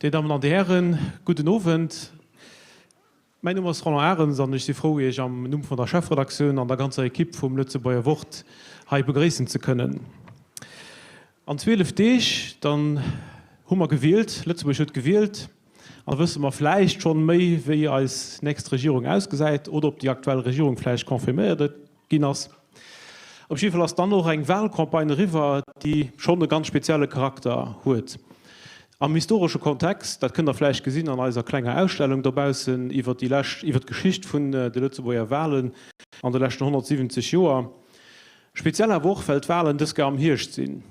Dir Dammen an Dir Hären, gudden Owend. Mäin Numm ass Roland Arens an ech si frou, Iech am Numm vun der Chefredaktioun an der ganzer Ekipp vum Lëtzebuerger Wort hei begréissen ze kënnen. An 12 Deeg, dann hu mer gewielt, Lëtzebuerg huet gewielt, an da wësse mer vläicht schonn méi, wéi eis nächst Regierung ausgesäit oder ob déi aktuell Regierung vläicht confirméiert ginn ass. Op jidde Fall ass dann och eng Wahlcampagne eriwwer, déi schonn e ganz spezielle Charakter huet. Am historesche Kontext, dat kënnt Der vläicht gesinn an eiser klenger Ausstellung dobaussen iwwer déi lescht, iwwer d'Geschicht vun de Lëtzebuerger Wahlen an de leschten 170 Joer. Speziell awer och, well d'Wahlen dës Kéier am Hierscht sinn.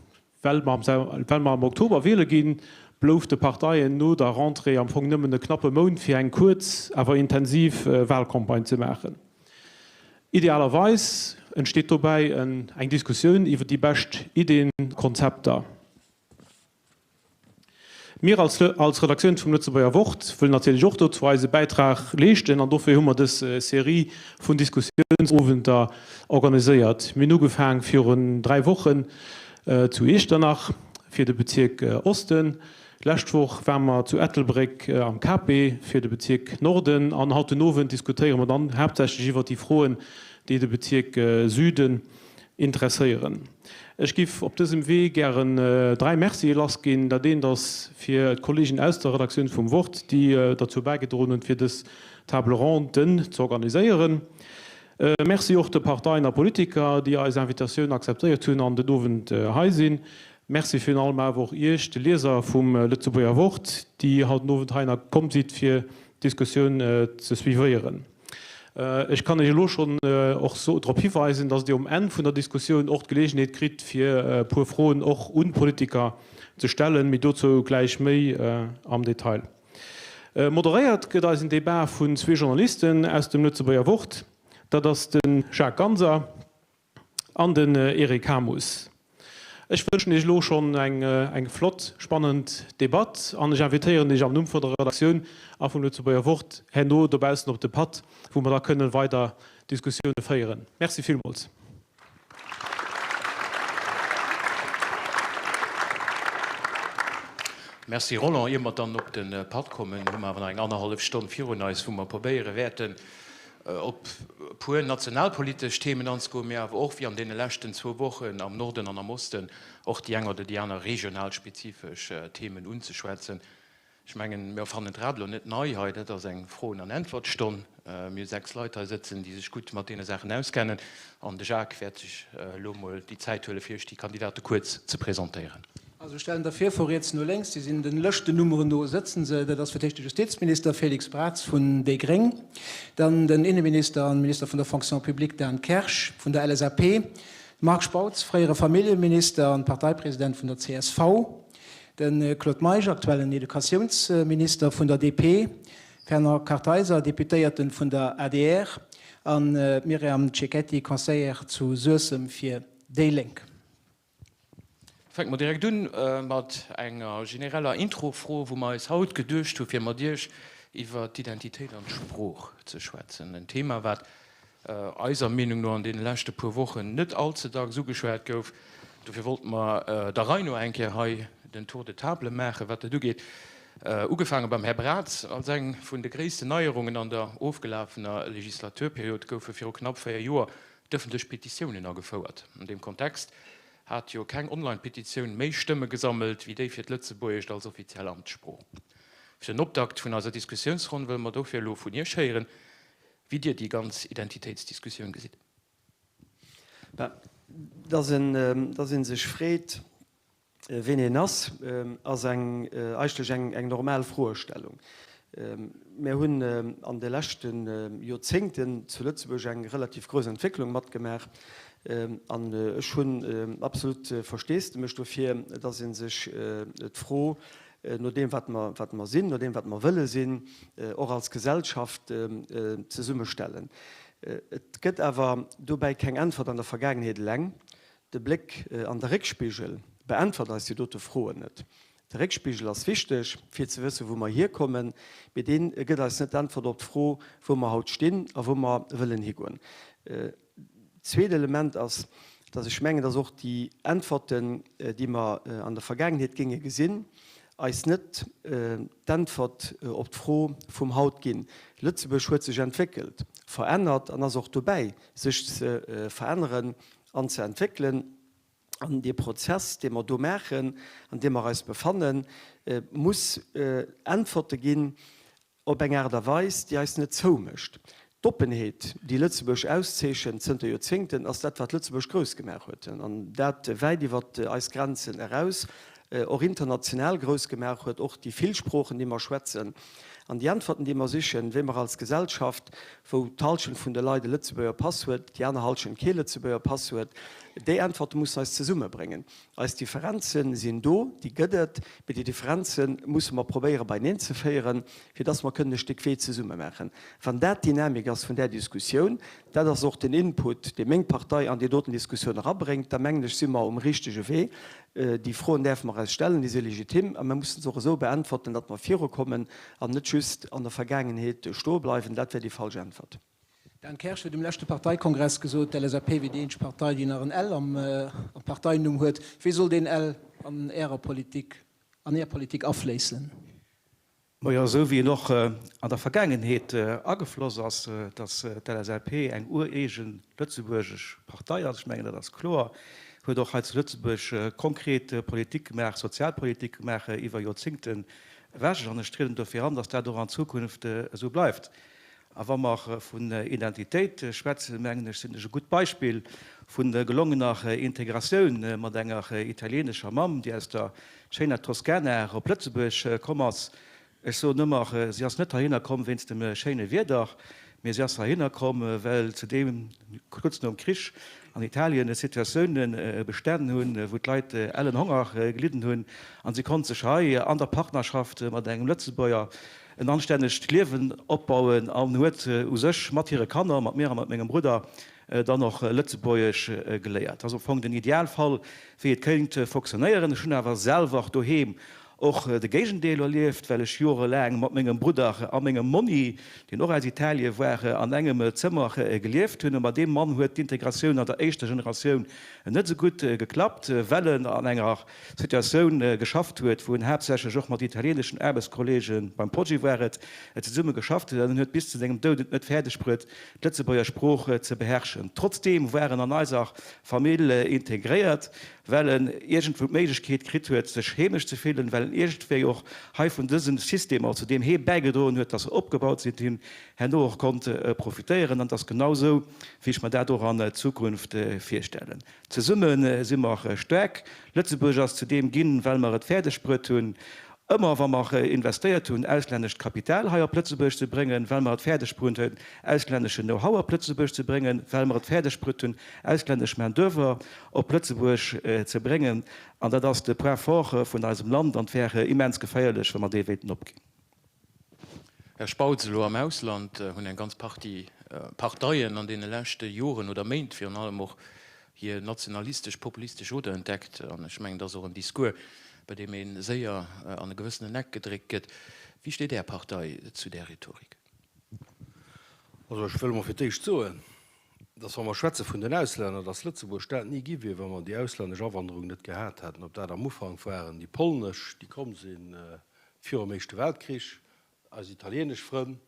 Well mer am Oktober wiele ginn, blouf de Parteien no der Rentrée am Fong nëmmen e knappe Mount fir eng kuerz, awer intensiv Wahlcampagne ze maachen. Idealerweis entsteet dobäi eng Diskussioun iwwer déi bescht Iddien a Konzepter. Mir als Redaktioun vum Lëtzebuerger Wort wëllen natierlech och dozou eise Bäitrag leeschten an dofir hu mer dës Serie vun Diskussiounsowenter organiséiert. Mir hunn ugefaang virun 3 Wochen zu Iechternach fir de Bezierk Osten, d'lescht Woch ware mer zu Ettelbréck am KP fir de Bezierk Norden an haut den Owend diskutéiere mer dann haaptsächlech iwwert déi Froen, déi de Bezierk Süden interesséieren. Ech giff op dësem Wee gären 3 Mercië lassginn. Dat eent ass fir d'Kollegen aus der Redaktioun vum Wort, déi derzou bäigedroen hunn, fir dës Table ronde ze organiséieren. Merci och de Parteien a Politiker, déi eis Invitatioun akzeptéiert hunn an den Owend hei sinn. Merci virun allem awer och Iech, de Lieser vum Lëtzebuerger Wort, déi haut den Owend heihinner komm sidd, fir d'Diskussioun ze suivéieren. Ech kann Iech elo schonn och drop hiweisen, dass Dir um Enn vun der Diskussioun och d'Geleegenheet kritt, fir e puer Froen och un d'Politiker ze stellen. Mee dozou gläich méi am Detail. Moderéiert gëtt eisen Debat vun zwee Journalisten aus dem Lëtzebuerger Wort. Dat ass de Jacques Ganser An den Eric Hamus. Ech wënschen Iech elo schonn eng flott, spannend Debatt an ech invitéieren Iech am Numm vun der Redaktioun a vum Lëtzebuerger Wort herno dobaussen op de Patt, wou mer da kënnen weider Diskussioune féieren. Merci villmools. Merci Roland. Ier mer dann op de Patt kommen, hu mer awer nach eng annerhallef Stonn virun eis, wou mer probéiere wäerten, op e puer nationalpolitesch Themen anzegoen, mee awer och, wéi an deene leschten zwou Wochen am Norden an am Osten, och déi eng oder déi aner regional spezifesch Themen unzeschwätzen. Ech mengen, mir erfannen d'Rad elo net nei hei, dat ass eng Froen an Äntwertstonn. Mir hu sechs Leit hei sëtzen, déi sech gutt mat deene Saachen auskennen, an de Jacques wäert sech elo emol déi Zäit huelen, fir Iech déi Kandidate kuerz ze presentéieren. Also ech stellen der vir, vu riets no lénks, déi sinn den Lëschtennummeren no sëtzen se, dat ass fir d'éischt de Justizminister Félix Braz vun déi gréng, dann den Inneminister an Minister vun der Fonction publique Dan Kersch vun der LSAP, de Marc Spautz, fréiere Familljeminister an Parteipresident vun der csv, de Claude Meisch, aktuellen Educatiounsminister vun der DP, Fernand Kartheiser, Deputéierten vun der adr, an d'Myriam Cecchetti, Conseillère zu Suessem fir déi Lénk. Fänke mer direkt un mat enger genereller Introfro, wou mer eis haut geduecht hu fir mat Iech iwwer d'Identitéit an d'Sprooch ze schwätzen. En Thema, wat eiser Meenung no an deene leschte puer Wochen net all ze dacks ugeschwat gouf. Dofir wollte mer der Rei no eng Kéier hei den Tour de table maachen, wat dat ugeet. Ugefaange beim Här Braz. Als eng vun de gréissten Neierungen an der ofgelafener Legislaturperiod goufe viru knapp 4 Joer d'ëffentlech Petitiounen agefouert. An deem Kontext hat jo keng Online-Petitioun méi Stëmme gesammelt wéi déi fir d'Lëtzebuergescht als offiziell Amtssprooch. Fir den Optakt vun eiser Diskussiounsronn wëlle mer dofir elo vun Iech héieren, wéi Dir déi ganz Identitéitsdiskussioun gesitt. Ben, dass een sech freet, Ween een ass, ass eng eigentlech eng normal Froestellung. Mär hunn an de leschte Joerzéngten zu Lëtzebuerg eng relativ grouss Entwécklung matgemaach an ech hunn absolut Versteesdemech dofir, datt ee sech d'Fro no deem wat mer wat mer sinn, no deem wat mer wëlle sinn, och als Gesellschaft zesummestellen. Et gëtt awer dobäi keng Äntwert an der Vergaangenheet eleng. De Bléck an de Réckspigel beäntwert eis déi dote Froen net. De Réckspigel ass wichteg, fir ze wëssen, wou mer hierkommen, mee dee gëtt eis net d'Äntwert op d'Fro, wou mer haut stinn a wou mer wëllen higoen. Zweet Element ass, dass ech mengen, dass och déi Äntwerten, déi mer an der Vergaangenheet géinge gesinn. eis net d'Äntwert op d'Fro vum haut ginn. Lëtzebuerg huet sech entwéckelt, verännert an ass och dobäi, sech ze veränneren an ze entwéckelen. An dee Prozess, dee mer do maachen, an deem mer eis befannen, muss Äntwerte ginn op eng Aart a Weis, déi eis net zoumécht. D'Oppenheet, déi Lëtzebuerg auszeechent zënter Joerzéngten, ass dat, wat Lëtzebuerg grouss gemaach huet, an dat wäit iwwer eis Grenzen eraus, och international grouss gemaach huet, och déi vill Sproochen, déi mer schwätzen. An déi Äntwerten, déi mer sichen, wéi mer als Gesellschaft, wou d'Halschent vun de Leit e Lëtzebuerger Pass huet, déi aner Halschent kee Lëtzebuerger Pass huet, déi Äntwerte mussen eis zesummebréngen. Eis Differenze sinn do, déi gëtt et, mee déi Differenze musse mer probéiere beineen ze féieren, fir dass mer kënnen e Stéck Wee zesumme maachen. Wann dat d'Dynamik ass vun där Diskussioun, dat ass och den Input, dee meng Partei an déi doten Diskussioun erabréngt, da mengen ech, si mer um richtege Wee. Déi Froen däerfe mer eis stellen, déi si legitim a mer mussen se och esou beäntwerten, datt mer virukommen an net just an der Vergaangenheet stoe bleiwen. Dat wär déi falsch Äntwert. Dan Kersch huet um leschte Parteikongress gesot, d'LSAP wier déi eenzeg Partei, déi nach en L am Parteinumm huet. Wéi soll deen L an Ärer Politik, an Är Politik afléissen? Majo, esou wéi en och an der Vergaangenheet agefloss ass, datt d'LSAP eng ureegen lëtzebuergesch Partei ass, ech mengen dat ass kloer, huet och hei zu Lëtzebuerg konkret Politik gemaach, Sozialpolitik gemaach iwwer Joerzingten ewech an ech trieden dofir an, datt dat och an Zukunft esou bleift. A wa mer vun Identitéit schwätzen, mengen ech, sinn ech e gutt Beispill vu gelongener Integratioun mat enger italienescher Mamm, déi aus der schéiner Toskana op Lëtzebuerg komm ass. Ech soen ëmmer, si ass net heihinner komm wéinst dem schéine Wieder, mee si ass heihinner komm, well zu deem, kuerz nom Krich an Italien, Situatioune bestanen hunn, wou d'Leit ellen Honger gelidden hunn. An si konnt sech hei an der Partnerschaft mat engem Lëtzebuerger en anstännegt Liewen opbauen an huet u sech mat hire Kanner, mat mir a mat mengem Brudder, dann och Lëtzebuergesch geléiert. Dat ass am Fong den Idealfall, wéi et kéint fonctionnéieren. Ech hunn awer selwer doheem och de Géigendeel erlieft, well ech jorelaang mat mengem Brudder a mengem Monni, deen och aus Italie war, an engem Zëmmer gelieft hunn. A mat deem Mann huet d'Integratioun an der éischter Generatioun net esou gutt geklappt, well en an enger Situatioun geschafft huet, wou en haaptsächlech och mat italieeneschen Aarbechtskolleegen, beim Poggi war et, zesumme geschafft huet an en huet bis zu sengem Doud et net fäerdeg bruet, d'Lëtzebuerger Sprooch ze beherrschen. Trotzdeem war en an eiser Famill integréiert, well en iergendwou d'Méiglechkeet kritt huet, sech heemesch ze fillen, well en iergendwéi och hei vun dësen Systemer, zu deem hee bäigedroen huet, dass se opgebaut sinn, hien herno och konnt profitéieren. An et ass genau esou, wéi ech mer dat och an Zukunft virstellen. Zesumme si mer staark. Lëtzebuerg ass zu deem ginn, well mer et fäerdeg bruet hunn, ëmmer wa mer investéiert hunn, auslännescht Kapital hei op Lëtzebuerg ze bréngen, well mer et fäerdeg bruet hunn, auslänneschen Know-how op Lëtzebuerg ze bréngen, well mer et fäerdeg bruet hunn, auslännesch Main d'oeuvre op Lëtzebuerg ze bréngen. An dat ass de Point fort vun eisem Land an et wär immens geféierlech, wa mer dee wéilten opginn. Här Spautz, elo am Ausland hunn eng ganz Partie Parteien an deene leschte Joren oder Méint virun allem och hir nationalistesch, populistesch Oder entdeckt. An ech mengen, dat ass och en Discours, bei deem ee séier an e gewëssenen Eck gedréckt gëtt. Wéi steet Är Partei zu där Rhetorik? Also ech wëll emol fir d'éischt soen, dass wa mer schwätze vun den Auslänner, dass Lëtzebuerg dat ni gi wier, wa mer déi auslännesch Awanderung net gehat hätten, ob dat am Ufank waren déi polnesch, déi komm si virum Éischte Weltkrich, eis italienesch Frënn,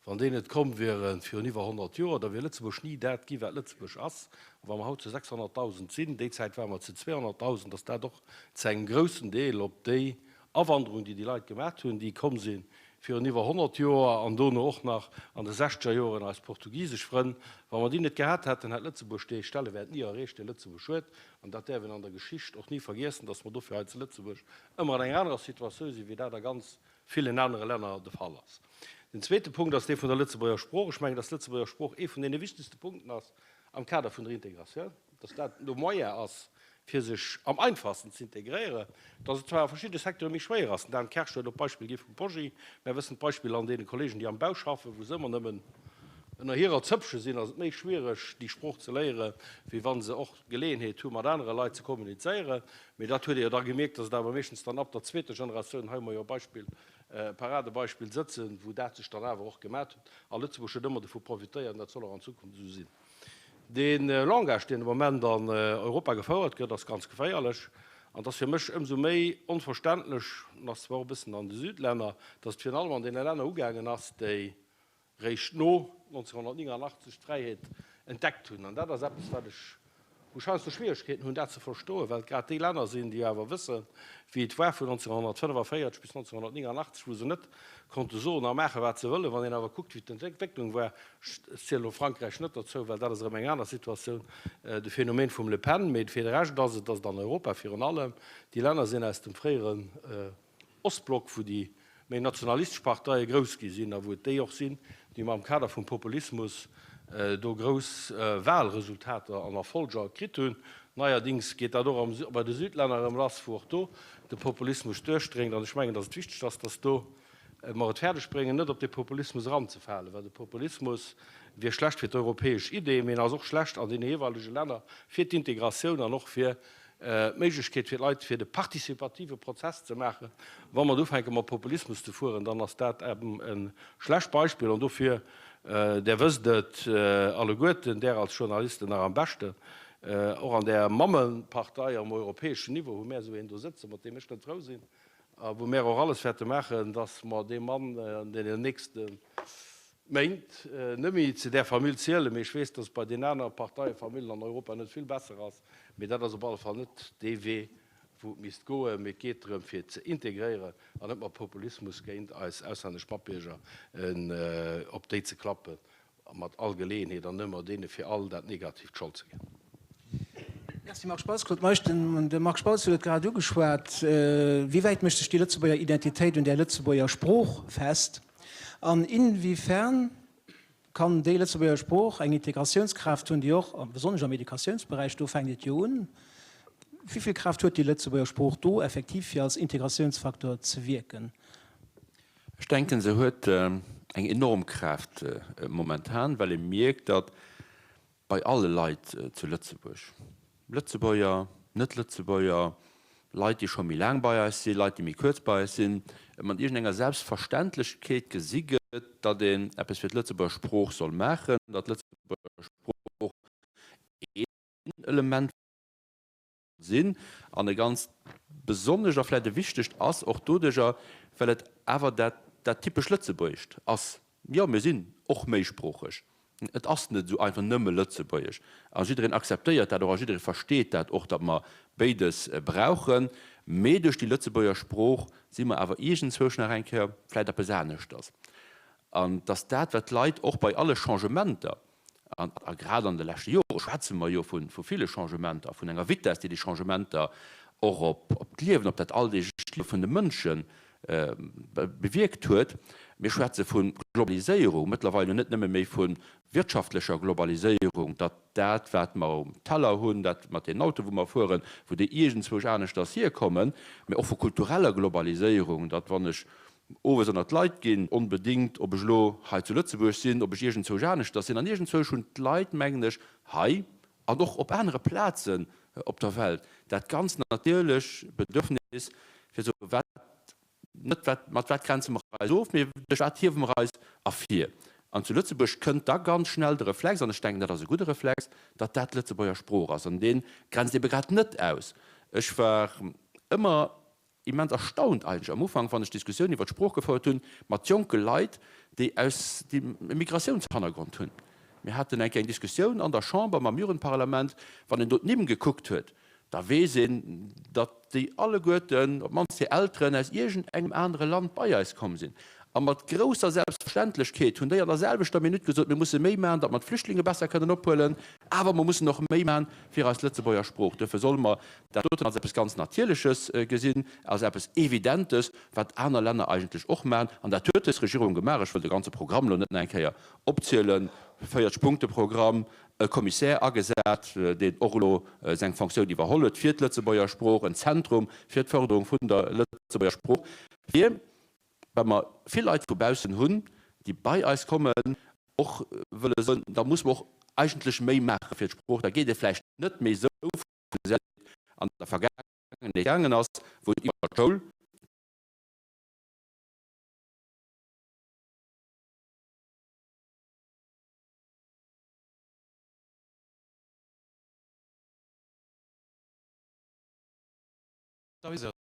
wann déi net komm wiere virun iwwer 100 Joer, da wier Lëtzebuerg ni dat gi wat Lëtzebuerg ass. A wa mer haut zu 600.000 sinn, déi Zäit ware mer zu 200.000, ass dat och zu engem groussen Deel op déi Awanderung, déi déi Leit gemat hunn, déi komm si virun iwwer 100 Joer an dono och nach an de sechzeger Joren eis portugisesch Frënn. Wa mer déi net gehat hätten, hätt Lëtzebuerg dee Stellewäert ni erreecht, dee Lëtzebuerg huet. An dat däerf een an der Geschicht och ni vergiessen, dass mer dofir hei zu Lëtzebuerg ëmmer an enger anerer Situatioun sinn, wéi dat a ganz villen anere Länner de Fall ass. Den zweete Punkt ass dee vun der Lëtzebuerger Sprooch. Ech mengen, dass d'Lëtzebuerger Sprooch ee vun deene wichtegste Punkten ass am Kader vun der Integratioun, dass dat de Moyen ass, fir sech am einfachsten ze integréieren, dass et zwar a verschidde Secteure méi schwéier ass. Den Dan Kersch huet och d'Beispill gi vum Poggi. Mär wëssen d'Beispiller an deene Kollegen, déi am Bau schaffen, wou se ëmmer nëmmen ënner hirer Zëppche sinn, ass et méi schwiereg, déi Sprooch ze léieren, wéi wa se och d'Geleeënheet hu mat anere Leit ze kommunizéieren. Mee dat huet ee jo da gemierkt, dass et awer meeschtens dann ab der zweeter Generatioun, hei hu mer jo e Beispill, e Paradebeispill sëtzen, wou dat sech dann awer och gemat huet. A Lëtzebuerg huet ëmmer dovu profitéiert an dat soll och an Zukunft esou sinn. Dee Langage, deen de Moment an Europa gefouert gëtt, ass ganz geféierlech. An et ass fir mech ëmsou méi onverständlech, an ass zwar och e bëssen an de Südlänner, datt et virun allem an deene Länner ugaangen ass, déi réischt no 1989 d'Fräiheet entdeckt hunn. An dat ass eppes, wat ech, wou ech heiansdo Schwieregkeeten hunn, dat ze verstoen, well et grad déi Länner sinn, déi awer wëssen, wéi et war vun 1945 bis 1989, wou se net konnte soen a maachen, wat se wëllen. Wann een awer kuckt, wéi d'Entwécklung war, ech zielen elo Frankräich net dozou, well dat ass erëm eng aner Situatioun, de Phänomen vum Le Pen, mee fir de Rescht ass et, datt et an Europa virun allem déi Länner sinn aus dem fréieren Ostblock, wou déi méi nationalistesch Parteie grouss gi sinn a wou et déi och sinn, déi am Kader vum Populismus do grouss Wahlresultater an Erfolger kritt hunn. Neierdings geet dat och bei de Südlänner erëm lass, wou och do de Populismus duerchdréngt. An ech mengen, datt et wichteg ass, datt do mer et fäerdeg bréngen, net op dee Populismus eranzefalen, well de Populismus wier schlecht fir d'europäesch Idee, mee en ass och schlecht an deene jeeweilege Länner fir d'Integratioun an och fir d'Méiglechkeet fir d'Leit, fir de participative Prozess ze maachen. Wa mer ufänke mat Populismus ze fueren, dann ass dat eben e schlecht Beispill. An dofir, Där wësst et alleguerten, Där als Journalisten nach am beschten, och an där Mammepartei am europäeschen Niveau hu mär esou een do sëtzen, mat deem ech net frou sinn a wou mär och alles wäerte maachen, datt mer dee Mann an deenen nächste Méint net méi zu där Famill zielen. Mee ech weess, datt et bei den anere Parteiefamillen an Europa net vill besser ass. Mee dat ass op alle Fall net dee Wee, wou et misst goen. Mee et geet drëm, fir ze integréieren an net mat Populismus géint eis auslännesch Matbierger op déi ze klappen a mat all Geleeënheet an ëmmer deene fir all dat Negatiivt d'Schold ze ginn. Merci Marc Spautz. Claude Meisch, De Marc Spautz huet et grad ugeschwat. Wéi wäit mécht sech déi Lëtzebuerger Identitéit un där Lëtzebuerger Sprooch fest? An inwiefern kann déi Lëtzebuerger Sprooch eng Integratiounskraaft hunn, déi och, a besonnesch am Educatiounsberäich, do fänkt et jo un, wéi vill Kraaft huet déi Lëtzebuerger Sprooch do effektiv fir als Integratiounsfaktor ze wierken? Ech denken, se huet eng enorm Kraaft momentan, well ee mierkt, datt bei alle Leit zu Lëtzebuerg, Lëtzebuerger, Net-Lëtzebuerger, Leit, déi scho méi laang bei eis sinn, Leit, déi méi kuerz bei eis sinn, et mat iergendenger Selbstverständlechkeet gesi gëtt, datt een eppes fir d'Lëtzebuerger Sprooch soll maachen, datt d'Lëtzebuerger Sprooch een Element sinn an e ganz besonnescht a vläicht e wichtegt ass, och doduerjer, well et awer dat dat typesch Lëtzebuergescht ass. Jo, mir sinn och méisproocheg, et ass net esou einfach nëmme Lëtzebuergesch a jiddereen akzeptéiert dat och a jidderee versteet dat och, datt mer béides brauchen, mee duerch déi Lëtzebuerger Sprooch si mer awer iergendzwousch nach eng Kéier vläicht eppes aneschters an dass dat, wat d'Leit och bei alle Changementer A grad an de leschte Jore schwätze mer jo vu ville Changementer, vun enger Vitess, déi déi Changementer och op d'Liewen, op dat alldeeglecht Liewe vun de Mënsche bewierkt huet. Mir schwätze vu Globaliséierung, mëttlerweil jo net nëmme méi vu wirtschaftlecher Globaliséierung, datt dat, wat mer um Teller hunn, dat mat deenen Autoen, wou mer fueren, wou déi iergendzwousch aneschters hierkommen, mä och vu kultureller Globaliséierung, datt wann ech owes ënnert d'Leit ginn, onbedéngt, ob ech elo hei zu Lëtzebuerg sinn, ob ech iergendzwousch aneschters sinn. An iergendzwousch hunn d'Leit, mengen ech, hei an och op anere Plazen op der Welt dat ganz natierlech Bedürfnis, fir ze soen, wat, net wat, mat wat grenze mer eis of, mee duerch wat hiewe mer eis ervir. An zu Lëtzebuerg kënnt da ganz schnell de Reflex, an ech denken, dat ass e gudde Reflex, datt dat d'Lëtzebuerger Sprooch ass. An dee grenzt ebe grad net aus. Ech war ëmmer immens erstaunt eigentlech am Ufank, wann ech Diskussioun iwwer d'Sprooch gefouert hunn mat jonke Leit, déi aus, déi e Migratiounshannergrond hunn. Mir haten eng Kéier eng Diskussioun an der Chamber mam Jugendparlament. Wann een do d'Nimm gekuckt huet, da weess een, datt déi alleguerten, op d'mannst hir Elteren, aus iergendengem anere Land bei eis komm sinn. A mat grousser Selbstverständlechkeet hunn déi an der selwechter Minutt gesot, mir musse méi maachen, datt mer d'Flüchtlinge besser kënnen ophuelen, awer mer mussen och méi maachen fir eis Lëtzebuerger Sprooch. Duerfir solle mer dat doten als eppes ganz Natierleches gesinn, als eppes Evidentes, wat aner Länner eigentlech och maachen. An dat huet dës Regierung gemaach. Ech wëll de ganze Programm elo net nach eng Kéier opzielen, 40-Punkte-Programm, e Kommissär agesat, deen och elo seng Fonctioun iwwerholl huet fir d'Lëtzebuerger Sprooch, en Zentrum fir d'Förderung vun der Lëtzebuerger Sprooch, fir Well mer vill Leit vu baussen hunn, déi bei eis kommen, och wëlle soen, da muss mer och eigentlech méi maache fir d'Sprooch. Da geet et vläicht net méi esou vun wéi et an der Vergaangenheet gaangen ass, wou et iwwer d'Schoul. Eis ass,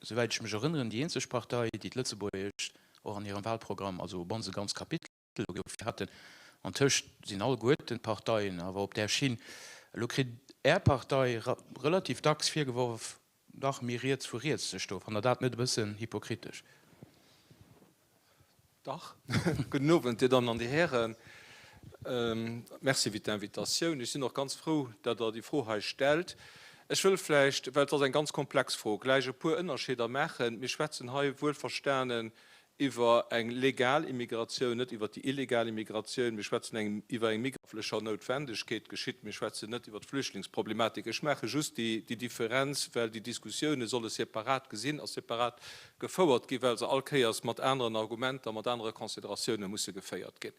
souwäit ech mech erënneren, déi eenzeg Partei, déi d'Lëtzebuergescht och an hirem Wahlprogramm, also op mannst e ganzt Kapitel dofir haten. Antëscht sinn alleguerten d'Parteien awer op där Schinn. Elo kritt Är Partei relativ dacks virgeworf, dach méi riets vu riets ze stoen. Fannt Der dat net e bëssen hypokritesch? Dach. Gudden Owend, Dir Dammen an Dir Hären. Merci fir d'Invitatioun. Ech sinn och ganz frou, datt Der déi Fro hei stellt. Ech wëll vläicht, well et ass eng ganz komplex Fro, gläich e puer Ënnerscheeder maachen. Mir schwätzen hei wuelverstanen iwwer eng legal Immigratioun, net iwwer déi illegal Immigratioun. Mir schwätzen eng iwwer eng migraflecher Noutwendegkeet geschitt. Mir schwätzen net iwwer d'Flüchtlingsproblematik. Ech maache just déi Differenz, well déi Diskussioune solle separat gesinn a separat gefouert ginn, well se all Kéiers mat aneren Argumenter, mat anere Consideratioune musse geféiert ginn.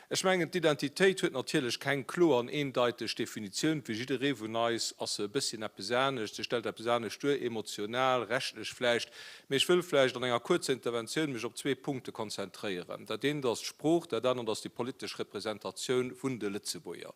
Ech mengen, d'Identitéit huet natierlech keng kloer an eendeiteg Definitioun. Fir jidderee vun eis ass se e bësschen eppes anescht, se stellt eppes anescht duer, emotional, rechtlech vläicht. Mee ech wëll vläicht an enger kuerzer Interventioun mech op zwee Punkte konzentréieren. Dat eent ass d'Sprooch, dat anert ass déi politesch Representatioun vun de Lëtzebuerger.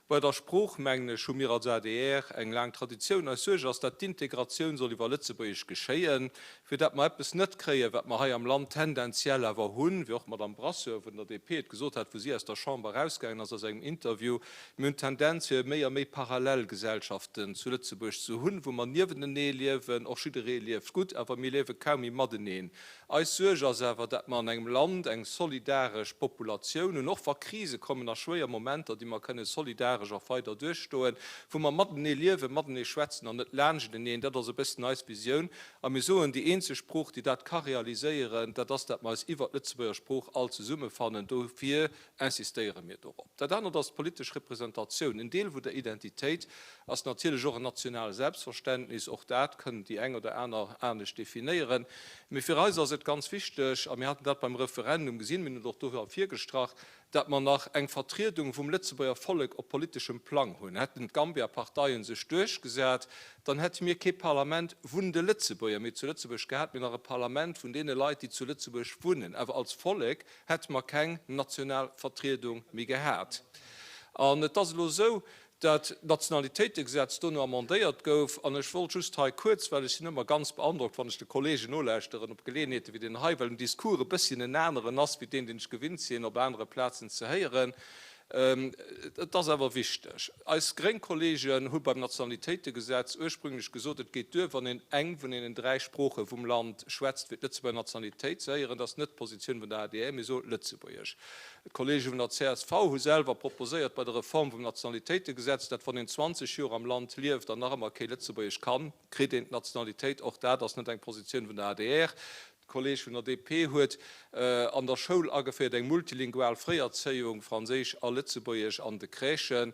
Bei der Sprooch, mengen ech, hu mir als adr eng laang Traditioun. Eis Suerg ass, dat d'Integratioun soll iwwer Lëtzebuergesch geschéien, fir dat mer eppes net kréien, wat mer hei am Land tendenziell awer hunn, wéi och d'Madame Brasseur vun der DP et gesot hat, wou si aus der Chamber erausgaangen ass a sengem Interview, Mir hunn d'Tendenz, fir méi a méi Parallelgesellschaften zu Lëtzebuerg ze hunn, wou mer niewentenee liewen, och jidderee lieft gutt, awer mir liewe kaum méi mateneen. Eis Suerg ass awer, dat mer an engem Land eng solidaresch Populatioun hunn, och wa Krise kommen a schwéier Momenter, déi mer kënne solidaresch och weider duerchstoen, wou mer matenee liewen, matenee schwätzen an net laanschteneen. Dat ass e bëssen eis Visioun. A mir soen, déi eenzeg Sprooch, déi dat ka realiséieren, dat ass, dat mer eis iwwert d'Lëtzebuerger Sprooch all zesummefannen. Dofir insistéiere mir dorop. Dat anert ass d'politesch Representatioun. En Deel vun der Identitéit ass natierlech och en nationale Selbstverständnis. Och dat kënnen déi eng oder aner anescht definéieren. Mee fir eis ass et ganz wichteg, a mir haten dat beim Referendum gesinn, mir hunn et och do ervirgestrach, dat mer nach eng Vertriedung vum Lëtzebuerger Vollek op politeschem Plang hunn. Hätten d'Gambia-Parteien sech duerchgesat, dann hätte mir kee Parlament vun de Lëtzebuerger méi zu Lëtzebuerg gehat, mee nach e Parlament vun deene Leit, déi zu Lëtzebuerg wunnen, awer als Vollek hätte mer keng national Vertriedung méi gehat. An et ass elo esou, dat d'Nationalitéitegesetz dono amendéiert gouf. An ech wollt just hei kuerz, well ech sinn ëmmer ganz beandrockt, wann ech de Kollegen nolauschteren op Geleeënheete wéi deen hei, well den Discours e bësschen en aneren ass wéi deen, deen ech gewinnt sinn op anere Plazen ze héieren. Et ass awer wichteg. Eis gréng Kollegen hu beim Nationalitéitegesetz ursprünglech gesot, et geet duer, wann een eng vun deenen dräi Sprooche vum Land schwätzt, fir d'Lëtzebuerger Nationalitéit ze héieren. Dat ass net d'Positioun vun der adr, mir soe Lëtzebuergesch. D'Kollege vun der csv hu selwer proposéiert bei der Reform vum Nationalitéitegesetz, dat wann een 20 Joer am Land lieft an nach ëmmer kee Lëtzebuergesch kann, kritt een d'Nationalitéit. Och dat ass net eng Positioun vun der adr. De Kolleg vun der DP huet an der Schoul ageféiert eng multilingual Fréierzéiung, Franséisch a Lëtzebuergesch an de Crèchen.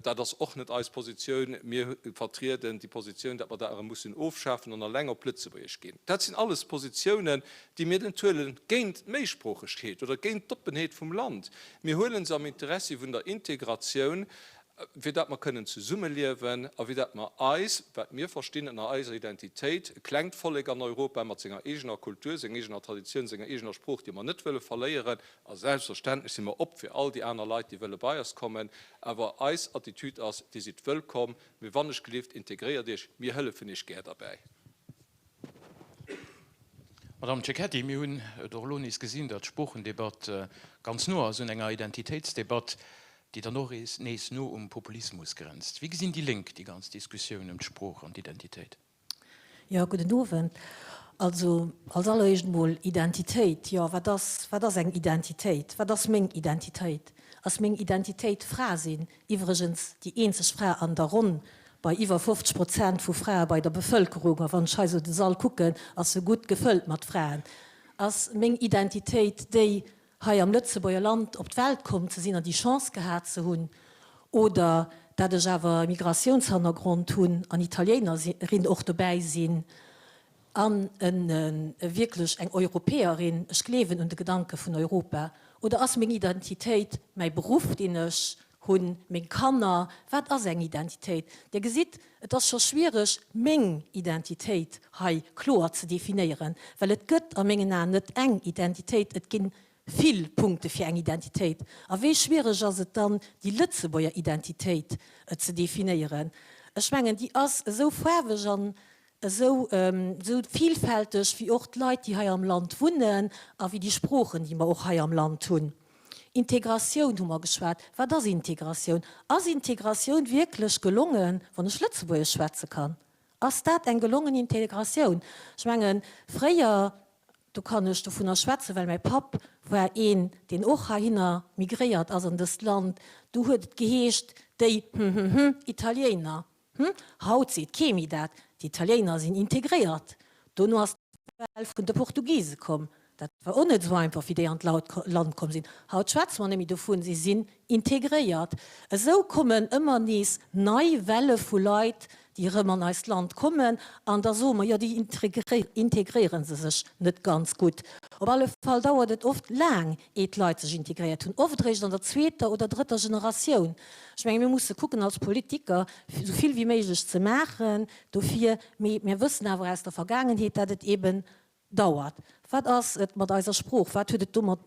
Dat ass och net eis Positioun. Mir vertrieden déi Positioun, datt mer dat erëm mussen ofschafen an alleng op Lëtzebuergesch ginn. Dat sinn alles Positiounen, déi mir net huelen géint d'Méisproochegkeet oder géint d'Oppenheet vum Land. Mir huele se am Interessi vun der Integratioun. fir dat mer kënnen zesummeliewen a fir dat mer eis, wat mir verstinn ënner eiser Identitéit, e klengt Vollek an Europa mat senger eegener Kultur, senger eegener Traditioun, senger eegener Sprooch, déi mer net wëlle verléieren. A selbstverständlech si mer op fir all déi aner Leit, déi wëlle bei eis kommen. Awer eis Attitude ass, Dir sidd wëllkomm, mee wannechgelift, integréiert Iech, mir hëllefen Iech gär derbäi. Madame Cecchetti, mir hunn et och elo nees gesinn, datt d'Sproochendebatt ganz no ass un enger Identitéitsdebatt, déi dann och nees no um Populismus grenzt. Wéi gesinn déi Lénk déi ganz Diskussioun ëm d'Sprooch an d'Identitéit? Jo, gudden Owend. Also als alleréischt emol Identitéit. Jo, wat ass, wat ass eng Identitéit? Wat ass meng Identitéit? Ass meng Identitéit Fra sinn? Iwwregens déi eenzeg Fra an der Ronn bei iwwer 50 Prozent vu Frae bei der Bevëlkerung, a wann ech hei esou de Sall kucken, ass se gutt gefëllt mat Fraen, ass meng Identitéit déi, hei am Lëtzebuerger Land op d'Welt komm ze sinn an déi Chance gehat ze hunn, oder dat ech awer e Migratiounshannergrond hunn an Italiéinerin och dobäi sinn. An e wierklech eng Europäerin, ech gleewen un de Gedanke vun Europa, oder ass meng Identitéit mäi Beruff, deen ech hunn, meng Kanner? Wat ass eng Identitéit? Dir gesitt, et ass scho schwiereg, meng Identitéit hei kloer ze definéieren, well et gëtt a mengen Aen net eng Identitéit, et ginn vill Punkte fir eng Identitéit. A wéi schwiereg ass et dann, déi Lëtzebuerger Identitéit ze definéieren? Ech mengen, déi ass esou faarweg an esou esou vielfälteg wéi och d'Leit, déi hei am Land wunnen a wéi déi Sproochen, déi mer och hei am Land hunn. Integratioun hu mer geschwat. Wat ass Integratioun? Ass Integratioun wierklech gelongen, wann ech Lëtzebuergesch schwätze kann? Ass dat eng gelongen Integratioun? Ech mengen, fréier, do kann ech dovunner schwätzen, well mäi Papp war een, deen och heihinner migréiert ass an dëst Land, do huet et geheescht, déi hm-hm-hm Italiéiner. Hm, haut seet kee méi dat, d'Italiéiner sinn integréiert. Dono ass d'Well vun de Portugise komm. Dat war och net esou einfach, wéi déi an d'Land komm sinn. Haut schwätze mer net méi dovun, si sinn integréiert. Esou kommen ëmmer nees nei Welle vu Leit, déi erëm an eist Land kommen, an da soe mer, jo, déi integréiere se sech net ganz gutt. Op alle Fall dauert et oft laang, eet d'Leit sech integréiert hunn, oft eréischt an der zweeter oder drëtter Generatioun. Ech menge mir musse kucken als Politiker, esou vill wéi méiglech ze maachen dofir, mee mir wëssen awer aus der Vergaangenheet, dat et eeben dauert. Wat ass et mat eiser Sprooch? Wat huet et domat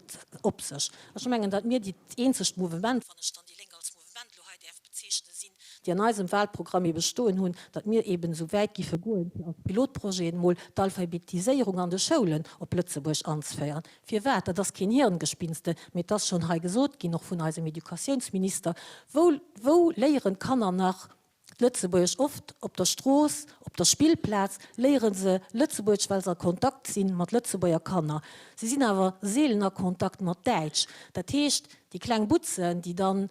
op sech? Ech mengen, datt mir déi eenzegt Mouvement, wann ech dann déi Lénk als Mouvement elo hei däerf bezeechnen, sinn, déi an eisem Wahlprogramm eebe stoen hunn, datt mir eeben esou wäit giffe goen, fir als Pilotprojet emol d'Alphabetiséierung an de Schoulen op Lëtzebuerg anzeféieren. Firwat? Dat ass keen Hirngespinste, mee et ass schonn hei gesot ginn, och vun eisem Educatiounsminister, Wou, wou léieren d'Kanner nach Lëtzebuergesch? Oft op der Strooss, op der Spillplaz léiere se Lëtzebuergesch, well se a Kontakt si mat Lëtzebuerger Kanner. Si sinn awer seelen a Kontakt mat Däitsch. Dat heescht, déi kleng Butzen, déi dann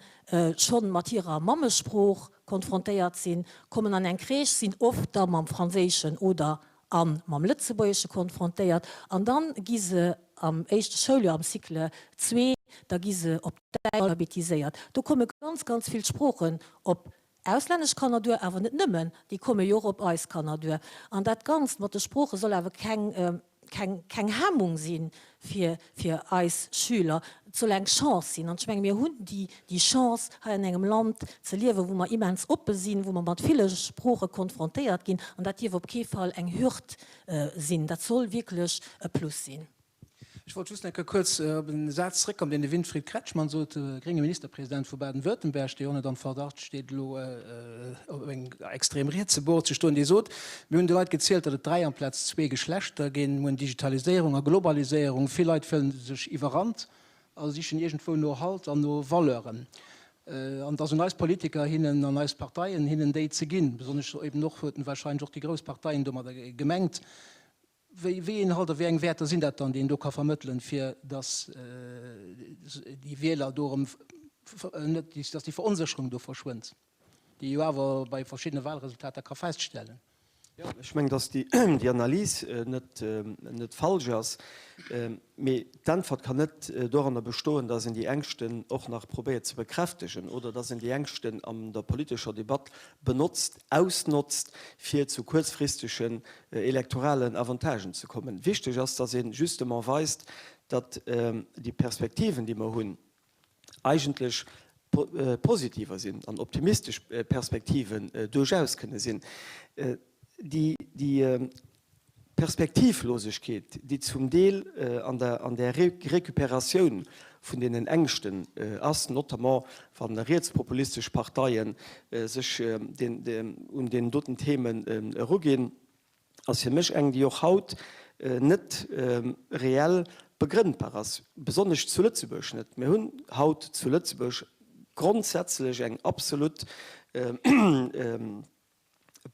schonn mat hirer Mammesprooch konfrontéiert sinn, kommen an eng Crèche, sinn oft da mam Franséischen oder a mam Lëtzebuergesche konfrontéiert an dann gi se am éischte Schouljoer, am Cycle zwee, da gi se op Däitsch alphabetiséiert. Do komme ganz, ganz vill Sproochen op auslännesch Kanner duer, awer net nëmmen, déi komme jo och op eis Kanner duer. An dat Ganzt mat de Sprooche soll awer keng, keng, keng Hemmung si fir, fir eis Schüler. Et soll eng Chance sinn. An ech menge mir hunn déi, déi Chance, hei an engem Land ze liewen, wou mer immens oppe sinn, wou mer mat ville Sprooche konfrontéiert ginn. An dat dierf op kee Fall eng Hürd sinn. Dat soll wierklech e Plus sinn. Ech wollt just eng Kéier kuerz op e Saz zréckkommen, deen de Winfried Kretschmann sot, de grénge Ministerpresident vu Baden-Württemberg, dee jo net am Verdacht steet, elo op engem extrem rietse Bord ze stoen, dee sot, Mir hunn de Leit gezielt, datt et 3 amplaz zwee Geschlechter ginn. Mir hunn Digitaliséierung a Globaliséierung. Vill Leit fëllen sech iwwerrannt a sichen iergendwou no Halt an no Valeuren. An et ass un eis Politiker hinnen an eis Parteien hinnen déi ze ginn. Besonnesch eben och huet en wahrscheinlech och déi grouss Parteien domadder gemengt. Wéi wéi een Halt a wéi eng Wäerter sinn dat dann, déi een do ka vermëttelen, fir datt déi Wieler do erëm net, datt déi Veronsécherung do verschwënnt? Déi ee jo awer bei verschiddene Wahlresultater ka feststellen. Jo, ech mengen, datt déi Analys net falsch ass. Mee d'Äntwert kann net doranner bestoen, datt een déi Ängschten och nach probéiert ze bekräftegen oder datt een déi Ängschten an der politescher Debatt benotzt, ausnotzt, fir zu kuerzfristegen elektoralen Avantagen ze kommen. Wichteg ass, datt ee justement weist, datt déi Perspektiven, déi mer hunn, eigentlech positiver sinn an optimistesch Perspektiven duerchaus kënne sinn. Déi Perspektivlosegkeet, déi zum Deel an der Recuperatioun vun deenen Ängschten ass, notamment wa rietspopulistesch Parteie sech un deenen doten Themen eruginn, ass fir mech eng, déi och haut net reell begrënnbar ass, besonnesch zu Lëtzebuerg net. Mir hunn haut zu Lëtzebuerg grondsätzlech eng absolut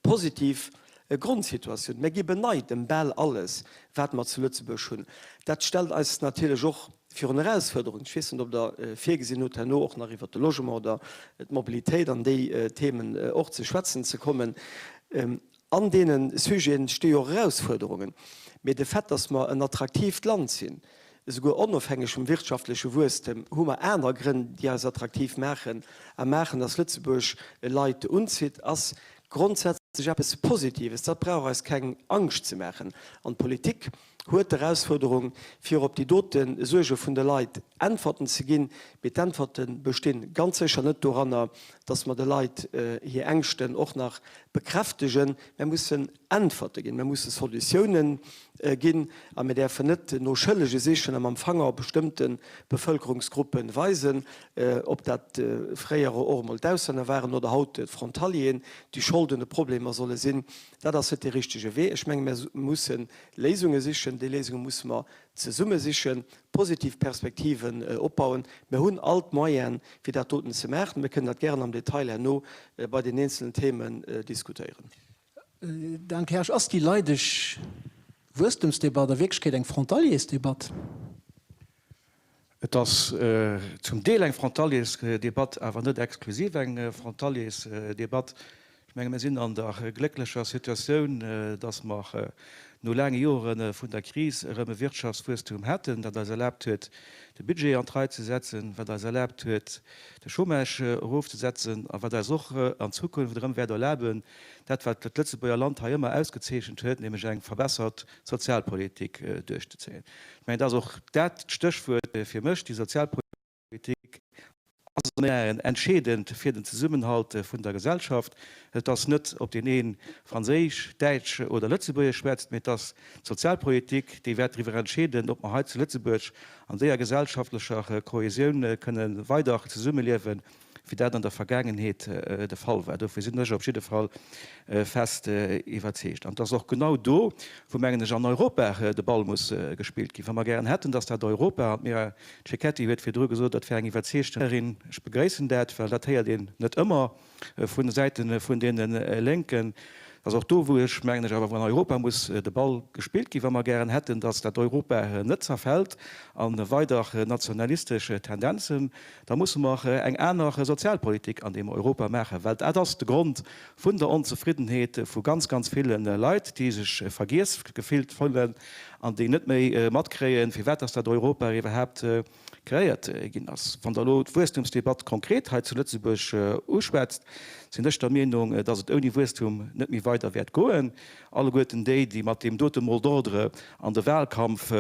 positiv Grondsituatioun. Mir gi beneit ëm bal alles, wat mer zu Lëtzebuerg hunn. Dat stellt eis natierlech och virun Erausfuerderungen. Ech weess net, ob Der virgesinn hutt, herno och nach iwwert de Logement oder d'Mobilitéit an déi Themen och ze schwätzen ze kommen. An deene Sujeten sti jo och Erausfuerderungen. Mee de Fait, dass mer en attraktiivt Land sinn, esouguer onofhängeg vum wirtschaftleche Wuesstem, hu mer aner Grënn, déi eis attraktiv maachen a maachen, dass Lëtzebuerg Leit unzitt, ass grondsätzlech eppes Positives. Dat brauch eis keng Angscht ze maachen. An d'Politik huet d'Erausfuerderung, fir op déi dote Suerge vun de Leit Äntwerten ze ginn. Mee d'Äntwerte bestinn ganz sécher net doranner, dass mer de Leit hir Ängschten och nach. bekräftegen, Mär mussen Äntwerte ginn, mär musse Solutiounen ginn a mir däerfen net no Schëllege sichen a mam Fanger op bestëmmte Bevëlkerungsgruppe weisen, ob dat fréier och emol d'Auslänner waren oder haut d'Frontalieren, déi Schold un de Problemer solle sinn. Dat ass net dee richtege Wee. Ech menge mir musse Léisunge sichen. Déi Léisunge musse mer zesumme sichen, positiv Perspektiven opbauen. Mir hunn all d'Moyene fir dat doten ze maachen. Mir kënnen dat gären am Detail herno bei den eenzelen Themen diskutéieren. Dan Kersch, Ass déi leideg Wuesstemsdebatt a Wierklechkeet eng Frontaliersdebatt? Et ass zum Deel eng Frontaliersdebatt, awer net exklusiv eng Frontaliersdebatt. Ech menge mir sinn an der glécklecher Situatioun, datt mer no laange Jore vun der Kris erëm e Wirtschaftswuesstum haten, dat eis erlaabt huet, de Budget an d'Rei ze setzen, wat eis erlaabt huet, de Chômage erofzesetzen a wat eis och an Zukunft erëm wäert erlaben, dat wat d'Lëtzebuerger Land hei ëmmer ausgezeechent huet, nämlech eng verbessert Sozialpolitik duerchzezéien. Ech mengen, dat ass och dat d'Stéchwuert fir mech, déi Sozialpolitik ass an mengen Aen entscheedend fir den Zesummenhalt vun der Gesellschaft. Et ass net, ob deen ee Franséisch, Däitsch oder Lëtzebuergesch schwätzt, mee et ass d'Sozialpolitik, déi wäert driwwer entscheeden, ob mer hei zu Lëtzebuerg an déier gesellschaftlecher Kohäsioun kënne weider zesummeliewen, wéi dat an der Vergaangenheet de Fall war. Dofir sinn ech op jidde Fall fest iwwerzeegt. An et ass och genau do, wou, mengen ech, an Europa de Ball muss gespillt ginn. Wa mer gären hätten, dass dat Europa, an d'Mira Cecchetti huet virdru gesot, dat wär eng iwwerzeegte Erin, ech begréissen dat, well dat héiert een net ëmmer vu Säite vun deene Lénken, Et ass och do, wou ech, mengen ech, awer wou an Europa muss de Ball gespillt ginn, wa mer gären hätten, dass dat Europa net zerfält a weider nationalistesch Tendenzen, da musse mer eng aner Sozialpolitik an deem Europa maachen, well dat ass de Grond vun der Onzefriddenheet vu ganz, ganz ville Leit, déi sech vergiess gefillt fillen an déi net méi matkréien, firwat dass dat Europa iwwerhaapt kreéiert ginn ass. Wann Der elo d'Wuesstumsdebatt konkret hei zu Lëtzebuerg uschwätzt, sinn ech der Meenung, dass et ouni Wuesstum net méi weider wäert goen. Alleguerten déi, déi mat deem dote Mot d'ordre an de Wahlkampf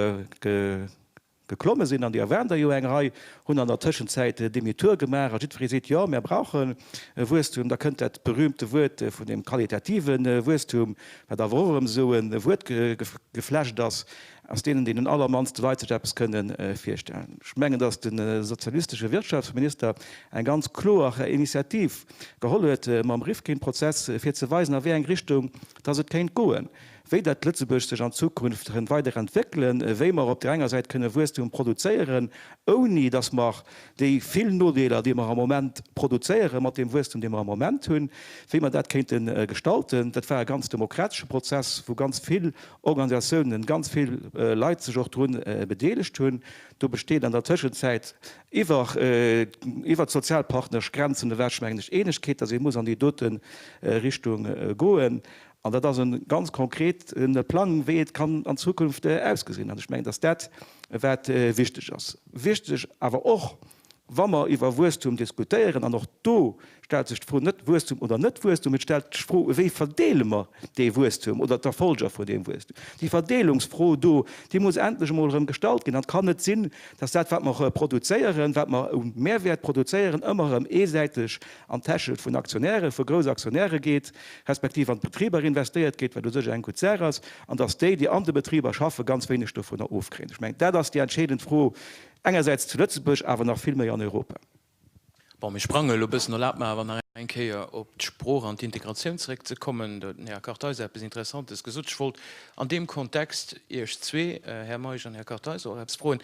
geklomme sinn, an déi waren der jo eng Rei, hunn an der Tëschenzäit Demi-tour gemaach a jiddweree seet, jo, mär brauche Wuesstum. Da kënnt dat berühmte Wuert vun deem qualitative Wuesstum, wat awer och erëm esou e Wuertgeflecht ass, aus deenen deenen allermannste Leit sech eppes kënne virstellen. Ech mengen, datt de sozialistesche Wirtschaftsminister eng ganz kloer Initiativ geholl huet mam Rifkin-Prozess, fir ze weisen, a wéi eng Richtung datt et kéint goen, wéi datt Lëtzebuerg sech an Zukunft kënnt weider entwéckelen, wéi mer op där enger Säit kënne Wuesstum produzéieren, ouni datt mer déi vill Nodeeler, déi mer am Moment produzéieren, mat deem Wuesstum, dee mer am Moment hunn, wéi mer dat kéinte gestalten. Dat war e ganz demokratesche Prozess, wou ganz vill Organisatiounen, ganz vill Leit sech och drun bedeelegt hunn. Do besteet an der Tëschenzäit iwwer iwwer d'sozialpartneresch Grenzen ewech, mengen ech, Eenegkeet, datt ee muss an déi dote Richtung goen. An dat ass e ganz konkrete Plang, wéi et kann an Zukunft ausgesinn. An ech mengen, datt dat wat wichteg ass. Wichteg awer och, Wa mer iwwer Wuesstum diskutéieren, an och do stellt sech d'Fro net Wuesstum oder net Wuesstum, et stellt sech d'Fro, wéi verdeele mer dee Wuesstum oder d'Erfolger vun deem Wuesstum. Déi Verdeelungsfro do, déi muss endlech emol erëm gestallt ginn. An et kann net sinn, dass dat, wat mer produzéieren, wat mer u Mehrwäert produzéieren, ëmmer erëm eesäiteg an d'Täsche vun Aktionären, vu grouss Aktionäre geet, respektiv an d'Betriber investéiert gétt, wat u sech eng gutt Saach ass, an dass déi, déi an de Betriber schaffen, ganz wéineg dovunner ofkréien. Ech mengen, dat ass déi entscheedend Fro, Engersäits zu Lëtzebuerg, awer nach vill méi an Europa. Bon, mir sprange elo e bëssen. Erlaabt mer awer nach eng Kéier op d'Sprooch an d'Integratioun zeréckzekommen. Do huet den Här Kartheiser eppes Interessantes gesot. Ech wollt an deem Kontext Iech zwee, Här Meisch an Här Kartheiser, och eppes froen.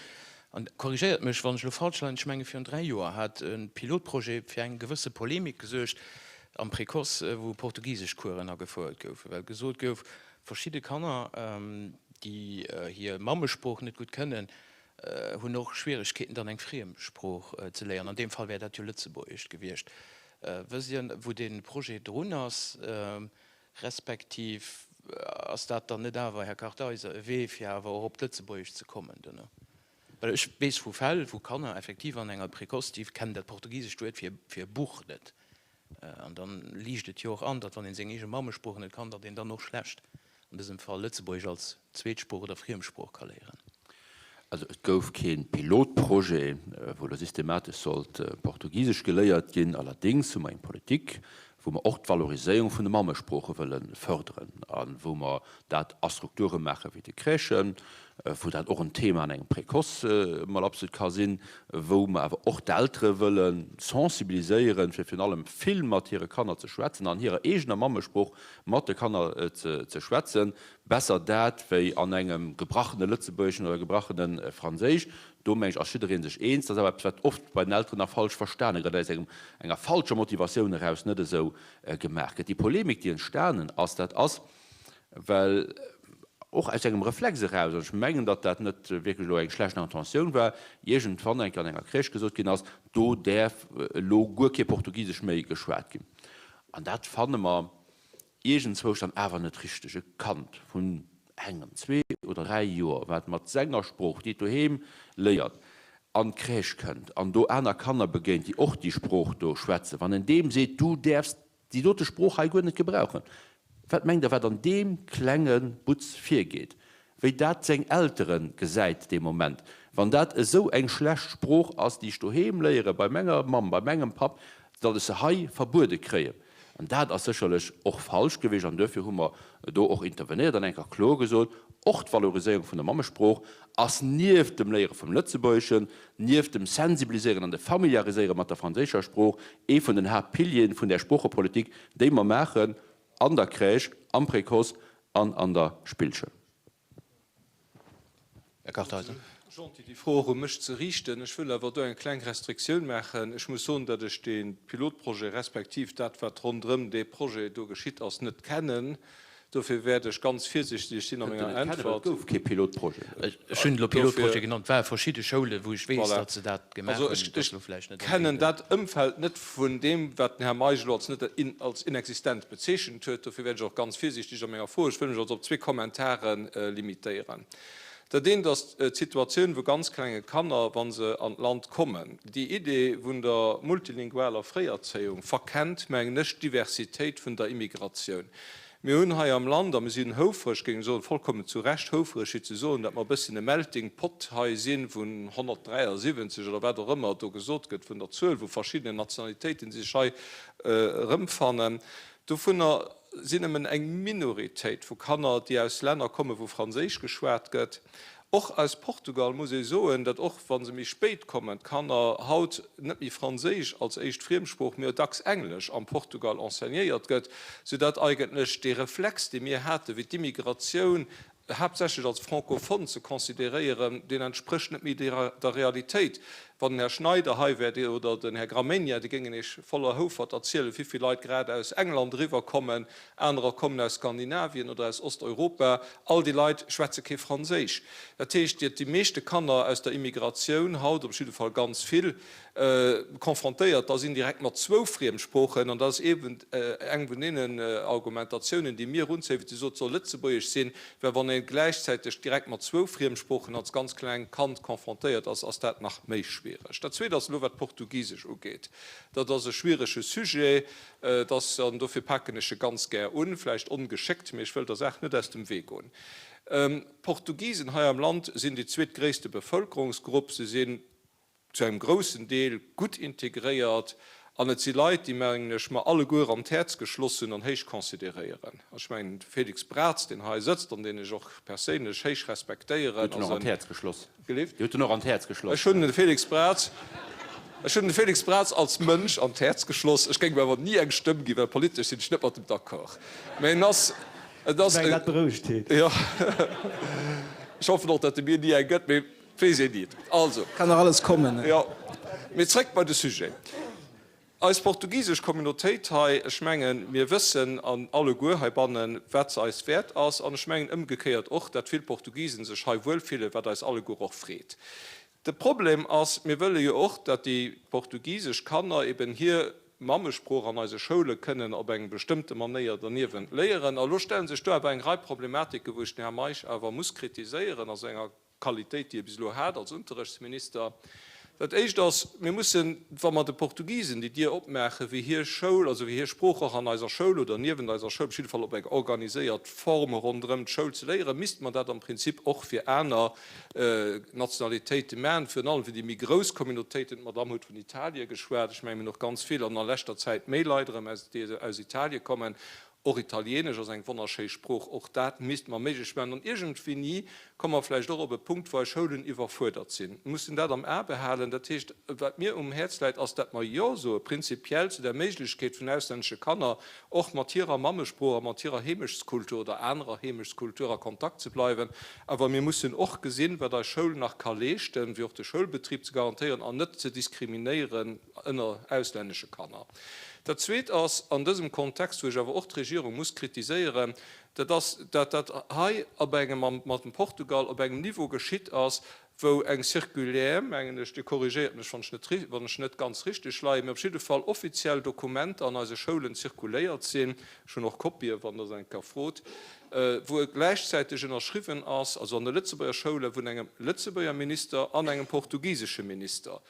An korrigéiert mech, wann ech elo falsch leien, ech menge virun 3 Joer hat e Pilotprojet fir eng gewësse Polemik gesuergt am Précoce, wou Portugiseschcoursen agefouert goufen, well gesot gouf, verschidde Kanner, déi hir Mammesprooch net gutt kënnen, hunn och Schwieregkeeten dann eng Friemsprooch ze léieren. An deem Fall wär dat jo Lëtzebuergescht gewiescht. Wësst Dir, wou dee Projet drun ass, respektiv ass dat dann net awer, Här Kartheiser, e Wee fir awer och op d'Lëtzebuergescht ze kommen duerno? Well ech weess vu Fäll, wou Kanner effektiv an enger Précoce, déi kennen dat portugisescht Wuert fir fir Buch net. An dann liicht et jo och an, datt wann een seng eege Mammesprooch net kann, datt een dann och schlecht an dësem Fall Lëtzebuergesch als Zweetsprooch oder Friemsprooch ka léieren. Also et gouf kee Pilotprojet, wou elo systematesch sollt Portugisesch geléiert ginn. Allerdéngs hu mer eng Politik, wou mer och d'Valoriséierung vun de Mammesprooche wëlle fërderen a wou mer dat a Strukture maache wéi de Crèchen, wou dat och en Thema an engem Précoce mol absolut ka sinn, wou mer awer och d'Eltere wëlle sensibiliséieren, fir virun allem vill mat hire Kanner ze schwätzen, an hirer eegener Mammesprooch mat de Kanner ze schwätzen. Besser dat wéi an engem gebrachene Lëtzebuergeschen oder gebrachene Franséisch. Do, meng ech, ass jidderee sech eens. Dat ass awer eppes, wat oft bei den Elteren nach falsch verstane gëtt, aus engem, enger falscher Motivatioun eraus net esou gemaach gëtt. Déi Polemik, déi entstanen ass, dat ass, well och aus engem Reflex eraus, an ech mengen, datt dat net wierklech elo eng schlecht Intentioun war, iergendwann eng Kéier an enger Crèche gesot ginn ass, do däerf elo guer kee Portugisesch méi geschwat ginn. An dat fanne mer iergendzwousch dann awer net richteg. E Kand vun engem, zwee oder 3 Joer, wat mat senger Sprooch, déi et doheem léiert, an d'Crèche kënnt an do aner Kanner begéint, déi och déi Sprooch do schwätzen, wann en deem seet, du däerfs déi dote Sprooch hei guer net gebrauchen, wat mengt Der, wat an deem klenge Butz virgeet, wéi dat seng Eltere gesäit dee Moment, wann dat esou eng schlecht Sprooch ass, déi ech doheem léiere bei menger Mamm, bei mengem Papp, datt ech se hei verbuede kréien? An dat ass sécherlech och falsch gewiescht an duerfir hu mer do och intervenéiert an eng Kéier kloer gesot, Och d'Valoriséierung vun der Mammesprooch ass nieft dem Léiere vum Lëtzebuergeschen, nieft dem Sensibiliséieren an de Familiariséiere mat der franséischer Sprooch ee vun den Haaptpilieren vun där Sproochepolitik, déi mer maachen an der Crèche, am Précoce an an der Spillschoul. Här Kartheiser. Gentil, déi Fro och u mech ze riichten. Ech wëll awer do eng kleng Restriktioun maachen. Ech muss soen, datt ech dee Pilotprojet respektiv dat, wat ronderëm dee Projet do geschitt ass, net kennen. Dofir wäert ech ganz virsichtig sinn a menger Äntwert. Et gouf kee Pilotprojet. Ech hunn elo Pilotprojet genannt. Et ware verschidde Schoulen, wou ech weess, datt se dat gemaach hunn. Also ech kennen dat Ëmfeld net vun deem, wat den Här Meisch elo als net als inexistent bezeechent huet. Dofir wäert ech och ganz virsichtig a menger Fro. Ech wëll mech also op zwee Kommentare limitéieren. Dat eent ass d'Situatioun vu ganz klenge Kanner, wa se an d'Land kommen. Déi Idee vun der multilingualer Fréierzéiung verkennt, mengen ech, d'Diversitéit vun der Immigratioun. Mir hunn hei am Land, a mir sinn houfreg, géing ech soen, vollkommen zu Recht houfreg, fir ze soen, datt mer e bësschen e Melting Pot hei si vun 173 oder wat och ëmmer do gesot gëtt vun der Zuel vu verschiddenen Nationalitéiten, déi sech hei erëmfannen. Dovunner sinn nëmmen eng Minoritéit vu Kanner, déi aus Länner kommen, wou Franséisch geschwat gëtt. Och aus Portugal muss ee soen, datt och wa se méi spéit kommen, d'Kanner haut net méi Franséisch als éischt Friemsprooch, mee dacks Englesch am Portugal enseignéiert gëtt, soudatt eigentlech dee Reflex, dee mir haten, wéi d'Immigratioun haaptsächlech als francophone ze consideréieren, deen entsprécht net méi der Realitéit. Wann den Här Schneider hei wär oder den Här Gramegna, déi géingen Iech voller Houfert erzielen, wéivill Leit grad aus England eriwwerkommen, anerer kommen aus Skandinavien oder aus Osteuropa. All déi Leit schwätze kee Franséisch. Dat heescht, Dir déi meeschte Kanner aus der Immigratioun haut, op jidde Fall ganz vill, confrontéiert da sinn direkt mat zwou Friemsproochen. An dat ass eeben eng vun deenen Argumentatiounen, déi mir erunzéien, wéi Dir sot, soll Lëtzebuergesch sinn, well wann ee gläichzäiteg direkt mat zwou Friemsproochen als ganz klengt Kand confrontéiert ass, ass dat nach méi schwiereg. Dat Zweet ass elo, wat d'Portugisesch ugeet. Dat ass e schwierege Sujet. Et ass, an dofir paken ech e ganz gär un, vläicht ongeschéckt, mee ech wëll der Saach net aus dem Wee goen, D'Portugisen hei am Land sinn déi zweetgréisste Bevëlkerungsgrupp. Se sinn zu engem groussen Deel gutt integréiert an et si Leit, déi, mengen ech, mer alleguer an d'Häerz geschloss hunn an héich consideréieren. Ech mengen, de Félix Braz, deen hei sëtzt an deen ech och perséinlech héich respektéieren, ass en. Gelift? Dir hutt en och an d'Häerz geschloss. Ech hunn de Félix Braz, ech hunn de Félix Braz als Mënsch an d'Häerz geschloss. Ech géing em awer ni eng Stëmm ginn, well politesch sinn ech net mat em d'accord. Mä en ass, et ass Ech mengen, dat berouegt heen. Jo. Ech hoffen och, datt e mir ni eng gëtt, mee et weess een ni. Also. Kann nach alles kommen. Jo. Mee zréck bei de Sujet. Eis portugisesch Communautéit hei, ech mengen, mir wëssen an alleguer heibannen, wat se eis wäert ass, an ech mengen ëmgekéiert och, dat vill Portugisen sech hei wuel fillen, wat eis alleguer och freet. De Problem ass, mir wëlle jo och, dat déi portugisesch Kanner eben hir Mammesprooch an eise Schoule kënnen op eng bestëmmte Manéier derniewent léieren. A lo stelle sech do awer eng Rei Problematiken, wou ech den Här Meisch awer muss kritiséieren a senger Qualitéit, déi e bis elo hat als Unterrechtsminister. Dat Éischt ass, mir mussen, wa mer de Portugisen déi Dier opmaachen, fir hir Schoul, also fir hir Sprooch och an eiser Schoul oder niewent eiser Schoul, op jidde Fall op eng organiséiert Form ronderëm d'Schoul ze léieren, misste mer dat am Prinzip och fir aner Nationalitéite maachen, virun allem fir déi méi grouss Communautéiten. D'Madamm huet vun Italie geschwat. Ech mengen, mir hunn och ganz vill an a leschter Zäit méi Leit erëm aus, déi aus Italie kommen. Och Italieenesch ass eng wonnerschéi Sprooch, och dat misste mer méiglech maachen. An iergendwéini komme mer vläicht och op e Punkt, wou eis Schoulen iwwerfuerdert sinn. Mir mussen dat am A behalen. Dat heescht, wat mir um Häerz läit, ass, dat mer Jo soe prinzipiell zu der Méiglechkeet vun auslännesche Kanner, och mat hirer Mammesprooch a mat hirer Heemechtskultur oder anerer Heemechtskultur a Kontakt ze bleiwen. Awer mir mussen och gesinn, wat eis Schoul nach ka leeschten, fir och de Schoulbetrib ze garantéieren an net ze diskriminéieren ënner auslännesche Kanner. Dat Zweet ass an dësem Kontext, wou ech awer och d'Regierung muss kritiséieren, dat ass, dat dat hei op engem, mat dem Portugal op engem Niveau geschitt ass, wou eng Circulaire, mengen ech, Dir korrigéiert mech, wann ech net, wann ech net ganz richtig leien, mä op jidde Fall offiziell Dokumenter an eise Schoulen zirkuléiert sinn, ech hunn och Kopie, wann Der se eng Kéier frot, wou e gläichzäiteg ënnerschriwwen ass, also an de Lëtzebuerger Schoule vun engem Lëtzebuerger Minister an engem portugisesche Minister.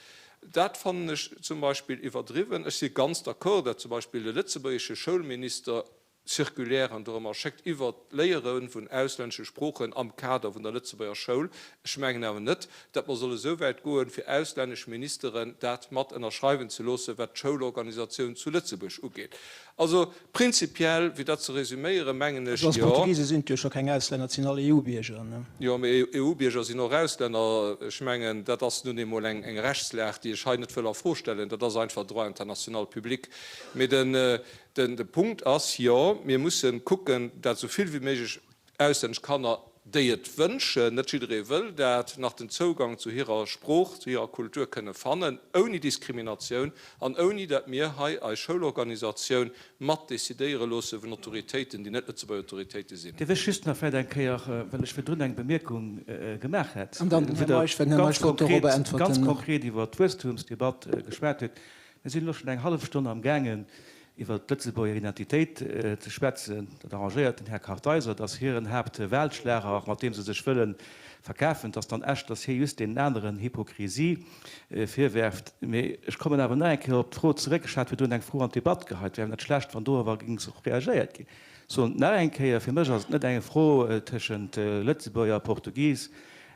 Dat fannen ech zum Beispill iwwerdriwwen. Ech si ganz d'accord, dat zum Beispill de lëtzebuergesche Schoulminister Circulairen dorëmmer schéckt iwwert d'Léiere vun auslännesche Sproochen am Kader vun der Lëtzebuerger Schoul. Ech mengen awer net, dat mer solle sou wäit goen, fir auslännesch Ministeren dat mat ënnerschreiwen ze loossen, wat d'Schoulorganisatioun zu Lëtzebuerg ugeet. Also prinzipiell, fir dat ze resüméieren, mengen ech, Also jo. Portugise sinn jo scho keng Auslänner, et sinn all EU-Bierger, ne? Jo, mee EU-Bierger sinn och Auslänner. Ech mengen, dat ass nun eemol eng Rechtslag, déi ech hei net wëll a Fro stellen. Dat ass einfach Droit international public. Mee de Punkt ass, jo, mir mussen kucken, dat esou vill wéi méiglech Auslännesch Kanner, déi et wënschen, net jidderee wëll dat, nach den Zougang zu hirer Sprooch, zu hirer Kultur kënne fannen, ouni Diskriminatioun an ouni dat mir hei eis Schoulorganisatioun mat decidéiere loosse vun Autoritéiten, déi net Lëtzebuerger Autoritéite sinn. Dierf ech just nach vläicht eng Kéier, well ech virdrun eng Bemierkung gemaach hat, An dann den Här Meisch, well den Här Meisch wollt dorobber äntwerten. ganz konkret iwwert d'Wuesstumsdebatt geschwat huet. Mir sinn elo schonn eng hallef Stonn amgaangen, iwwert d'Lëtzebuerger Identitéit ze schwätzen. Dat arrangéiert den Här Kartheiser, et ass hiren Haaptwahlschlager, mat deem se sech wëlle verkafen. Et ass dann echt, datt hie just deenen aneren Hypokrisie virwerft. Mee ech kommen awer nach eng Kéier op d'Fro zeréck, ech hat virdrun eng Fro an d'Debatt geheit, wär net schlecht, wann doriwwer géing och reagéiert ginn. Soen et nach eng Kéier, Fir mech ass et net eng Fro tëschent Lëtzebuerger, Portugis,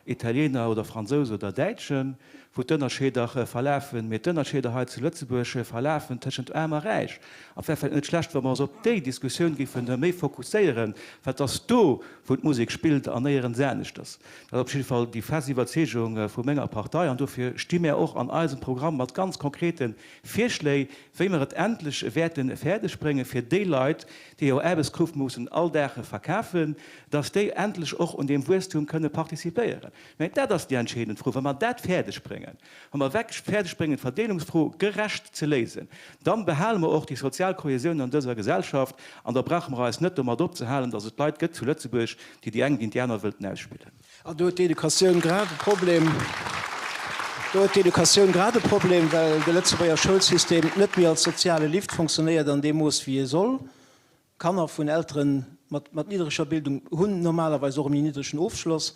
Italiener oder Fransous oder Däitschen, wou d'Ënnerscheeder verlafen, mee d'Ënnerscheeder hei zu Lëtzebuerg verlafen tëschent Aarm a Räich. An et wär vläicht net schlecht, wa mer eis op déi Diskussioun géife méi fokusséieren, well et ass do, wou d'Musek spillt an néierens aneschters. Dat ass op jidde Fall déi fest Iwwerzeegung vu menger Partei an dofir sti mär och an eisem Programm mat ganz konkrete Virschléi, wéi mer et endlech wäerte fäerdeg bréngen, fir déi Leit, déi hir Aarbechtskrooft mussen all Dag verkafen, dass déi endlech och un deem Wuesstum kënne participéieren. Mä dat ass déi entscheedend Fro. Wa mer dat fäerdeg bréngen, wa mer wierklech fäerdeg bréngen, d'Verdeelungsfro gerecht ze léisen, dann behale mer och déi sozial Kohäsioun an dëser Gesellschaft an da brauche mer eis net domat opzehalen, dass et Leit gëtt zu Lëtzebuerg, déi déi eng géint déi aner wëllten ausspillen. An do huet d'Educatioun grad e Problem, do huet d'Educatioun grad e Problem, well de Lëtzebuerger Schoulsystem net méi als soziale Lift fonctionnéiert an deem Mooss wéi e soll. Kanner vun Eltere mat mat niddreger Bildung hunn normalerweis och e méi niddregen Ofschloss.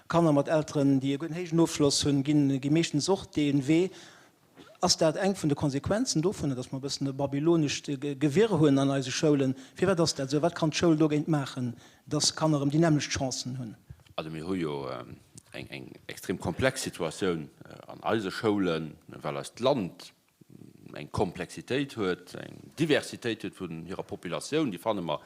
Kanner mat Elteren, déi e gudden héijen Ofschloss hunn, ginn gi meeschtens och dee Wee. Ass dat eng vun de Konsequenzen dovunner, datt mer e bëssen e babylonescht Gewirr hunn an eise Schoulen? Firwat ass dat esou? Wat kann d'Schoul dogéint maachen, datt Kanner erëm déi nämmlecht Chancen hunn? Also mir hu jo eng extrem komplex Situatioun an eise Schoulen, well eist Land eng Komplexitéit huet, eng Diversitéit huet vun hirer Populatioun. Déi fanne mer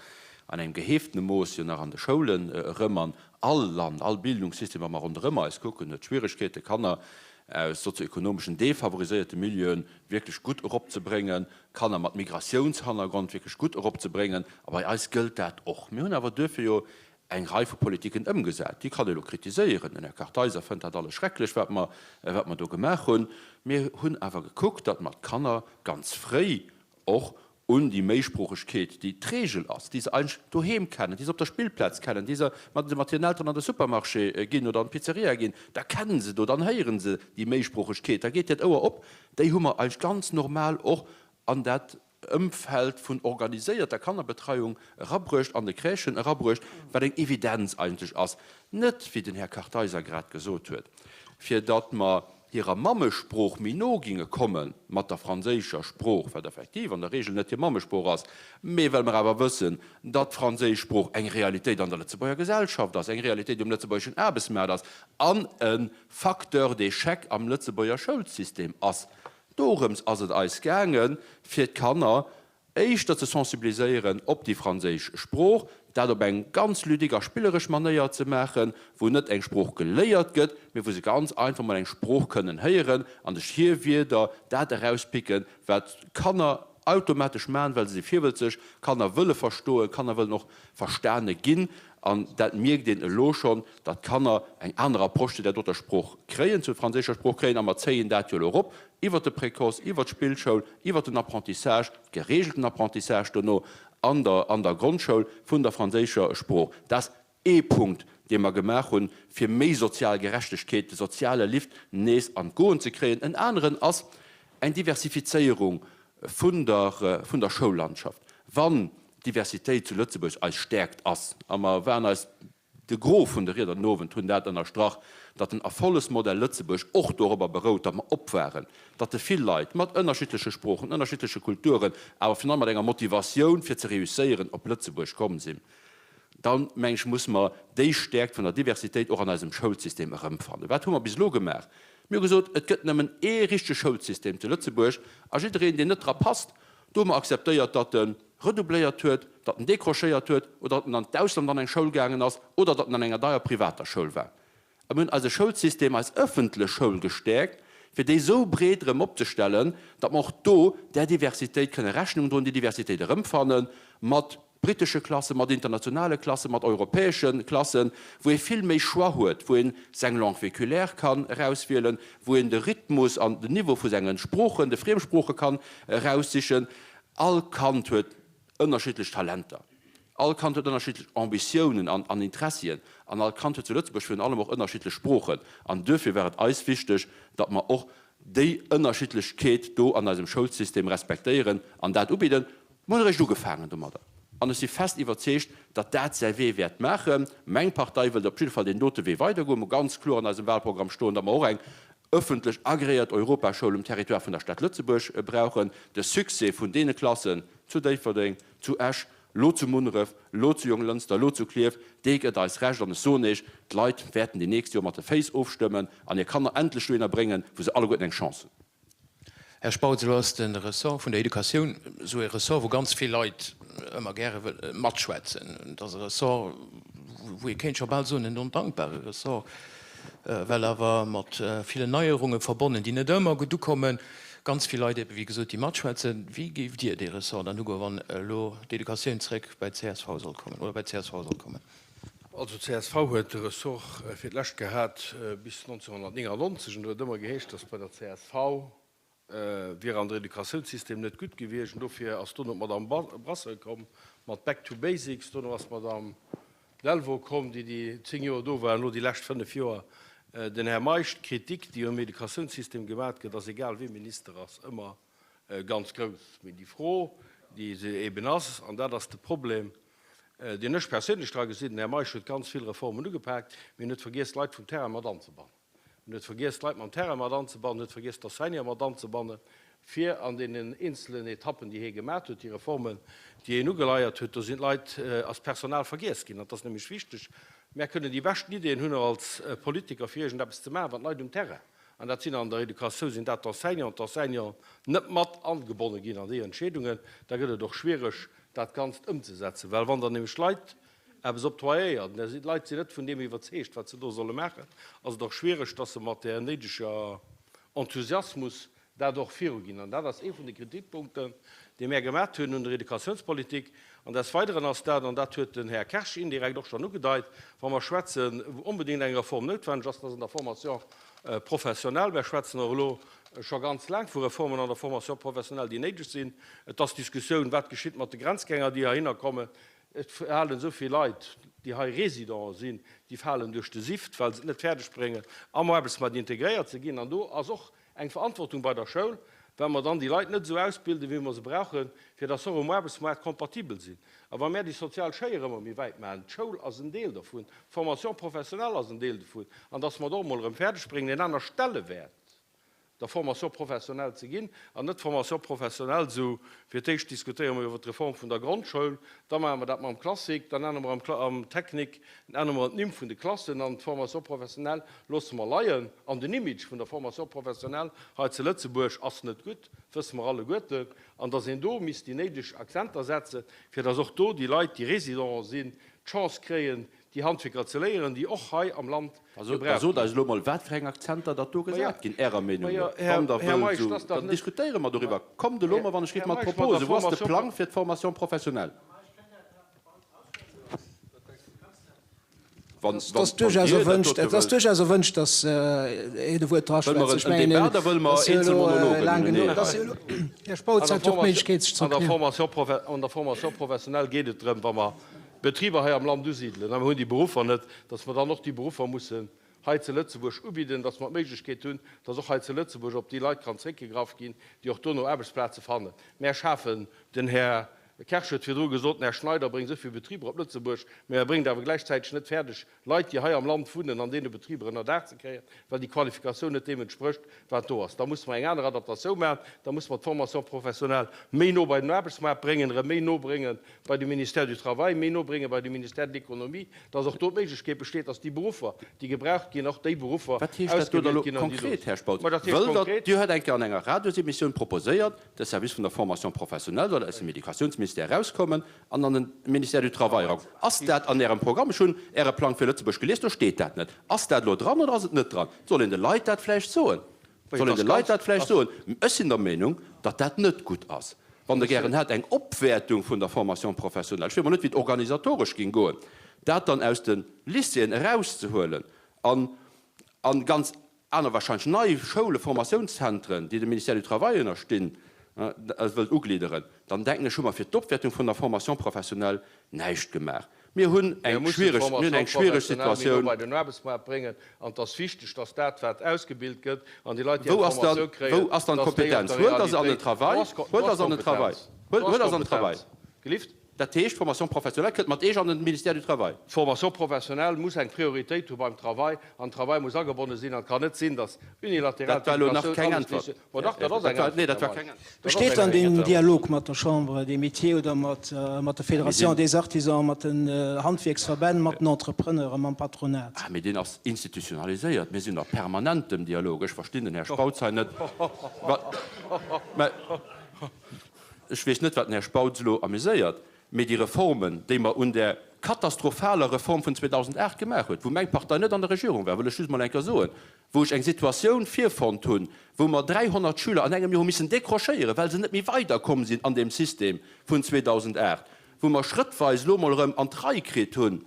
an engem geheeftene Mooss jo nach an de Schoulen erëm. An all Land, all Bildungssystem, wa mer ronderëm eis kucken, huet Schwieregkeete Kanner aus sozioekonomeschen defavoriséierte Milieuen wierklech gutt eropzebréngen, Kanner mat Migratiounshannergrond wierklech gutt eropzebréngen. A bei eis gëllt dat och. Mir hunn awer duerfir jo eng Rei vu Politiken ëmgesat. Déi kann ee elo kritiséieren, den Här Kartheiser fënnt dat alles schrecklech, wat mer, wat mer do gemaach hunn. Mir hunn awer gekuckt, datt mer d'Kanner ganz fréi och un déi Méisproochegkeet, déi d'Regel ass, déi se eigentlech doheem kennen, déi se op der Spillplaz kennen, déi se, wa se mat hiren Elteren an de Supermarché ginn oder an d'Pizzeria ginn, da kennen se do, dann héiere se déi Méisproochegkeet, da geet hiert Ouer op, déi hu mer eigentlech ganz normal och an dat Ëmfeld vun organiséierter Kannerbetreiung erabruecht, an de Crèchen erabruecht, wat eng Evidenz eigentlech ass, net, wéi den Här Kartheiser grad gesot huet, fir datt mer. hirer Mammesprooch méi no ginge komme mat der franséischer Sprooch, wat effektiv an der Regel net hir Mammesprooch ass, mee well mer awer wëssen, datt d'franséisch Sprooch eng Realitéit an der Lëtzebuerger Gesellschaft ass, eng Realitéit um lëtzebuergeschen Aarbechtsmaart ass an e Facteur d'échec am Lëtzebuerger Schoulsystem ass. Dorëms ass et eis gaangen, fir d'Kanner éischter ze sensibiliséieren op déi franséisch Sprooch, dat op eng ganz ludique a spilleresch Manéier ze maachen, wou net eng Sprooch geléiert gëtt, mee wou se ganz einfach mol eng Sprooch kënnen héieren an sech hir Wierder, dat erauspicken, wat Kanner automatesch maachen, well se si virwëlzeg, Kanner wëlle verstoen, Kanner wëllen och verstane ginn. An dat mierkt een elo schonn, datt d'Kanner eng aner Approche zu där doter Sprooch kréien, zur franséischer Sprooch kréien. A mer zéien dat jo elo erop iwwert de Précoce, iwwert d'Spillschoul, iwwert den Apprentissage, geregelten Apprentissage dono an der an der Grondschoul vun der franséischer Sprooch. Dat ass ee Punkt, dee mer gemaach hunn, fir méi sozial Gerechtegkeet, de soziale Lift nees an d'Goen ze kréien. En aneren ass eng Diversifizéierung vun der vun der Schoullandschaft. Wann d'Diversitéit zu Lëtzebuerg eis Stäerkt ass, a mer waren eis, de Gros vun de Rieder den Owend hunn dat ënnerstrach, datt den Erfollegsmodell Lëtzebuerg och dorobber berout, datt mer op waren, datt de vill Leit mat ënnerschiddleche Sproochen, ënnerschiddleche Kulturen, awer virun allem mat enger Motivatioun fir ze reusséieren op Lëtzebuerg komm sinn, dann, meng ech, musse mer déi Stäerkt vun der Diversitéit och an eisem Schoulsystem erëmfannen. Wat hu mer bis elo gemaach? Mir hu gesot, et gëtt nëmmen ee richtege Schoulsystem zu Lëtzebuerg a jiddereen, deen net dra passt, Do hu mer akzeptéiert, datt e redoubléiert huet, datt en décrochéiert huet oder datt en an d'Ausland an eng Schoul gaangen ass oder datt en an enger deier privater Schoul war. A mir hunn eise Schoulsystem, eis ëffentlech Schoul gestäerkt, fir déi esou breet erëm opzestellen, datt mer och do där Diversitéit kënne Rechnung droen, déi Diversitéit erëmfanne mat britesche Klassen, mat internationale Klassen, mat europäesche Klassen, wou ee vill méi Choix huet, wou ee seng Langue véhiculaire kann erauswielen, wou een de Rhythmus an den Niveau vu senge Sproochen, de Friemsprooche kann eraussichen. All Kand huet ënnerschiddlech Talenter, all Kand huet ënnerschiddlech Ambitiounen an Interessien an all Kand huet zu Lëtzebuerg virun allem och ënnerschiddlech Sproochen. An duerfir war et eis wichteg, datt mer och déi Ënnerschiddlechkeet do an eisem Schoulsystem respektéieren an dat ubidden. Mer hunn eréischt ugefaangen domadder an ech si fest iwwerzeegt, datt dat säi Wee wäert maachen. Meng Partei wëllt op jidde Fall deen dote Wee weidergoen. Mer hu ganz kloer an eisem Wahlprogramm stoen, datt mer och eng ëffentlech agreéiert Europaschoul um Territoire vun der Stad Lëtzebuerg brauchen. De Succès vun deene Klassen zu Déifferdeng, zu Esch, lo zu Munneref, lo zu Jonglënster, lo zu Klierf, dee gëtt eis Recht. An ech soen Iech, d'Leit wäerten déi nächst Joer mat de Féiss ofstëmmen an hir Kanner endlech dohinner bréngen, wou se alleguerten eng Chance hunn. Här Spautz, elo ass de Ressort vun der Educatioun esou e Ressort, wou ganz vill Leit ëmmer gäre wëlle matschwätzen. Et ass e Ressort, wou ee kéint scho bal soen, en ondankbare Ressort, well awer mat villen Neierunge verbonnen, déi net ëmmer gutt ukommen. Ganz vill Leit ebe wéi gesot, déi matschwätzen. Wéi géift Dir dee Ressort dann ugoen, wann elo d'Educatioun zréck bei d'CSV soll kommen oder bei d'CSV soll kommen? Also csv huet de Ressort fir d'lescht gehat bis 1999 an do huet ëmmer geheescht, datt bei der csv wier an der Educatiounssystem net gutt gewiescht an dofir ass dono d'Madame Brasseur komm mat Back to Basics, dono ass d'Madame Delvaux komm, déi déi 10 Joer do war an elo déi lescht 5 Joer den Här Meisch. D'Kritik déi um Educatiounssystem gemat gëtt ass, egal wee Minister ass, ëmmer ganz grouss. Mee déi Fro déi se eben ass, an dat ass de Problem, deen ech perséinlech dra gesinn, den Här Meisch huet ganz vill Reformen ugepaakt, mee en huet vergiess d'Leit vum Terrain mat anzebannen. En huet vergiess d'Leit mam Terrain mat anzebannen, en huet vergiess d'Enseignanten mat anzebannen, fir an deenen eenzelen Etappen, déi hie gemat huet, déi Reformen, déi hien ugeleiert huet, do sinn d'Leit, ass d'Personal vergiess ginn. An et ass nämlech wichteg, mär kënnen déi beschten Ideeën hunn och als Politiker, fir iergendeppes ze maachen, wann d'Leit um Terrain, an dat sinn an der Educatioun sinn dat d'Enseignanten, d'Enseignanten net mat angebonne ginn an déi Entscheedungen, da gëtt et och schwiereg, dat Ganzt ëmzesetzen, well wann der nämlech Leit eppes octroyéiert, an déi Leit sinn net vun deem iwwerzeegt, wat se do solle maachen, ass et och schwiereg, dass se mat där néideger Enthusiasmus dat och viruginn. An dat ass ee vun de Kritikpunkten, déi mär gemat hunn un der Educatiounspolitik. An des Weideren ass dat, an dat huet den Här Kersch indirekt och schonn ugedeit, wa mer schwätzen, wou onbedéngt eng Reform noutwenneg ass, dat ass an der Formation professionnelle. Mär schwätzen och elo scho ganz laang vu Reformen an der Formation professionnelle, déi néideg sinn. Et ass d'Diskussioun, wat geschitt mat de Grenzgänger, déi heihinner kommen. Et falen esou vill Leit, déi hei Résidenten sinn, déi falen duerch de Sift, well se et net fäerdeg bréngen, am Aarbechtsmaart integréiert ze ginn. An do ass och eng Verantwortung bei der Schoul, well mer dann déi Leit net esou ausbilden, wéi mer se brauchen, fir dass se och um Aarbechtsmaart kompatibel sinn. A wa mär déi sozial Schéier ëmmer méi wäit maachen, d'Schoul ass en Deel dervun, d'Formation professionnelle ass en Deel dovun, an dass mer et och emol erëm fäerdeg bréngen, en aner Stellewäert. der Formation professionnelle ze ginn an net d'Formation professionnelle esou, fir d'éischt diskutéiere mer iwwert d'Reform vun der Grondschoul, da maache mer dat mam Classique, dann ännere mer am Technique, ännere mer d'Nimm vun de Klassen an d'Formation professionnelle loosse mer leien. An den Image vun der Formation professionnelle hei zu Lëtzebuerg ass net gutt, wësse mer alleguerten, an dass een do misst déi néideg Akzenter setzen, fir dass och do déi Leit, déi Résidenten sinn, d'Chance kréien, déi Handwierker ze léieren, déi och hei am Land gebraucht ginn. Da sot eis elo mol, wat fir eng Akzenter datt do gesat ginn, Ärer Meenung no. Wann Der wëllt, esou, dann diskutéiere mer doriwwer. Kommt elo mol, wann ech giff, mat Proposen. Wou ass de Plang fir d'Formation professionnelle? Et ass duerchaus erwënscht, et ass duerchaus erwënscht, datt een e Wuert draschwätzt. Ech mengen, et ass jo elo laang genuch. Et ass jo elo, Här Spautz hat jo och d'Méiglechkeet, sech ze erklären. An der Formation professionnelle geet et drëm, wa mer Betriber hei am Land usidelen, a mir hunn déi Beruffer net, datt mer dann och déi Beruffer mussen hei zu Lëtzebuerg ubidden, datt mer d'Méiglechkeet hunn, datt och hei zu Lëtzebuerg op déi Leit kann zréckgegraff ginn, déi och dono Aarbechtsplaze fannen. Mär schafen, den Här Kersch huet virdru gesot, den Här Schneider bréngt esou vill Betriber op Lëtzebuerg, mä e bréngt awer gläichzäiteg net fäerdeg, Leit, déi hei am Land wunnen, an deene Betriber ënner Daach ze kréien, well déi Qualifikatioun net deem entsprécht, wat do ass. Da musse mer eng aner Adaptatioun maachen. Da musse mer d'Formation professionnelle méi no bei den Aarbechtsmaart bréngen, erëm méi no brénge bei de Ministère du Travail, méi no brénge bei de Ministère de l'Économie, dass och do d'Méiglechkeet besteet, dass déi Beruffer, déi gebraucht ginn, och déi Beruffer Wat heescht dat do da ausgebilt elo ginn an déi do konkret, sinn. Här Spautz? Ma dat heescht Wëllt Der, konkret. Dir huet eng Kéier an enger Radiosemissioun proposéiert, de Service vun der Formation professionnelle soll aus dem Educatiounsministère erauskommen an an den Ministère du Travail erakommen. Ass dat an Ärem Programm? Ech hunn Äre Plang fir Lëtzebuerg gelies, do steet dat net. Ass dat elo dran oder ass et net dran? Soll een de Leit dat vläicht soen? Soll een de Leit dat vläicht soen? Ech sinn der Meenung, datt dat net gutt ass. Wann Der gären hätt eng Opwäertung vun der Formation professionnelle, ech weess mol net, wéi et organisatoresch géing goen, dat dann aus de Lycéeën erauszehuelen an a ganz aner, wahrscheinlech nei Schoule, Formatiounszentren, déi dem Ministère du Travail ënnerstinn, wëllt uglidderen, dann denken ech, hu mer fir d'Opwäertung vun der Formation professionnelle näischt gemaach. Mir hunn Mir eng mussen schwiereg, mir hunn d'Formation eng schwiereg professionnelle méi no Situatioun. bei den Aarbechtsmaart bréngen. An et ass wichteg, dass dat, wat ausgebilt gëtt, an déi Leit, déi eng Wou ass dann, Formatioun kréien, wou ass dann dass déi och d'Kompetenz? der Huelt Der se an den Realitéit. Do Travail? ass, do Huelt Der ass se an den Travail? Kompetenz. Huelt, Do ass huelt Der se an den Travail? Kompetenz. Gelift? Dat heescht, d'Formation professionnelle kënnt mat Eech an den Ministère du Travail. D'Formation professionnelle muss eng Prioritéit hu beim Travail an den Travail muss agebonne sinn. An et kann net sinn, dass unilateral Dat war elo nach d'Educatioun keng alles Äntwert. déci-. Ma dach, dat ass eng Dat war, nee, Äntwert, dat Här war keng Meisch. Äntwert. Dat ass Besteet eng dann deen Äntwert. Dialog mat der Chambre des Métiers oder mat der Mir Fédération sinn. des Artisans, mat den Handwierksverbänn, mat den Entrepreneuren, mam Patronat? Ah, mee deen ass institutionaliséiert. Mir sinn a permanentem Dialog. Ech verstinn den Här Spautz hei net. Wa, mä ech weess net, wat den Här Spautz elo amuséiert, mee déi Reformen, déi mer un där katastrophaler Reform vun 2008 gemaach huet, wou meng Partei net an der Regierung war, wëll ech just mol eng Kéier soen, wou ech eng Situatioun virfonnt hunn, wou mer 300 Schüler an engem Joer hu missen décrochéieren, well se net méi weiderkomm sinn an deem System vun 2008, wou mer schrëttweis elo mol erëm an d'Rei kritt hunn.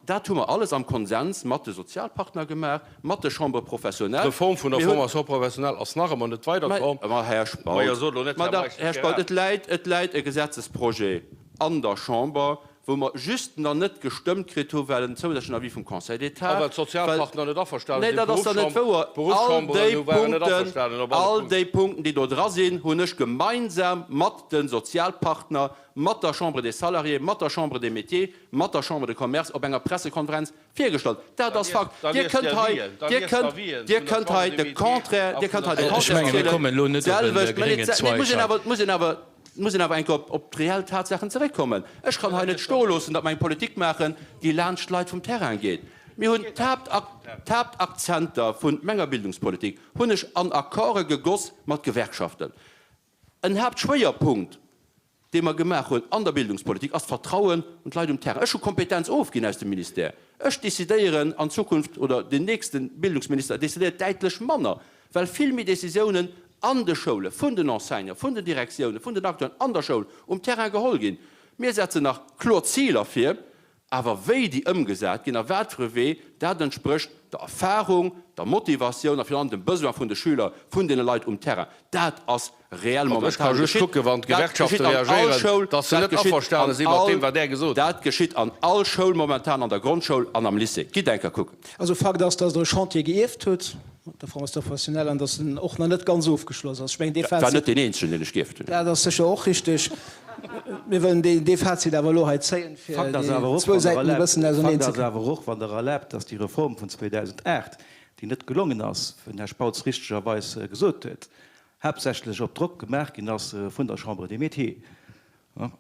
Dat hu mer alles am Konsens mat de Sozialpartner gemaach, mat de Chambres professionnelles. D'Reform vun der Mir hunn. Formation professionnelle ass nach ëmmer net weiderkomm. Mä, Här Majo, Spautz, sot elo net, mä Här dach, Meisch, Här Spautz, et läit, et läit e Gesetzesprojet an der Chamber, wou mer just nach net gestëmmt kritt hu well en zousätzlechen Avis vum Conseil d'État, A well well, d'Sozialpartner net averstanen nee, sinn, dat ass dann net wouer, all d'Berufschamberen déi hu waren net Punkten, averstanen op alle all Punkten. déi Punkten, déi do dra sinn, hunn ech gemeinsam mat de Sozialpartner, mat der Chambre des Salariés, mat der Chambre des Métiers, mat der Chambre de Commerce op enger Pressekonferenz virgestallt. Dat ass Fakt. Dir kënnt hei, Dir kënnt, Dir kënnt hei de Contraire, Dir kënnt hei de Ech Contraire menge mir zielen. kommen elo net op e D'selwecht, mä gréngen nee, Zweig muss een hei. awer, muss een awer, muss een awer eng Kéier op, op d'reell Tatsaachen zeréckkommen. Ech kann hei net stoe loossen, datt mer eng Politik maachen, déi laanscht d'Leit vum Terrain geet. Mir hunn d'Haaptakzenter vu menger Bildungspolitik hunn ech an Accorde gegoss mat Gewerkschaften. En Haaptschwéierpunkt, dee mer gemaach hunn an der Bildungspolitik, ass d'Vertrauen un d'Leit um Terrain. Ech hu Kompetenz ofginn aus dem Ministère. Ech decidéieren an Zukunft, oder den nächste Bildungsminister decidéiert däitlech manner, well vill méi Décisiounen an de Schoule vun den Enseignanten, vun den Direktiounen, vun den Acteuren an der Schoul um Terrain geholl ginn. Mir setzen nach kloer Ziler vir, Awer wéi déi ëmgesat ginn a wat fir e Wee, dat entsprécht der Erfahrung, der Motivatioun a virun allem dem Besoin vun de Schüler, vun deene Leit um Terrain. Dat ass reell Also ech ka momentan just geschitt. kucken, wann Dat d'Gewerkschafte geschitt an all reagéieren, Schoul, dass se dat net geschitt averstane an si mat all, deem, wat Där gesot hutt. dat geschitt an all Schoul momentan, an der Grondschoul an am Lycée. Gitt eng Kéier kucken. Also Fakt ass, dass Der e Chantier geierft hutt mat der Formation professionnelle an dass en och nach net ganz ofgeschloss ass. Ech mengen, dee Dat war Fazit, net deen eenzegen, deen ech geierft hunn. dat ass sécher och richtig. Mir wëllen dee Fazit awer elo hei zéien, fir Fakt ass déi awer och, zwou wann Der Säiten e erlaabt, bëssen auserneen Fakt ze ass kréien. awer och, wann Der erlaabt, dass déi Reform vun 2008, déi net gelongen ass, wéi den Här Spautz richtegerweis gesot huet, haaptsächlech op Drock gemaach ginn ass vun der Chambre des Métiers. Ech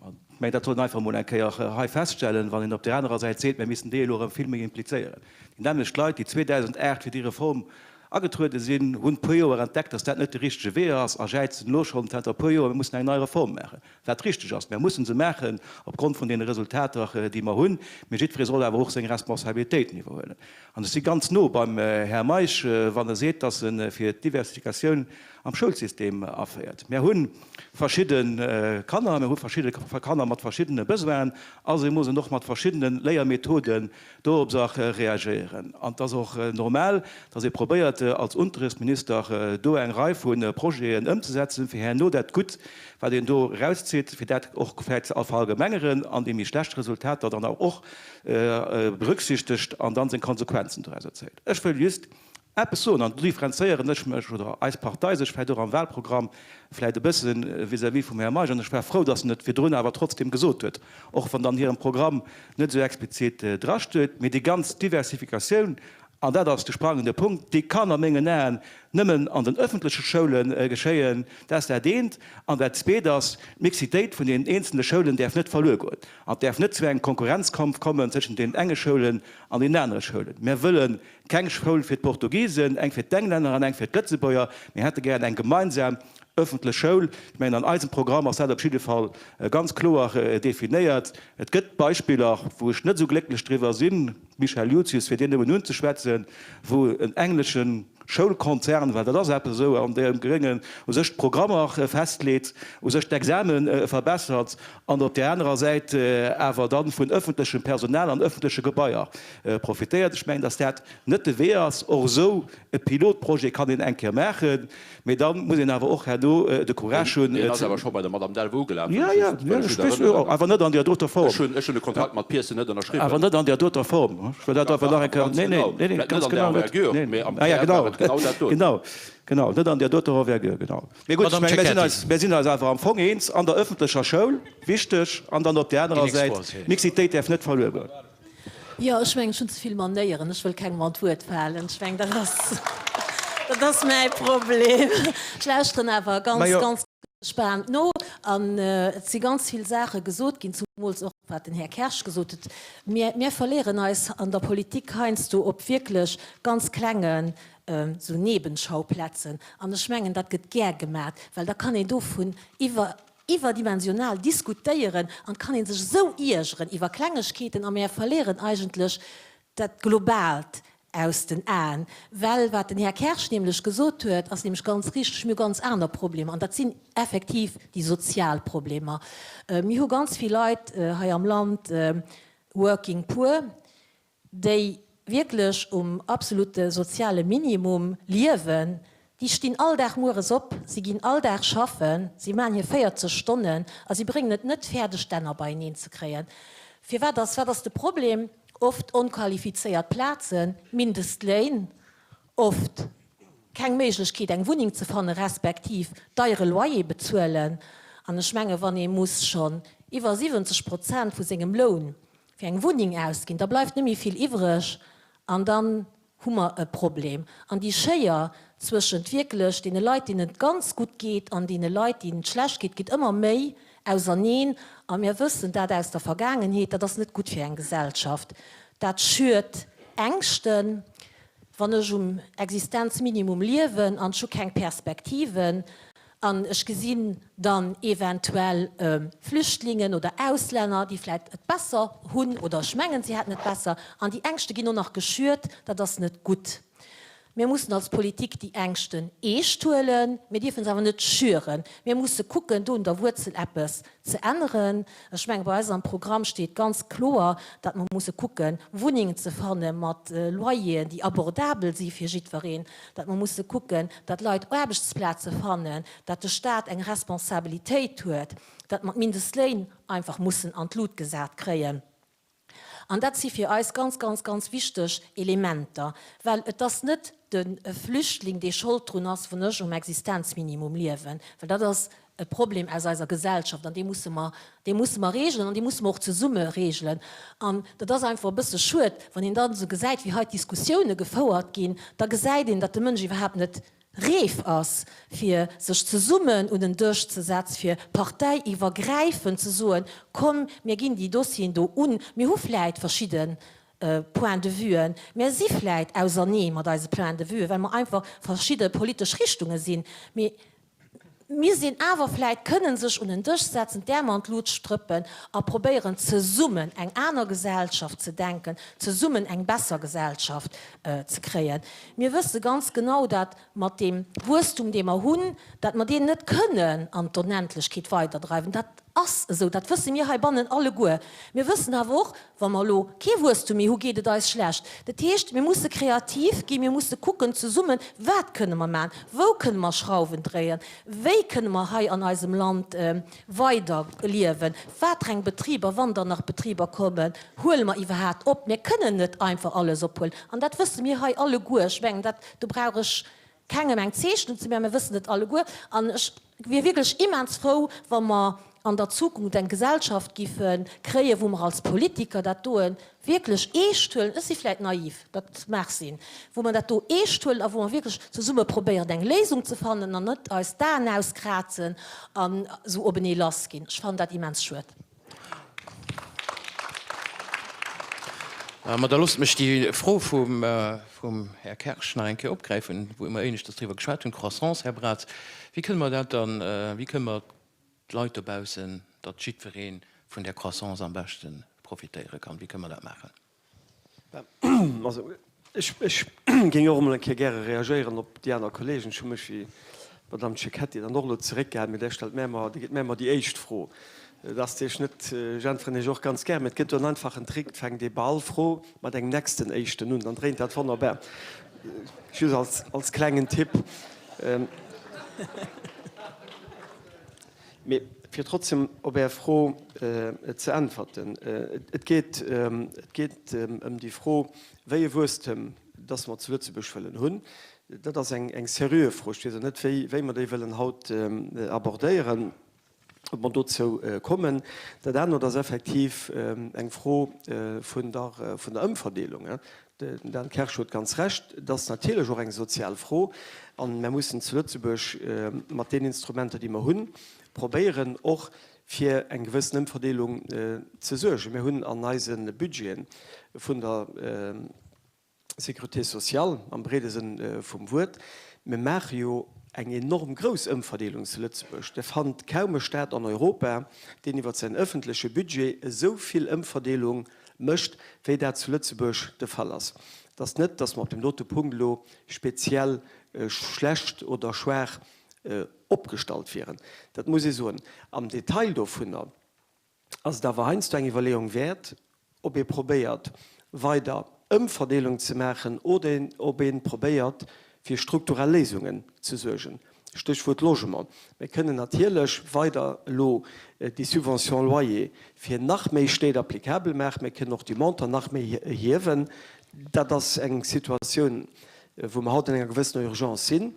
mengen, dat soll een einfach emol eng Kéier hei feststellen, wann een op där anerer Säit seet, mir missten déi elo erëm vill méi implizéieren. Déi nämmlecht Leit, déi 2008 fir déi Reform agetruede sinn, hunn puer Joer entdeckt, dass dat net de richtege Wee ass a jäizen elo schonn zanter e puer Joer, mir mussen eng nei Reform maachen. Wat richteg ass, mir mussen se maachen opgrond vun deene Resultater, déi mer hunn, mee jiddweree soll awer och seng Responsabilitéiten iwwerhuelen. An ech si ganz no beim Här Meisch, wann e seet, dass e fir d'Diversifikatioun am Schoulsystem aféiert. Mir hu verschidde Kanner, mir hu verschidde Kanner mat verschiddene Besoinen, also muss een och mat verschiddene Léiermethoden doropser reagéieren. An et ass och normal, dass ee probéiert als Unterrichtsminister do eng Rei vu Projeten ëmzesetzen, fir herno dat Gutt, wat een do erauszitt, fir dat och vläicht ze verallgemengeren an déi méi schlecht Resultater dann och berücksichtegt an dann seng Konsequenzen dorauser zéit. Ech wëll just eppes soen, an do differenzéieren ech mech oder eis Partei sech vläicht och am Wahlprogramm vläicht e bësse vis-à-vis vum Här Meisch, an ech war frou, dass en et virdrun awer trotzdem gesot huet, och wann et an hirem Programm net esou explizit drasteet, mee déi ganz Diversifikatioun, an dat ass de sprangende Punkt, déi kann a mengen Aen nëmmen an den öffentleche Schoule geschéien. Dat ass dat eent. An dat zweet ass, d'Mixitéit vun deenen eenzelne Schoulen däerf net verluer goen. An et däerf net zu engem Konkurrenzkampf kommen tëschent deenen enge Schoulen an deenen anere Schoulen. Mir wëlle keng Schoul fir d'Portugisen, eng fir d'Englänner an eng fir d'Lëtzebuerger. Mir hätte gären eng gemeinsam öffentlech Schoul. Ech mengen, an eisem Programm ass dat op jidde Fall ganz kloer definéiert. Et gëtt Beispiller, wou ech net esou glécklech driwwer sinn, Michel Lucius, fir deen nëmmen unzeschwätzen, wou en englesche Schoulkonzern, well dat ass eppes esou an deem Gréngen, u sech d'Programmer festleet, u sech d'Exame verbessert an op där anerer Säit awer da vun ëffentlechem Personal an ëffentleche Gebaier profitéiert. Ech mengen, datt dat net de Wee ass. Och esou e Pilotprojet kann een eng Kéier maachen, mee da muss een awer och herno de Courage hunn. Deen ass awer scho bei der Madame Delvaux ugelaf, wann ech just, wëll ech just erënneren. Awer net an där doter Form. Ech hunn de Kontrakt mat Pearson net ënnerschriwwen. Awer net an där doter Form. Ech wëll dat awer nach eng Kéier. Ganz genau. Nee, nee, ganz net an där genau net. Envergure, mee am Kär war et genau dat doten. Genau, genau, net an där doter Envergure, genau. Mee gutt, ech menge mir sinn eis, mir sinn eis awer am Fong eens, an der ëffentlecher Schoul, wichteg, an dann op där anerer Säit, d'Mixitéit däerf net verluer goen. Jo, ech mengen, ech hunn ze vill Manéieren. Ech wëll kengem an d'Wuert falen. Ech mengen, dat ass, dat ass mäi Problem. Ech lauschteren awer ganz, ganz gespaant no. An et si ganz vill Saache gesot ginn, zumools och wat den Här Kersch gesot huet. Mir, mir verléieren eis an der Politik heiansdo op wierklech ganz klengen esou Nebenschauplätzen. An ech mengen, dat gëtt gär gemat, well da kann een dovun iwwer iwwerdimensional diskutéieren an et kann ee sech esou iergeren iwwer Klengegkeeten a mär verléieren eigentlech dat Globaalt aus den Aen, well wat den Här Kersch nämlech gesot huet, ass nämlech ganz richteg, mir hu ganz aner Problemer an dat sinn effektiv déi sozial Problemer. Mir hu ganz vill Leit hei am Land, working poor, déi wierklech um absolute soziale Minimum liewen, déi stinn all Dag mueres op, si ginn all Dag schaffen, si maachen hir 40 Stonnen a si bréngen et net fäerdeg d'Enner beieneen ze kréien. Firwat ass, wat ass de Problem? Oft onqualifizéiert Plazen, Mindestléin, oft keng Méiglechkeet eng Wunneng ze fanne respektiv deiere Loyer bezuelen. An ech menge wann ee muss schonn iwwer 70 Prozent vu sengem Loun fir eng Wunneng ausginn, da bleift net méi vill iwwreg an dann hu mer e Problem. An déi Schéier zwëschent wierklech deene Leit, deenen et ganz gutt geet an deene Leit, deenen et schlecht geet, geet ëmmer méi auserneen. A mir wëssen dat aus der Vergaangenheet, dat ass net gutt fir eng Gesellschaft. Dat schürt Ängschten. Wann ech um Existenzminimum liewen an ech hu keng Perspektiven, An ech gesinn dann eventuell Flüchtlingen oder Auslänner, déi vläit et besser hunn, oder ech mengen, si hätten et besser, an déi Ängschte ginn och nach geschürt. Dat ass net gutt. Mir mussen als Politik déi Ängschten eescht huelen, mir dierfe se awer net schüren. Mir musse kucken, do un der Wuerzel eppes ze änneren. Ech menge bei eis am Programm steet ganz kloer, datt mer musse kucken, Wunnengen ze fanne mat Loyeren, déi abordabel si fir jiddwereen, datt mer musse kucken, datt Leit Aarbechtsplaze fannen, datt de Staat eng Responsabilitéit huet, datt mer d'Mindestléin einfach mussen an d'Lut gesat kréien. An dat si fir eis ganz, ganz, ganz wichteg Elementer, well et ass net de Flüchtling, dee Schold drun ass, wann ech um Existenzminimum liewen, well dat ass. e Problem aus eiser Gesellschaft an dee musse mer, dee musse mer regelen an dee musse mer och zesumme regelen. An dat ass einfach e bësse schued, wann een dann esou gesäit, wéi hei d'Diskussioune gefouert ginn, da gesäit een, datt de Mënsch iwwerhaapt net reef ass, fir sech zesummen un en Dësch ze setz, fir parteiiwwergräifend ze soen, komm mir ginn déi Dossieren do un, mir hu vläit verschidde Point de vuen, mär si vläit ausernee mat eise Point de vuen, well mer einfach verschidde politesch Richtunge sinn, mee mir sinn awer vläit, kënnen sech un en Dësch setzen, d'Äerm an d'Lut strëppen a probéieren zesummen eng aner Gesellschaft ze denken, zesummen eng besser Gesellschaft ze kréien. Mir wësse ganz genau, dat mat deem Wuesstum, dee mer hunn, dat mer deen net kënnen an d'Onendlechkeet weiderdreiwen. Dat ass esou, dat wësse mir heibannen alleguer. Mir wëssen awer och, wa mer elo kee Wuesstum méi hu, geet et eis schlecht. Dat heescht, mir musse kreativ ginn, mir musse kucken zesummen, wat kënne mer maachen, wou kënne mer Schrauwen dréien, wéi kënne mer hei an eisem Land weider liewen, wat reng Betriber, wann dann nach Betriber kommen, huele mer iwwerhaapt op. Mir kënnen net einfach alles ophuelen an dat wësse mir hei alleguer. Ech mengen, dat, do brauch ech kengem eng Zeechnung ze maachen, mir wëssen et alleguer. An ech wier wierklech immens frou, wa mer an der Zukunft eng Gesellschaft giffe kréien, wou mer als Politiker dat doe wierklech eescht huelen, ech si vläit naiv, dat mag sinn, wou mer dat do eescht huelen a wou mer wierklech zesumme probéieren, eng Léisung ze fannen an net eis d'Aen auskrazen an esou openee lassginn. Ech fannen dat immens schued. Ma da loosst mech déi Fro vum Här Kersch nach eng Kéier opgräifen, wou mer éineschters driwwer geschwat hunn, d'Croissance, Här Braz. Wéi kënne mer dat dann, wéi kënne mer d'Leit dobaussen, datt jiddweree vun där Croissance am beschte profitéiere kann, wéi kënne mer dat maachen? Also, ech géing och emol eng Kéier gäre reagéieren op déi aner Kollegen. Ech hu mech wéi d'Madame Cecchetti dann och elo zeréckgehalen, mee där stellt mär emmer, déi gëtt mär emmer déi éischt Fro. Et ass natierlech net, ech äntweren Iech och ganz gär, mee et gëtt do en einfachen Trick, Et fänkt ee bei all Fro mat engem nächsten éischten un, dann dréint dat wonnerbar. Just als, als klengen Tipp. Mee fir trotzdem op Är Fro ze äntwerten, Et geet, et geet ëm déi Fro, wéi e Wuesstem dass mer zu Lëtzebuerg wëllen hunn. Dat ass eng, eng seriö Fro. Ech weess och net, wéi, wéi mer déi wëllen haut abordéieren, ob mer dozou kommen. Dat anert ass effektiv eng Fro vun der, vun der Ëmverdeelung. Den Dan Kersch huet ganz Recht, et ass natierlech och eng sozial Fro a mer mussen zu Lëtzebuerg mat deenen Instrumenter, déi mer hunn, probéieren och fir eng gewëssen Ëmverdeelung ze suergen. Mir hunn an eise Budgete vun der Sécurité sociale am breede Sënn vum Wuert, mir maache jo eng enorm grouss Ëmverdeelung zu Lëtzebuerg. Der fannt kaum e Stat an Europa, deen iwwer säin ëffentleche Budget esou vill Ëmverdeelung mécht, wéi dat zu Lëtzebuerg de Fall ass. Et ass net, datt mer op deem dote Punkt elo speziell schlecht oder schwaach opgestallt wieren. Dat muss ee soen. Am Detail dovunner ass et awer heiansdo eng Iwwerleeung wäert, ob ee probéiert, weider Ëmverdeelung ze maachen oder ob ee probéiert, fir strukturell Léisungen ze suergen. Stéchwuert Logement. Mir kënnen natierlech weider elo déi Subvention loyer fir nach méi Stéit applicabel maachen. Mir kënnen och déi Montant nach méi hiewen. Dat ass eng Situatioun, wou mer haut an enger gewëssener Urgence sinn.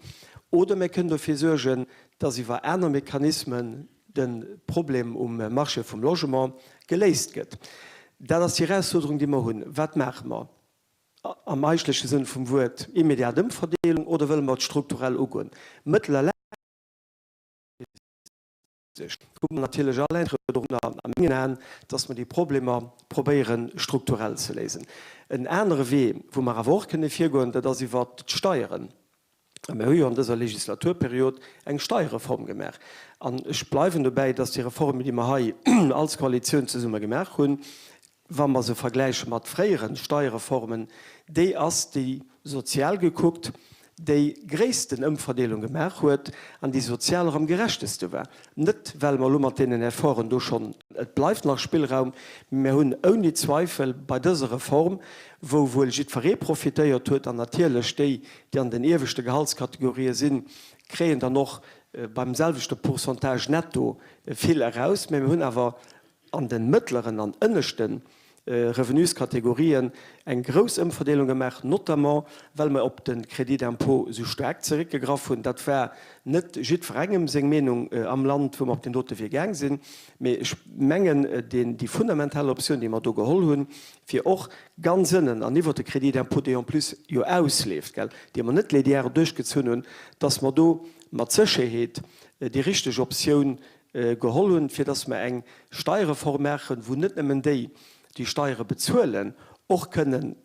Oder mir kënnen dofir suergen, dass iwwer aner Mechanismen de Problem um Marché vum Logement geléist gëtt. Dat ass déi Erausfuerderung, déi mer hunn. Wat maache mer? Am eigentleche Sënn vum Wuert immediat Ëmverdeelung oder wëlle mer et strukturell ugoen? Mëttel a laangfristeg hu mer natierlech all Intérêt dorunner, a mengen Aen, dass mer déi Problemer probéiere strukturell ze léisen. En anere Wee, wou mer awer och kënne virgoen, dat ass iwwert d'Steieren. A mir hu jo an dëser Legislaturperiod eng Steierreform gemaach. An ech bleiwen dobäi, dass déi Reform, déi mer hei als Koalitioun zesumme gemaach hunn, wa mer se vergläiche mat fréiere Steierreformen, déi ass, déi sozial gekuckt déi gréissten Ëmverdeelung gemaach huet an déi sozial och am gerechteste war. Net well mer elo mat deenen Efforten do schonn, et bleift nach Spillraum, mee mir hunn ouni Zweifel bei dëser Reform, wou wuel jiddweree profitéiert huet an natierlech déi, déi an den ieweschte Gehaltskategorië sinn, kréien dann och beim selwechte Pourcentage netto vill eraus, mä mir hunn awer an de mëttleren an ënneschte. Revenuskategorien eng grouss Ëmverdeelung gemaach, notamment well mer op de Crédit d'impôt esou staark zeréckgegraff hunn. Dat war net jiddwerengem seng Meenung am Land, wou mer op deen dote Wee gaang sinn. Mee ech mengen, déi fundamental Optioun, déi mer do geholl hunn, fir och ganz ënnen an iwwert de Crédit d'impôt, dee en plus jo ausleeft, gell, dee mer net linear duerchgezunn hunn, dass mer do mat Sécherheet déi richteg Optioun geholl hunn, fir dass mer eng Steierreform maachen, wou net nëmmen déi, déi Steiere bezuelen, och kënnen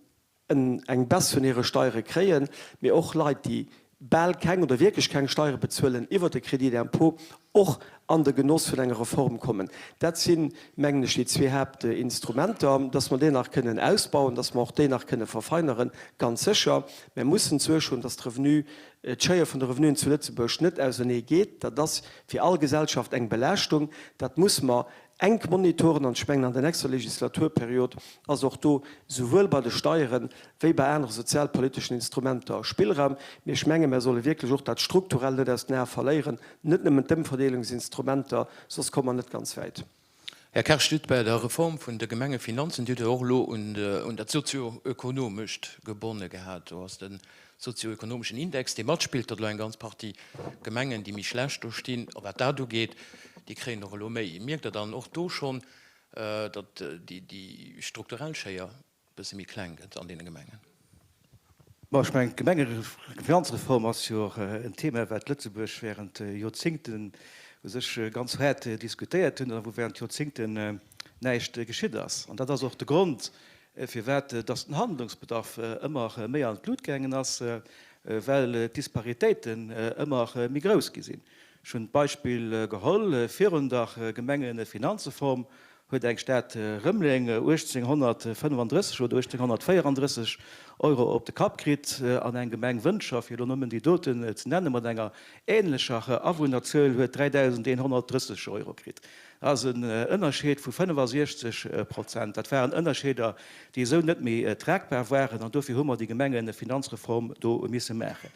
eng Baisse vun hire Steiere kréien, mee och Leit, déi bal keng oder wierklech keng Steiere bezuelen, iwwert de Crédit d'impôt och an de Genoss vun enger Reform kommen. Dat sinn, mengen ech, déi zwee Haaptinstrumenter. Dass mer déi nach kënnen ausbauen, dass mer och déi nach kënne verfeineren, ganz sécher. Mer mussen d'Suerg hunn, dass d'Revenu, d'Schéier vun de Revenuen zu Lëtzebuerg net ausernee geet. Dat ass fir all Gesellschaft eng Belaaschtung. Dat muss mer enk monitoren. An ech mengen, an der nächster Legislaturperiod ass och do souwuel bei de Steiere wéi bei anere sozialpoliteschen Instrumenter Spillraum. Mee ech menge mer solle wierklech och dat Strukturell net aus den Ae verléieren, net nëmmen d'Ëmverdeelungsinstrumenter, soss komme mer net ganz wäit. Här Kersch, Dir hutt bei der Reform vun de Gemengefinanzen, Dir hutt jo och elo un dat Sozioökonomescht gebonne gehat. Do ass de sozioökonomeschen Index, dee matspillt, datt elo eng ganz Partie Gemengen, déi méi schlecht do stinn, wat dat ugeet, déi kréien och elo méi. Mierkt Der dann och do schonn, datt déi strukturell Schéier bësse méi kleng gëtt an deene Gemengen? Bon, ech mengen, d'Gemengefinanzreform ass jo och en Thema, wat Lëtzebuerg während Joerzingten u sech ganz haart diskutéiert hunn a wou während Joerzingten näischt geschitt ass. An dat ass och de Grond, firwat dass den Handlungsbedarf ëmmer méi an d'Lut gaangen ass, well d'Disparitéiten ëmmer méi grouss gi sinn. Ech hunn d'Beispill geholl, Virun der Gemengefinanzreform huet eng Stad Rëmeleng 1835 oder 1834 Euro op de Kapp kritt an eng Gemeng Wëntger, fir elo nëmmen déi doten ze nennen, mat enger änlecher Awunnerzuel huet 3.130 Euro kritt. Dat ass en Ënnerscheed vu 65 Prozent. Dat waren Ënnerscheeder, déi esou net méi tragbar waren an dofir hu mer déi Gemengefinanzreform do misse maachen.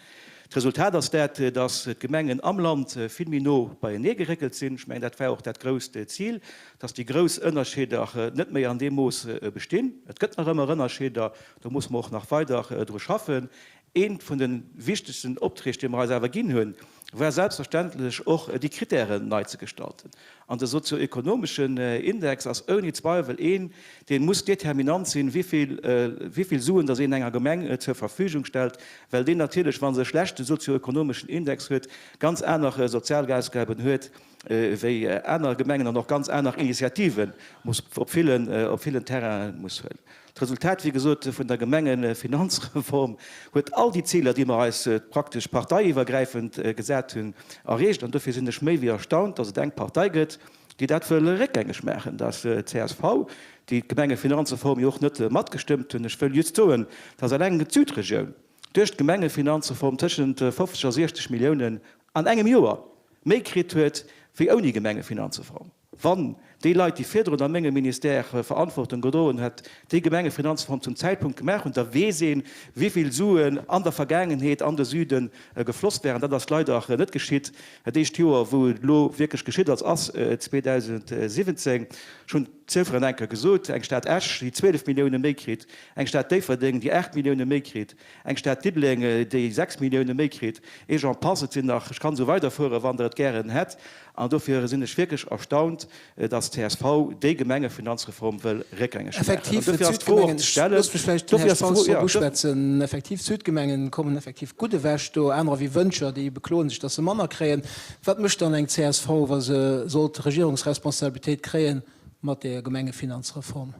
D'Resultat ass dat, dass d'Gemengen am Land vill méi no beienee geréckelt sinn. Ech mengen, dat war och dat grousst Zil, dass déi grouss Ënnerscheeder net méi an deem Mooss bestinn. Et gëtt nach ëmmer Ënnerscheeder, do musse mer och nach weider dru schaffen. Eent vun de wichtegsten Opträg, déi mer eis awer ginn hunn, war selbstverständlech och, déi Kritären nei ze gestalten. An de sozioekonomeschen Index ass ouni Zweiwel een, dee muss determinant sinn, wéi vill Suen dass een enger Gemeng zur Verfügung stellt, well deen natierlech, wa se e schlechte sozioekonomeschen Index huet, ganz aner Sozialausgaben huet wéi aner Gemengen an och ganz aner Initiative muss op villen Terrainen muss huelen. D'Resultat, wéi gesot, vun der Gemengefinanzreform huet all déi Ziler, déi mer eis praktesch parteiiwwergräifend gesat hunn, erreecht. An dofir sinn ech méi wéi erstaunt, dass et eng Partei gëtt, déi dat wëll réckgängeg maachen, dat ass d'CSV, déi d'Gemengefinanzreform jo och net matgestëmmt hunn. Ech wëll just soen, dass eleng d'Südregioun duerch d'Gemengefinanzreform tëschent 50 a 60 Milliounen an engem Joer méi kritt huet wéi ouni Gemengefinanzreform. Wann déi Leit, déi virdrun a mengem Ministère Verantwortung gedroen huet, déi Gemengefinanzreform zum Zäitpunkt gemaach hunn, da weess een, wéivill Suen an der Vergaangenheet an de Süde gefloss wären. Dat ass leider net geschitt. Dat éischt Joer, wou et elo wierklech geschitt ass, ass 2017. Ech hunn d'Zifferen eng Kéier gesot, Eng Stad Esch, déi 12 Millioune méi kritt, eng Stad Déifferdeng, déi 8 Millioune méi kritt, Eng Stad Diddeleng, déi 6 Millioune méi kritt, et j'en passe, et sinn nach, ech kann esou weiderfueren, wann Der et gären hätt. An dofir sinn ech wierklech erstaunt, dass d'CSV déi Gemengefinanzreform wëll réckgängeg maachen. Effektiv, An dofir ass d'Fro och ze stellen, Loosst mech vläicht den dofir Här ass d'Fro, Spautz jo, drop uschwätzen. Effektiv, d'Südgemengen kommen effektiv gutt ewech do. Anerer wéi Wëntger, déi bekloen sech, dass se manner kréien. Wat mécht dann eng csv, wa se sollt Regierungsresponsabilitéit kréien mat där Gemengefinanzreform?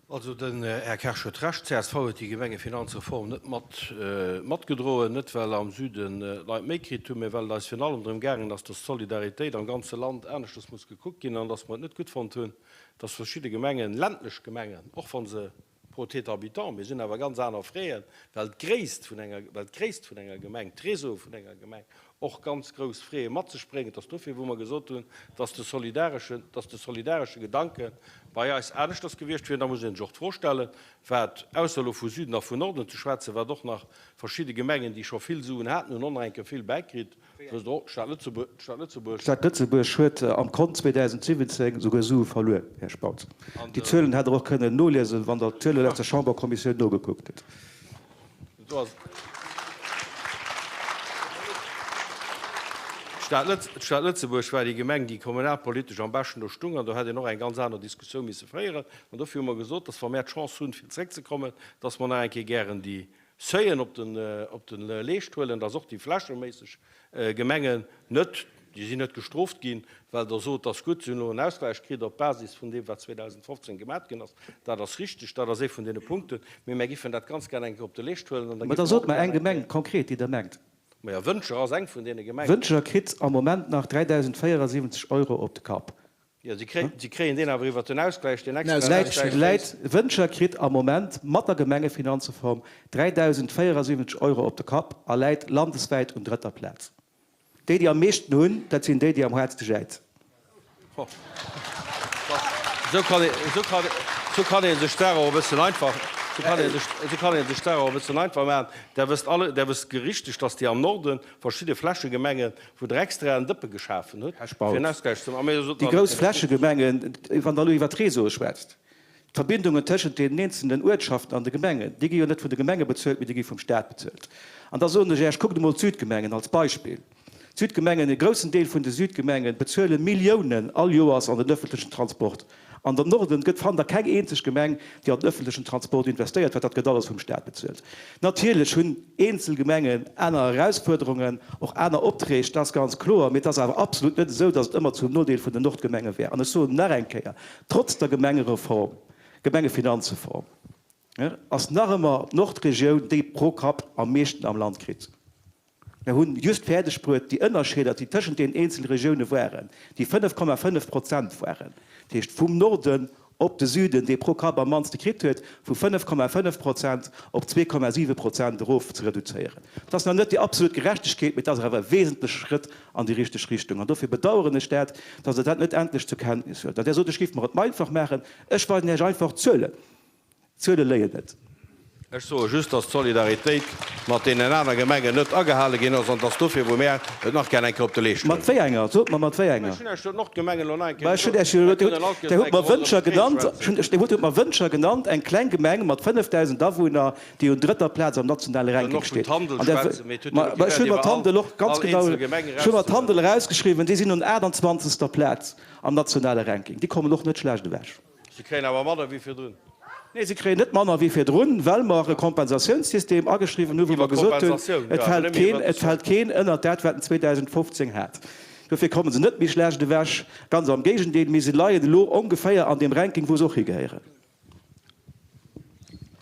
Also den Här Kersch huet Recht, csv huet déi Gemengefinanzreform net mat matgedroen, net well am Süden d'Leit méi kritt hunn, mä well et eis virun allem drëm gaangen ass, dass d'Solidaritéit am ganze Land aneschters muss gekuckt ginn an dass mer et net gutt fonnt hunn, dass verschidde Gemengen, ländlech Gemengen, och wa se pro tête habitant, mir sinn awer ganz aner Fräen, well d'Gréisst vun enger, well d'Gréisst vun enger Gemeng, d'Réseaue vun enger Gemeng. och ganz grouss Frais mat sech bréngen. Et ass dofir, wou mer gesot hunn, dass de solidareschen, dass de solidaresche Gedanke bei eis aneschters gewiescht wier. Da muss ee sech och d'Fro stellen, wat, ausser elo vu Süden a vun Norden ze schwätzen, wat och nach verschidde Gemengen, déi scho vill Suen haten, hunn och nach eng Kéier vill bäikritt. Wësst Der och, d'Stad Lëtzebuerg, d'Stad Lëtzebuerg. D'Stad Lëtzebuerg huet am Kont 2017 souguer Sue verluer, Här Spautz. Déi Zuelen hätt Der och kënnen noliesen, wann Der d'Zuelen aus der Chamberkommissioun nogekuckt hutt. Do ass d'Stad Lëtz, d'Stad Lëtzebuerg war déi Gemeng, déi kommunalpolitesch am beschten do stung, an do hätt een och eng ganz aner Diskussioun misse féieren. An dofir hu mer gesot, dass, wa mär d'Chance hunn, fir zréckzekommen, dass mer nach eng Kéier gären déi Seuillen op den, op de Leescht huelen, dass och déi flächeméisseg Gemengen net, déi sinn net gestrooft ginn, well Der sot, dass gutt, si hunn elo en Ausgleich kritt op Basis vun deem, wat 2015 gemat ginn ass. Dat ass richtig, dat ass ee vun deene Punkten. Mee mär giffen dat ganz gär eng Kéier op de Leescht huelen an da Mä da giffe mer sot och mer gär eng eng Gemeng Kéier. konkret, déi Der mengt. Majo, Wëntger ass eng vun deene Gemengen. Wëntger kritt am Moment nach 3.074 Euro op de Kapp. Jo, si kréien deen awer iwwert den Ausgläich, deen extraen Ausgläich. Läit, Wëntger kritt am Moment mat der Gemengefinanzreform 3.074 Euro op de Kapp a läit landeswäit un drëtter Plaz. Déi, déi am meeschten hunn, dat sinn déi, déi am haartste jäizen. Esou kann ee, esou kann, esou kann ee sech d'Saach och e bëssen einfach, esou kann ee sech, esou kann ee sech d'Saach och e bëssen einfach maachen. Der wësst alle, Der wësst gerichteg, dass déi am Norde verschidde Flächegemengen Wou Der extra en Dëppe geschafen hutt, Här fir Spautz, en Ausgleich ze maachen. Mee sot déi nach grouss net. Flächegemengen, wann Der elo iwwer d'Réseaue schwätzt, d'Verbindungen tëschent deenen eenzelnen Uertschaften an de Gemengen, déi gi jo net vun de Gemenge bezuelt, mee déi gi vum Stat bezuelt. An da soen ech Iech, kuckt emol d'Südgemengen als Beispill. D'Südgemengen, e groussen Deel vun de Südgemenge bezuele Milliounen all Joers an den öffentlechen Transport. An den Norden gëtt, fannt Der keng eenzeg Gemeng, déi an den öffentlechen Transport investéiert, well dat gëtt alles vum Stat bezuelt. Natierlech hunn eenzel Gemengen aner Erausfuerderungen, och aner Opträg, dat ass ganz kloer, mee et ass awer absolut net esou, datt et ëmmer zum Nodeel vun den Nordgemenge wär. An ech soen nach eng Kéier, Trotz der Gemengereform, Gemengefinanzreform, ass nach ëmmer d'Nordregioun déi pro Kapp am meeschten am Land kritt. Mir hunn just fäerdeg bruet, déi Ënnerscheeder, déi tëschent deenen eenzele Regioune waren, déi 5,5 Prozent waren, dat heescht vum Norden op de Süden, dee pro Kapp am mannste kritt huet, vu 5,5 Prozent op 2,7 Prozent erof ze reduzéieren. Dat ass nach net déi absolut Gerechtegkeet, mee et ass awer e wesentleche Schrëtt an déi richteg Richtung. An dofir bedauern ech dat, dass Der dat net endlech zur Kenntnis huelt. An Der sot, ech géif mer et einfach maachen. Ech weisen Iech einfach d'Zuelen. D'Zuele léien net. Ech soe just, dass d'Solidaritéit mat deenen aner Gemengen net agehale ginn ass an dass dofir, wou mär et nach gär eng Kéier op de Leescht Mat huelen. wéi enger? Sot mer, mat wéi enger? Ech hunn Iech jo d'Nordgemengen elo nach eng Mä Kéier ech hunn gesot. Iech jo Mär elo, kënnen alt Dir hutt eng mer Kéier ronderëm Wëntger de Krees genannt, schwätzen. ech hunn, Dir hutt mer Wëntger genannt, eng kleng Gemeng mat 5.000 Awunner, déi un drëtter Plaz am nationale Kënnen Ranking och vun steet. Tandel An där, schwätzen, mee et huet jo ma net ech gewäert hunn mer iwwer all, Tandel och ganz all genau, eenzel Gemeng ech hunn mer Tandel erauszehuelen. erausgeschriwwen, déi sinn un 28. Plaz am nationale Ranking. Déi kommen och net schlecht ewech. Se kréien awer manner wéi virdrun. Nee, se kréien net manner wéi virdrun, well mer e Kompensatiounssystem ageschriwwen hunn, wou mer gesot hunn, et fält keen, et fält keen ënnert dat, wat en 2015 hat. Dofir komme se net méi schlecht ewech, ganz am Géigendeel, mee se leien elo ongeféier an deem Ranking, wou se och higehéieren.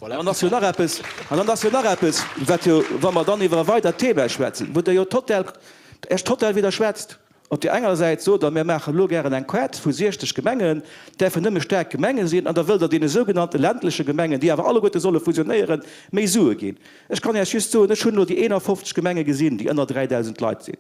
An dann ass jo nach eppes, an dann ass jo nach eppes, wat jo, wa mer dann iwwer e weidert Thema schwätzen, wou Der jo total, Iech total widderschwätzt. Op där enger Säit sot Der, mir maachen elo gären eng Quête vu 60 Gemengen, däerfen nëmme staark Gemenge sinn, an da wëllt Der deene sougenannte ländleche Gemengen, déi awer alleguerte solle fusionéieren, méi Sue ginn. Ech kann Iech just soen, ech hunn elo déi 51 Gemenge gesinn, déi ënner 3.000 Leit sinn.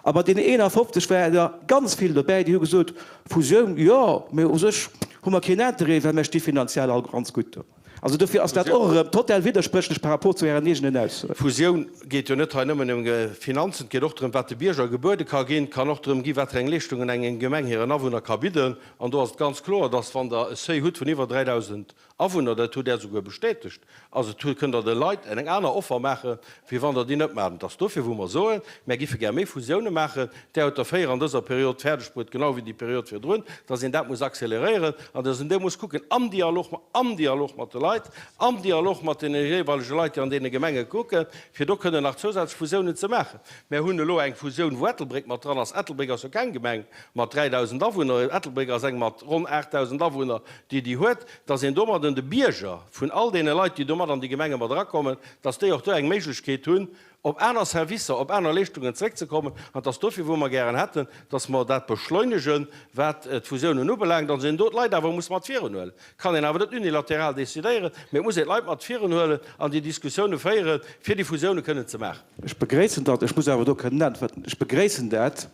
A bei deene 51 waren der ganz vill dobäi, déi hu gesot, Fusioun, jo, mee u sech hu mer keen Interêt, well mir sti finanziell all ganz gutt do. Also dofir ass dat och erëm total widderspréchlech par rapport zu Ären eegenen Aussoen. Fusioun geet jo net hei nëmmen ëm Finanzen, et geet och drëm, wat de Bierger gebuede ka ginn, et kann och drëm gi wat fir eng Leeschtungen eng Gemeng hiren Awunner ka bidden. An do ass et ganz kloer, dass wann Der e Seuil hutt vun iwwer 3.000 Awunner, dat hutt Där souguer bestätegt, also et kënnt Der de Leit eng aner Offer maachen, wéi wann Der déi net maacht. Et ass dofir, wou mer soen, mär giffe gär méi Fusioune maachen. Där hutt der 4 an dëser Period fäerdegbruet, genau wéi déi Period virdrun, dass een dat muss acceleréieren an dass een do muss kucken am Dialog, am Dialog mat de Leit, am Dialog mat deene jeeweilege Leit, déi an deene Gemenge kucken, fir do kënnen nach zousätzlech Fusiounen ze maachen. Mär hunn elo eng Fusioun, wou Ettelbréck mat dran ass. Ettelbréck ass jo keng Gemeng mat 3.000 Awunner. Ettelbréck ass eng mat ronn 8.000 Awunner, déi déi huet. Dass een domadden. erwaarden de Bierger vun all deene Leit, déi do mat an déi Gemenge mat erakommen, dass déi och do eng Méiglechkeet hunn, op aner Servicer, op aner Leeschtungen zréckzekommen. An et ass dofir, wou mer gären hätten, dass mer dat beschleunegen, wat d'Fusiounen ubelaangt, an een do d'Leit awer muss mat virunhuelen. Kann een awer net unilateral decidéieren, mee et muss een d'Leit mat virunhuelen an déi Diskussioune féieren, fir déi Fusioune kënnen ze maachen. Ech begréissen dat. Ech muss awer do kënnen äntwerten. Ech begréissen dat,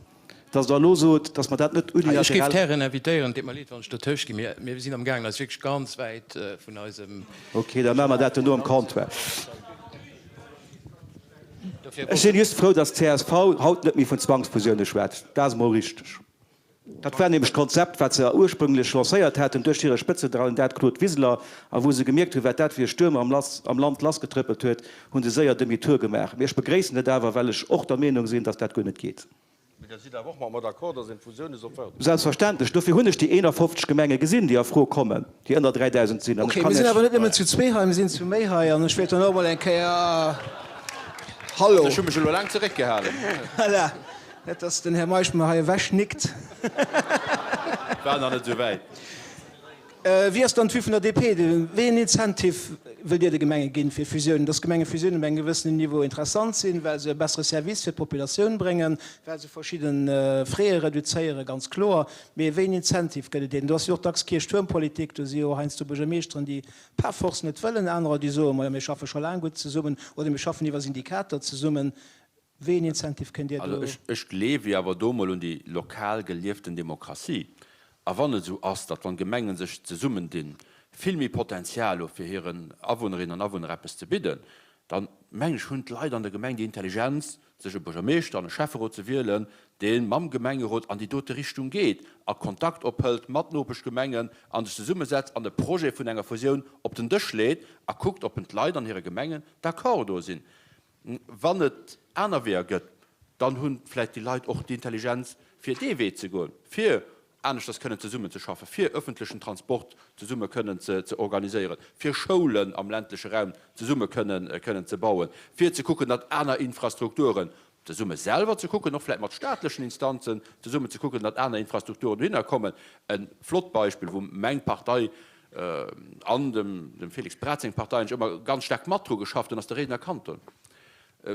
dass Der elo sot, dass mer dat net unilateral. Ech géif d'Hären invitéieren, et deet mer leed, wann ech dertëscht ginn, mee mir sinn amgaangen, eis wierklech ganz wäit vun eisem. Okay, da maache mer dat duerno am Comptoir. Ech sinn just frou, dass d'CSV haut net méi vun Zwangsfusioune schwätzt. Dat ass emol richteg. Dat war nämlech d'Konzept, wat se ursprünglech lancéiert haten duerch hire Spëtzekandidat Claude Wiseler. A wou se gemierkt hunn, wat dat fir e Stuerm am Land lassgetrëppelt huet, hu se séier Demi-tour gemaach. Mee ech begréissen et awer, well ech och der Meenung sinn, datt dat guer net geet. Mee Der sidd awer och mat mer d'accord, datt een d'Fusioune soll fërderen? Selbstverständlech. Dofir hunn ech déi 51 Gemenge gesinn, déi a Fro kommen, déi ënner 3.000 sinn. An ech Okay, kann mir sinn Iech. awer net nëmmen zu zwee hei, mir sinn zu méi hei. An ech wéilt dann och emol eng Kéier Hallo. Ech hu mech elo laang zeréckgehalen. Voilà. Net dass den Här Meisch mer hei ewech nickt. War nach net esou wäit. Wéi ass dann d'Vue vun der DP? Wéi een Incentive wëllt Dir de Gemenge ginn fir Fusiounen? Dass Gemengefusiounen op engem gewëssenen Niveau interessant sinn, well se e bessere Service fir d'Populatioun bréngen, well se verschidde Frais reduzéieren, ganz kloer. Mee wéi een Incentive gëtt et deenen? Do ass jo och dacks Kierchtuermpolitik, do si jo heiansdo Buergermeeschteren, déi par force net wëllen, anerer, déi soen, majo mir schaffe scho laang gutt zesummen oder mir schaffen iwwer Syndikater zesummen. Wéi een Incentive kënnt Dir Also do. ech, ech gleewe jo awer do mol un déi lokal gelieften Demokratie. A wann et esou ass, datt wann Gemengen sech zesummendinn, vill méi Potenzial hu fir hiren Awunnerinnen an Awunner eppes ze bidden, dann mengen ech hunn d'Leit an der Gemeng déi Intelligenz, sech e Buergermeeschter an e Schäfferot ze wielen, dee mam Gemengerot an déi dote Richtung geet a Kontakt ophëlt mat Nopeschgemengen a sech zesummesetzt an e Projet vun enger Fusioun op den Dësch leet a kuckt, ob en d'Leit an hire Gemengen d'accord do sinn. Wann et aner Weeër gëtt, dann hu vläicht déi Leit och déi Intelligenz, fir dee Wee ze goen, fir aneschters kënnen zesummenzeschaffen, fir öffentlechen Transport zesumme kënnen ze organiséieren, fir Schoulen am ländleche Raum zesumme kënnen kënnen ze bauen, fir ze kucken, datt aner Infrastrukturen zesumme selwer ze kucken, och vläicht mat staatlechen Instanzen zesummen ze kucken, datt aner Infrastrukturen dohinner kommen. E flott Beispill, wou meng Partei an dem Félix Braz seng Partei eigentlech ëmmer ganz staark mat dru geschafft hunn, ass de Réidener Kanton,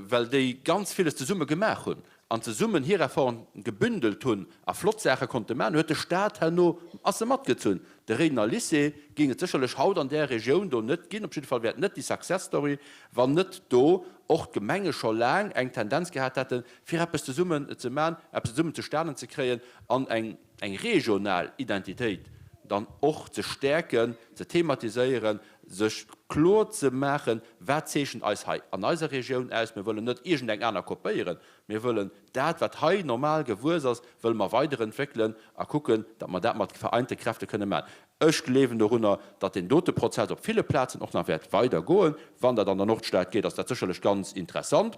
well déi ganz villes zesumme gemaach hunn an zesummen hir Efforten gebündelt hunn a flott Saache konnte maachen, huet de Stat herno, ass e matgezunn. De Réidener Lycée géing et sécherlech haut an där Regioun do net ginn, op jidde Fall wär et net déi Success Story, wann net do och d'Gemenge scho laang eng Tendenz gehat hätten, fir eppes zesummen ze maachen, eppes zesummen zustanen ze kréien an eng eng regional Identitéit dann och ze stäerken, ze thematiséieren, sech kloer ze maachen, wat zeechent eis hei an eiser Regioun aus. Mir wëllen net iergendeng aner kopéieren, mir wëllen dat, wat hei normal gewuess ass, wëlle mer weiderentwéckelen a kucken, datt mer dat mat vereinte Kräfte kënne maachen. Ech gleewen dorunner, datt deen dote Prozess op ville Plazen och nach wäert weidergoen. Wann dat an der Nordstad geet, ass dat sécherlech ganz interessant.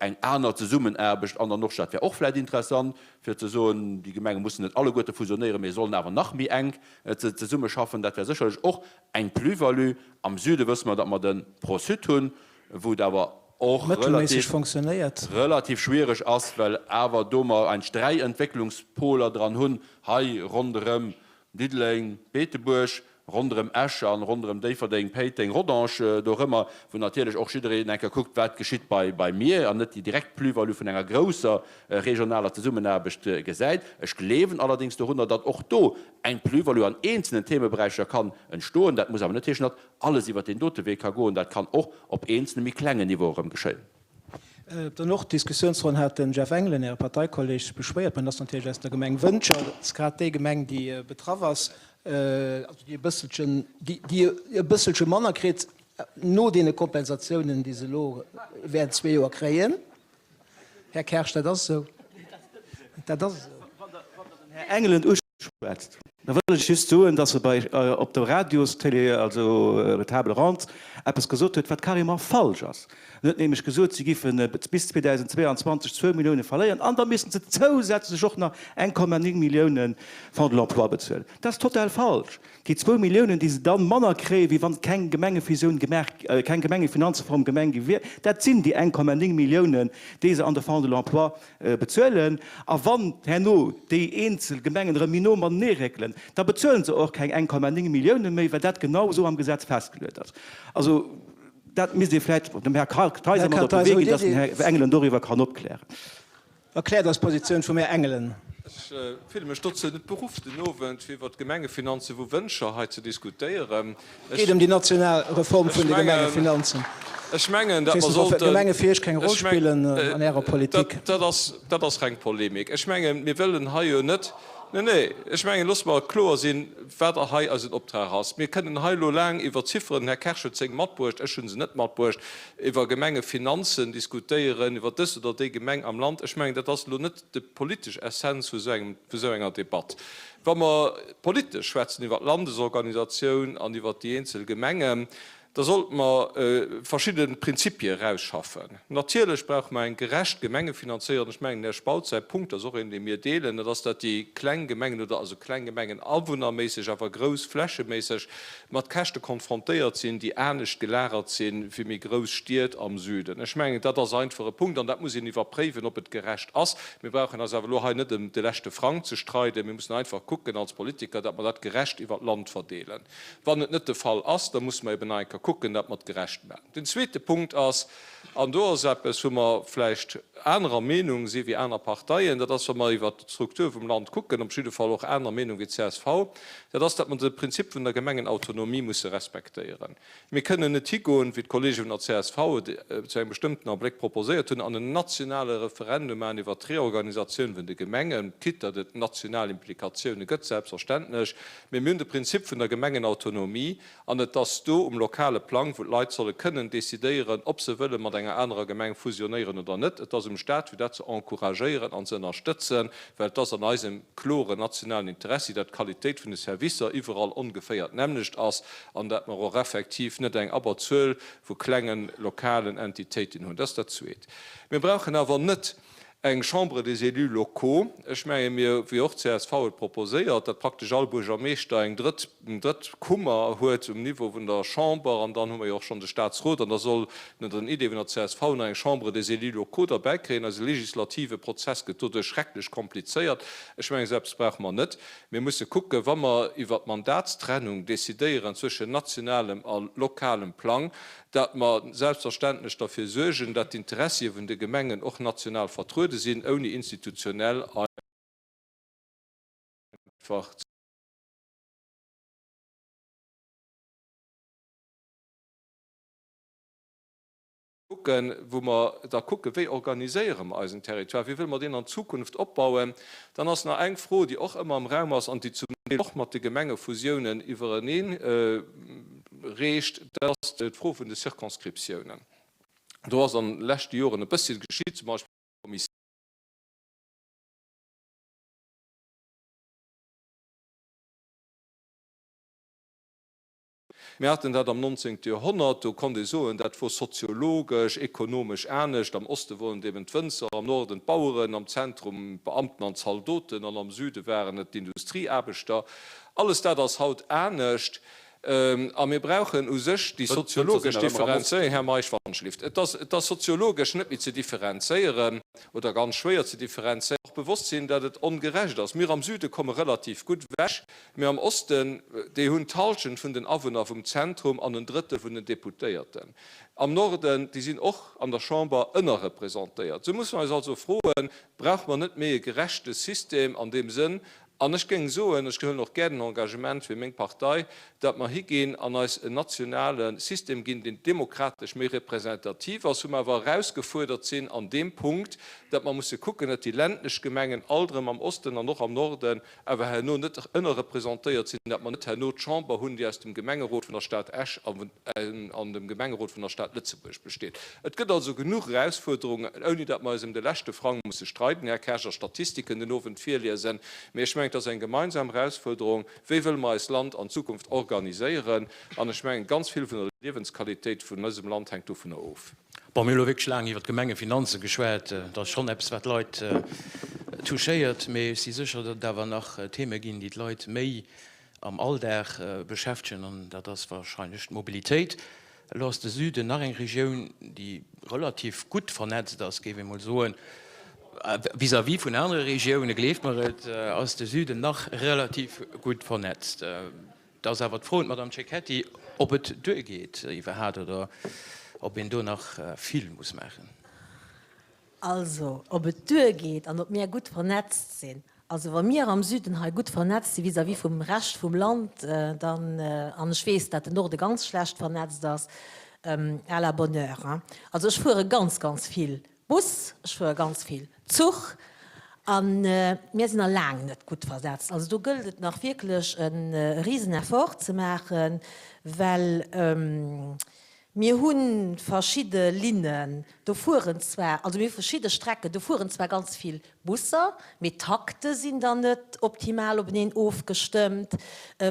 Eng aner Zesummenaarbecht an der Nordstad wär och vläicht interessant. fir ze soen, déi Gemenge mussen net alleguerte fusionéieren, mee sollen awer nach méi enk zesummeschaffen, dat wär sécherlech och eng Plus-value. Am Süde wësse mer, datt mer de ProSud hunn, wou et awer och relativ, relativ schwierig ass, well awer do mer eigentlech dräi Entwécklungspoler dran hunn, hei ronderëm Diddeleng, Beetebuerg, ronderëm Esch an ronderëm Déifferdeng, Péiteng, Rodange, dorëmmer, wou natierlech och jiddereen eng Kéier kuckt, wat geschitt bei bei mir, an net déi direkt Plus-value vun enger grousser regionaler Zesummenaarbecht gesäit. Ech gleewen allerdéngs dorunner, datt och do eng Plus-value an eenzelnen Themeberäicher kann entstoen. Dat muss awer net heeschen, datt alles iwwert deen dote Wee ka goen. Dat kann och op eenzelne méi klengen Niveaue erëm geschéien. Op der Nord-Diskussiounsronn hat de Jeff Engelen, Äre Parteikolleg, sech beschwéiert. Mä en ass natierlech aus der Gemeng Wëntger. Dat ass grad déi Gemeng, déi betraff ass, also déi e bësselchen, déi e bësselche manner kritt no deene Kompensatiounen, déi se elo während zwee Joer kréien. Här Kersch, dat ass esou. Dat ass esou. Wann Der den Här Engelen uschwätzt, da wëll ech just soen, dass e bei op der Radiostélé, also Table ronde, eppes gesot huet, wat carrément falsch ass. En huet nämlech gesot, si géife bis 2022 zwou Millioune verléieren an da missten se zousätzlech och nach 1,9 Millioune Fonds de l'emploi bezuelen. Dat ass total falsch. Déi zwou Milliounen, déi se dann manner kréien, wéi wann keng Gemengefusioun gemaach, keng Gemengefinanzreform gemeng gi wier, dat sinn déi 1,9 Milliounen, déi se an de Fonds de l'emploi bezuelen. A wann herno déi eenzel Gemengen erëm méi no matenee réckelen. Da bezuele se och keng 1,9 Millioune méi, well dat genau esou am Gesetz festgeluet ass. Also dat misst ee vläicht dem Här Kartheiser mat op de Wee ginn, dass den Här Engelen doriwwer kann opklären. Erkläert eis d'Positioun vum Här Engelen. Ech fille mech dozou net beruff, den Owend fir iwwert d'Gemengefinanze vu Wënscher hei ze diskutéieren. Et geet ëm déi national Reform vun de Gemengefinanzen. Ech mengen, datt mer sollten. D'Gemenge fir Iech keng Roll spillen an Ärer Politik. Dat ass, dat ass reng Polemik. Ech mengen, mir wëllen hei jo net, nee, nee, ech mengen, loosse mer kloer sinn, wat hei eisen Optrag ass. Mir kënnen hei elo laang iwwer Zifferen, den Här Kersch huet seng matbruecht, ech hu se net matbruecht, iwwer Gemengefinanzen diskutéieren, iwwer dës oder déi Gemeng am Land. Ech mengen, dat ass elo net déi politesch Essenz vu esou enger Debatt. Wa mer politesch schwätzen iwwer d'Landesorganisatioun an iwwer déi eenzel Gemengen, da sollte mer verschidde Prinzipie erausschaffen. Natierlech brauche mer eng gerecht Gemengefinanzéierung. Ech mengen, den Här Spautz säi Punkt ass och een, dee mir deelen, dat ass, datt déi kleng Gemengen oder also kleng Gemengen awunnerméisseg, awer grouss flächeméisseg, mat Käschte konfrontéiert sinn, déi anescht gelagert sinn wéi méi grouss Stied am Süden. Ech mengen, dat ass einfach e Punkt an dat muss een iwwerpréiwen, ob et gerecht ass. Mir brauchen eis awer elo hei net ëm de leschte Frang ze streiden. Mir mussen einfach kucken als Politiker, datt mer dat gerecht iwwert d'Land verdeelen. Wann et net de Fall ass, da musse mer eben nach eng Kéier kucken, datt mer et gerecht maachen. Den zweete Punkt ass, an do ass eppes, wou mer vläicht anerer Meenung si wéi aner Parteien, dat ass, wa mer iwwert d'Struktur vum Land kucken, op jidde Fall och aner Meenung wéi d'CSV, dat ass, datt mer de Prinzip vun der Gemengenautonomie musse respektéieren. Mir kënnen net higoen, wéi d'Kollege vun der csv et zu engem bestëmmten Abléck proposéiert hunn, an en nationale Referendum maachen iwwert d'Reorganisatioun vun de Gemengen, quitte datt et national Implikatioune gëtt, selbstverständlech, mee mir hunn de Prinzip vun der Gemengenautonomie An et ass do um lokale Plang, wou d'Leit solle kënnen decidéieren, ob se wëlle mat enger anerer Gemeng fusionéieren oder net. Et ass um Stat, fir dat ze encouragéieren an ze ënnerstëtzen, well et ass an eisem kloren nationalen Interessi, dat d'Qualitéit vun de Servicer iwwerall ongeféier d'nämmlecht ass an dat mer och effektiv net eng Abberzuel vu klengen lokalen Entitéiten hunn. Dat ass dat Zweet. Mir brauchen awer net Eng Chambre des élus locaux, ech menge mir, wéi och d'CSV et proposéiert, datt praktesch all Buergermeeschter eng drëtt, eng drëtt Kummer huet um Niveau vun der Chamber, an dann hu mer jo och schonn de Statsrot, an da soll no den Idee vun der csv nach eng Chambre des élus locaux derbäi kréien. Eise legislative Prozess gëtt doduerch schrecklech komplizéiert. Ech mengen, esou eppes brauche mer net. Mir musse kucken, wa mer iwwert d'Mandatstrennung decidéieren zwëschen nationalem a lokalem Plang, dat mer selbstverständlech derfir suergen, dat d'Interessie vun de Gemengen och national vertruede sinn, ouni institutionell einfach ze kucken, wou mer da kucken, wéi organiséiere mer eisen Territoire, wéi wëlle mer deen an Zukunft opbauen. Dann ass nach eng Fro, déi och ëmmer am Raum ass an déi zum Deel och mat de Gemengefusiounen iwwerenee reecht, dat ass d'Fro vun de Circonscriptiounen. Do ass an de leschte Joren e bësschen geschitt, zum Beispill d'Kommissioun. Mir haten dat am 19. Joerhonnert, do konnt ee soen, dat wor soziologesch, ekonomesch anescht. Am Oste woren et eben d'Wënzer, am Norden d'Baueren, am Zentrum d'Beamten an d'Zaldoten an am Süde waren et d'Industrieaarbechter. Alles dat ass haut anescht. A mir brauchen u sech déi soziologesch Differenzéierung, Här Meisch, wann-ech-lift, et ass, et ass soziologesch net méi ze differenzéieren oder ganz schwéier ze differenzéieren, och bewosst sinn, datt et ongerecht ass. Mir am Süde komme relativ gutt ewech, mee am Osten, déi hunn d'Halschent vun den Awunner vum Zentrum an en Drëttel vun den Deputéierten. Am Norden, déi sinn och an der Chamber ënnerrepresentéiert. Sou musse mer eis also froen, Brauche mer net méi e gerechte System an deem Sënn, An ech géing soen, ech huelen och gär den Engagement fir meng Partei, datt mer higinn an eis en nationale System ginn, deen demokratesch méi representativ ass, wou mer awer erausgefuerdert sinn an deem Punkt, datt mer musse kucken, datt déi ländlech Gemengen alt erëm am Osten an och am Norden awer herno net ënnerrepresentéiert sinn, datt mer net herno d'Chamber hunn, déi aus dem Gemengerot vun der Stad Esch an dem Gemengerot vun der Stad Lëtzebuerg besteet. Et gëtt also genuch Erausfuerderungen, ouni datt mer eis ëm de leschte Frang musse streiden, Här Kersch, a Statistiken den Owend virliesen. Mee ech mengen, et ass eng gemeinsam Erausfuerderung, Wéi wëlle mer eist Land an Zukunft organiséieren? An ech mengen, ganz vill vun der Liewensqualitéit vun eisem Land hänkt dovunner of. Bon, mir hu elo wierklech laang iwwer d'Gemengefinanze geschwat. Dat ass schonn eppes, wat d'Leit touchéiert. Mee ech si sécher, datt et awer nach Theme ginn, déi d'Leit méi am Alldag beschäftegen, an dat ass wahrscheinlech d'Mobilitéit. Elo ass de Süden nach eng Regioun, déi relativ gutt vernetzt ass, géif ee mol soen. Vis-à-vis vun anere Regioune, gleeft mer et, ass de Süden nach relativ gutt vernetzt. Et ass awer d'Fro un d'Madame Cecchetti, ob et duergeet iwwerhaat oder ob een do nach vill muss maachen. Also, ob et duergeet an ob mir gutt vernetzt sinn. Also wa mir am Süden hei gutt vernetzt si vis-à-vis vum Rescht vum Land, dann, an ech weess, dat den Norde ganz schlecht vernetzt ass, à la bonne heure, hein. Also ech fuere ganz, ganz vill Bus, ech fuere ganz vill Zuch a mir sinn nach laang net gutt vernetzt. Also do gëllt et nach wierklech e Riseneffort ze maachen, well mir hu verschidde Linnen, do fueren zwar, also mir hu verschidde Strecken, do fueren zwar ganz vill Busser, mee d'Takte sinn dann net optimal openeen ofgestëmmt.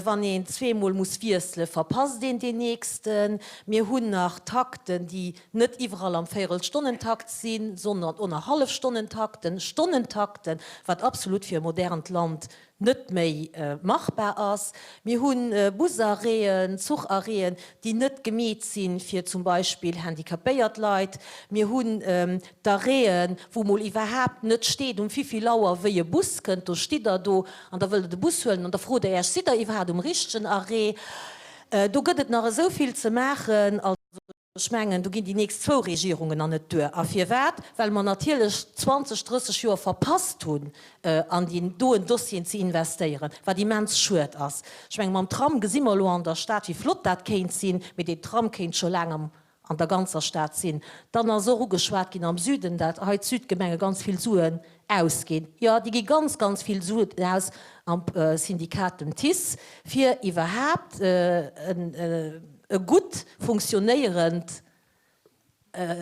Wann een zweemol muss wiesselen, verpasst een deen nächsten. Mir hunn nach Takten, déi net iwwerall am Véierelstonnentakt sinn, sondern och nach Hallefstonnentakten, Stonnentakten, wat absolut fir e modernt Land net méi machbar ass. Mir hu Busarrêten, Zucharrêten, déi net gemeet si fir zum Beispill handicapéiert Leit. Mir hunn d'Arrêten, wou mol iwwerhaapt net steet, um wivill Auer wéi e Bus kënnt. Do stitt Der do an da wëllt Der de Bus huelen an da frot Der Iech, Sidd Der iwwerhaapt um richtegen Arrêt? Do gëtt et nach esou vill ze maachen. Ech mengen, do ginn déi nächst zwou Regierungen nach net duer. A firwat? Well mer natierlech 20, 30 Joer verpasst hunn, an déi doen Dossieren ze investéieren, wat immens schued ass. Ech menge mam Tram gesi mer elo an der Stad, wéi flott dat kéint sinn, mee deen Tram kéint scho laang am an der ganzer Stad sinn. Dann ass och ugeschwat ginn am Süden, dat hei d'Südgemenge ganz vill Suen ausginn. Jo, déi gi ganz, ganz vill Suen aus am Syndikat, dem TICE, fir iwwerhaapt e gutt funktionéierend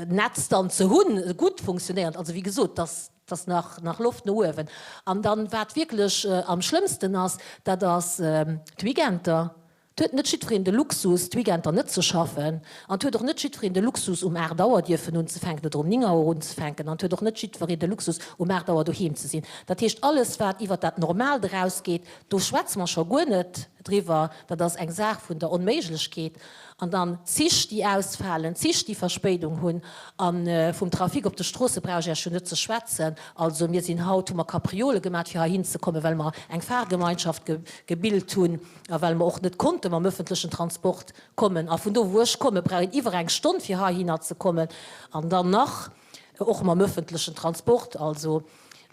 Netz dann ze hunn, e gutt funktionéierend, also wéi gesot, dass dass nach nach Loft no uewen. An dann, wat wierklech am schlëmmsten ass, dat ass d'Weekender. Et huet net jiddwereen de Luxus, d'Weekender net ze schaffen. An et huet och net jiddwereen de Luxus, um 8 Auer dierfen unzefänken oder um 9 Auer unzefänken. An et huet och net jiddwereen de Luxus, um 8 Auer doheem ze sinn. Dat heescht, alles, wat iwwert dat Normaalt erausgeet, do schwätze mer scho guer net driwwer, dat ass eng Saach vun der Onméiglechkeet. An dann d'Zich, déi ausfalen, d'Zich, déi Verspéidung hunn. A vum Trafic op de Stroosse brauch ech Iech jo net ze schwätzen. Also mir sinn haut, hu mer Capriole gemaat, fir heihin ze kommen, well mer eng Fahrgemeinschaft gebilt hunn a well mer och net konnte mam öffentlechen Transport kommen. A vun do, wou ech kommen, brauch een iwwer eng Stonn, fir heihinner ze kommen. An dann nach och mam öffentlechen Transport. Also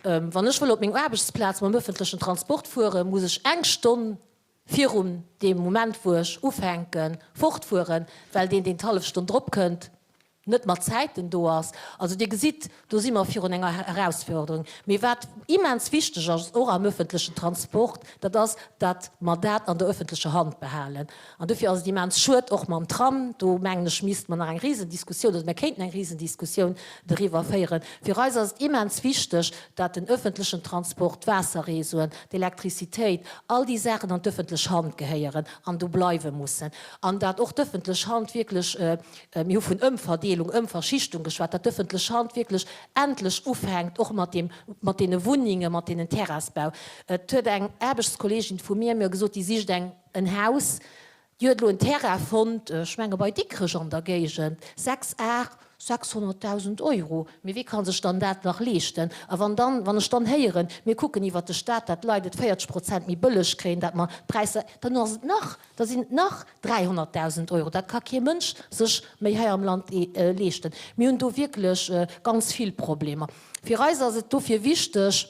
wann ech wëll op meng Aarbechtsplaz mam öffentlechen Transport fueren, muss ech eng Stonn virun deem Moment, wou ech ufänken, fortfueren, well deen, deen d'hallef Stonn drop kënnt, net mat Zäiten do ass. Also Dir gesitt, do si mer virun enger Erausforderung. Mee wat immens wichteg ass, och am öffentlechen Transport, dat ass, datt mer dat an der öffentlecher Hand behalen. An dofir ass et immens schued, och mam Tram, do mengen ech, misste mer nach eng Risendiskussioun, oder mir kéinten eng Risendiskussioun doriwwer féieren. Fir eis ass et immens wichteg, datt den öffentlechen Transport, d'Waasserreseauen, d'Elektrizitéit, all déi Saachen an d'öffentlech Hand gehéieren an do bleiwe mussen. An datt och d'öffentlech Hand wierklech, mir hu vun Ëmverdeelung, Ëmverschichtung geschwat, datt d'öffentlech Hand wierklech endlech ufänkt, och mat deem, mat deene Wunnenge, mat deenen Terrassbau. Et huet eng Aarbechtskolleegin vu mir mir gesot, déi sicht eng, en Haus, déi huet elo en Terrain fonnt, ech menge bei Dikrech an der Géigend, 6 Ar, 600.000 Euro. Mee wie ka sech dann dat nach leeschten? A wann dann, wann ech dann héieren, mir kucken iwwert de Stat, dat d'Leit et 40 Prozent méi bëlleg kréien, dat mer d'Präisser, dann ass et nach, da sinn et nach 300.000 Euro. Dat ka kee Mënsch sech méi hei am Land leeschten. Mir hunn do wierklech ganz vill Problemer. Fir eis ass et dofir wichteg,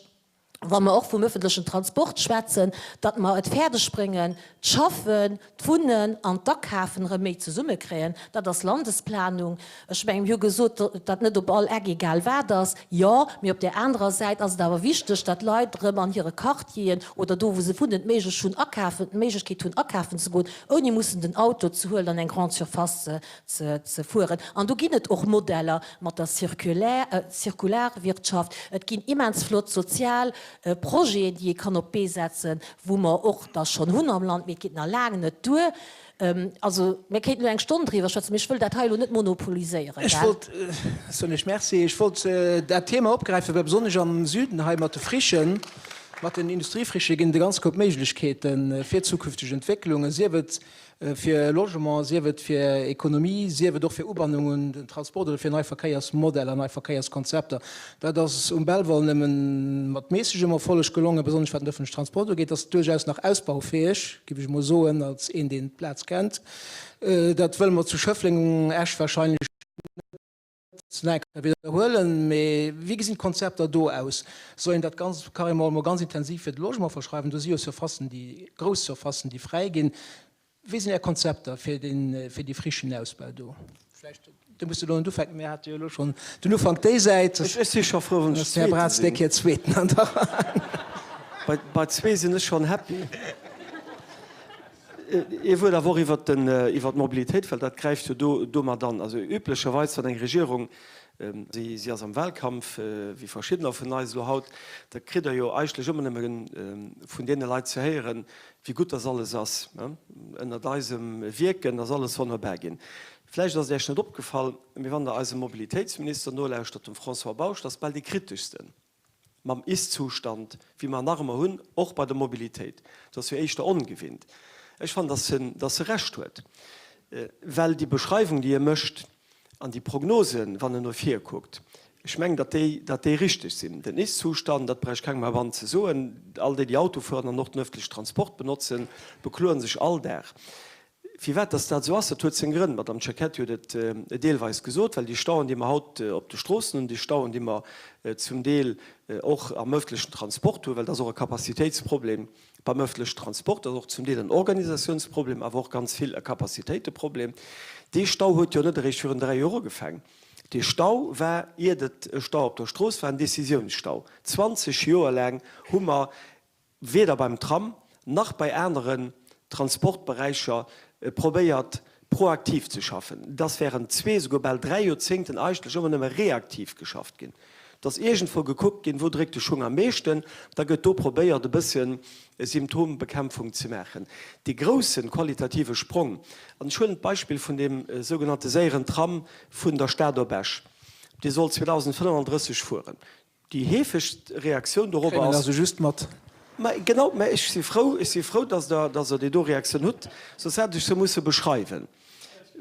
wa mer och vum öffentlechen Transport schwätzen, datt mer et fäerdeg bréngen, d'Schaffen, d'Wunnen an d'Akafen erëm méi zesummekréien. Dat ass Landesplanung. Ech mengen, mir hu gesot, datt net op all Eck egal wat ass. Jo, mee op där anerer Säit ass et awer wichteg, datt d'Leit erëm an hire Quartieren oder do, wou se wunnen, d'Méiglech hunn, akafen, d'Méiglechkeet hunn, akafen ze goen, ouni mussen den Auto ze huelen an eng Grande surface ze fueren. An do ginn et och Modeller mat der Zirkularwirtschaft. Et ginn immens flott sozial Projeten, déi ee kann op d'Bee setzen, wou mer och der schonn hunn am Land, mee et geet nach laang net duer. Also, mir kéinten elo eng Stonn driwwer schwätzen, mee ech wëll dat hei elo net monopoliséieren, Ech gell? wollt, soen ech Merci, ech wollt dat Thema opgräifen, well besonnesch am Süden hei mat de Frichen, mat den Industriefrichë ginn et e ganz Koup Méiglechkeete fir zukünfteg Entwécklungen, sief et. Fir Logement, sief et fir Ekonomie, sief et och fir Ubannung un den Transport oder fir nei Verkéiersmodeller, nei Verkéierskonzepter. Dat ass um Belval nëmme mat méissegem Erfolleg gelongen, besonnesch wat den öffentlichen Transport ugeet. Dat ass duerchaus nach ausbaufäeg, géif ech emol soen, als een, deen d'Plaz kennt. Dat wëlle mer zu Schëffleng, Esch wahrscheinlech net. Nach eng Kéier widderhuelen, mee wéi gesinn d'Konzepter do aus? Soll een dat Ganzt carrément emol ganz intensiv fir de Logement verschreiwen? Do si jo Surfacen, déi, grouss Surfacen, déi fräi ginn. Wéi sinn Är Konzepter fir dee, fir dee Frichenausbau do? Vläicht, do muss de elo net ufänken, mir hate jo elo schonn den Ufank déisäit. Ech si scho frou, wann ech Zweete sinn. Här Braz, déi Kéier Zweeten an der Rei. Bei zwee sinn ech schonn happy. Ee Wuert awer och iwwert d'Mobilitéit, well dat gräift jo do domat an. Also üblecherweis, wann eng Regierung, si ass am Wahlkampf, wéi verschiddener vun eis elo haut, da kritt Der jo eigentlech ëmmer nëmme vun deene Leit ze héieren, wéi gutt dass alles ass. Ënnert eisem Wierken ass alles wonnerbar ginn. Vläicht ass et Iech net opgefall, mee wann Der eisem Mobilitéitsminister nolauschtert, dem François Bausch, dat ass bal dee kriteschsten. mam Ist-Zustand, wéi mer en nach ëmmer hunn, och bei der Mobilitéit. Dat ass jo éischter ongewinnt. Ech fannen, dass en, dass e Recht huet, well déi Beschreiwung, déi e mécht, an déi Prognosen, wann en no vir kuckt, ech mengen, datt déi, datt déi richteg sinn. Den Ist-Zustand, dat brauch ech kengem heibannen ze soen, all déi, déi Auto fueren an och den öffentlichen Transport benotzen, bekloen sech all Dag. Firwat dass dat esou ass, dat huet seng Grënn. D'Madame Cecchetti huet et deelweis gesot, well déi Stauen, déi mer haut op de Stroossen hunn, déi Stauen, déi mer zum Deel och am öffentlechen Transport hunn, well dat ass och e Capacitéitsproblem beim öffentlechen Transport, dat ass och zum Deel en Organisationsproblem, awer och ganz vill e Capacitéiteproblem. Dee Stau huet jo net eréischt virun 3 Joer ugefaang. Dee Stau war, iert et e Stau op der Strooss war, en Décisiounsstau. 20 Joer laang hu mer weder beim Tram nach bei aneren Transportberäicher probéiert proaktiv ze schaffen. Et ass während zwee, souguer bal dräi Joerzéngten eigentlech ëmmer nëmme reaktiv geschafft ginn. Et ass iergendwou gekuckt ginn, wou dréckt de Schung am meeschten, da gëtt do probéiert e bësse Symptombekämpfung ze maachen. Dee grousse qualitative Sprong, an ech huelen d'Beispill vun deem sougenannte séieren Tram vun der Stad op Esch, dee soll 2035 fueren, Déi heefegst Reaktioun dorobber ass. Kréien also just mat. Mä genau, mä ech si frou, ech si frou, dass Der, dass Der déi do Reaktioun hutt, soss hätt ech se musse beschreiwen.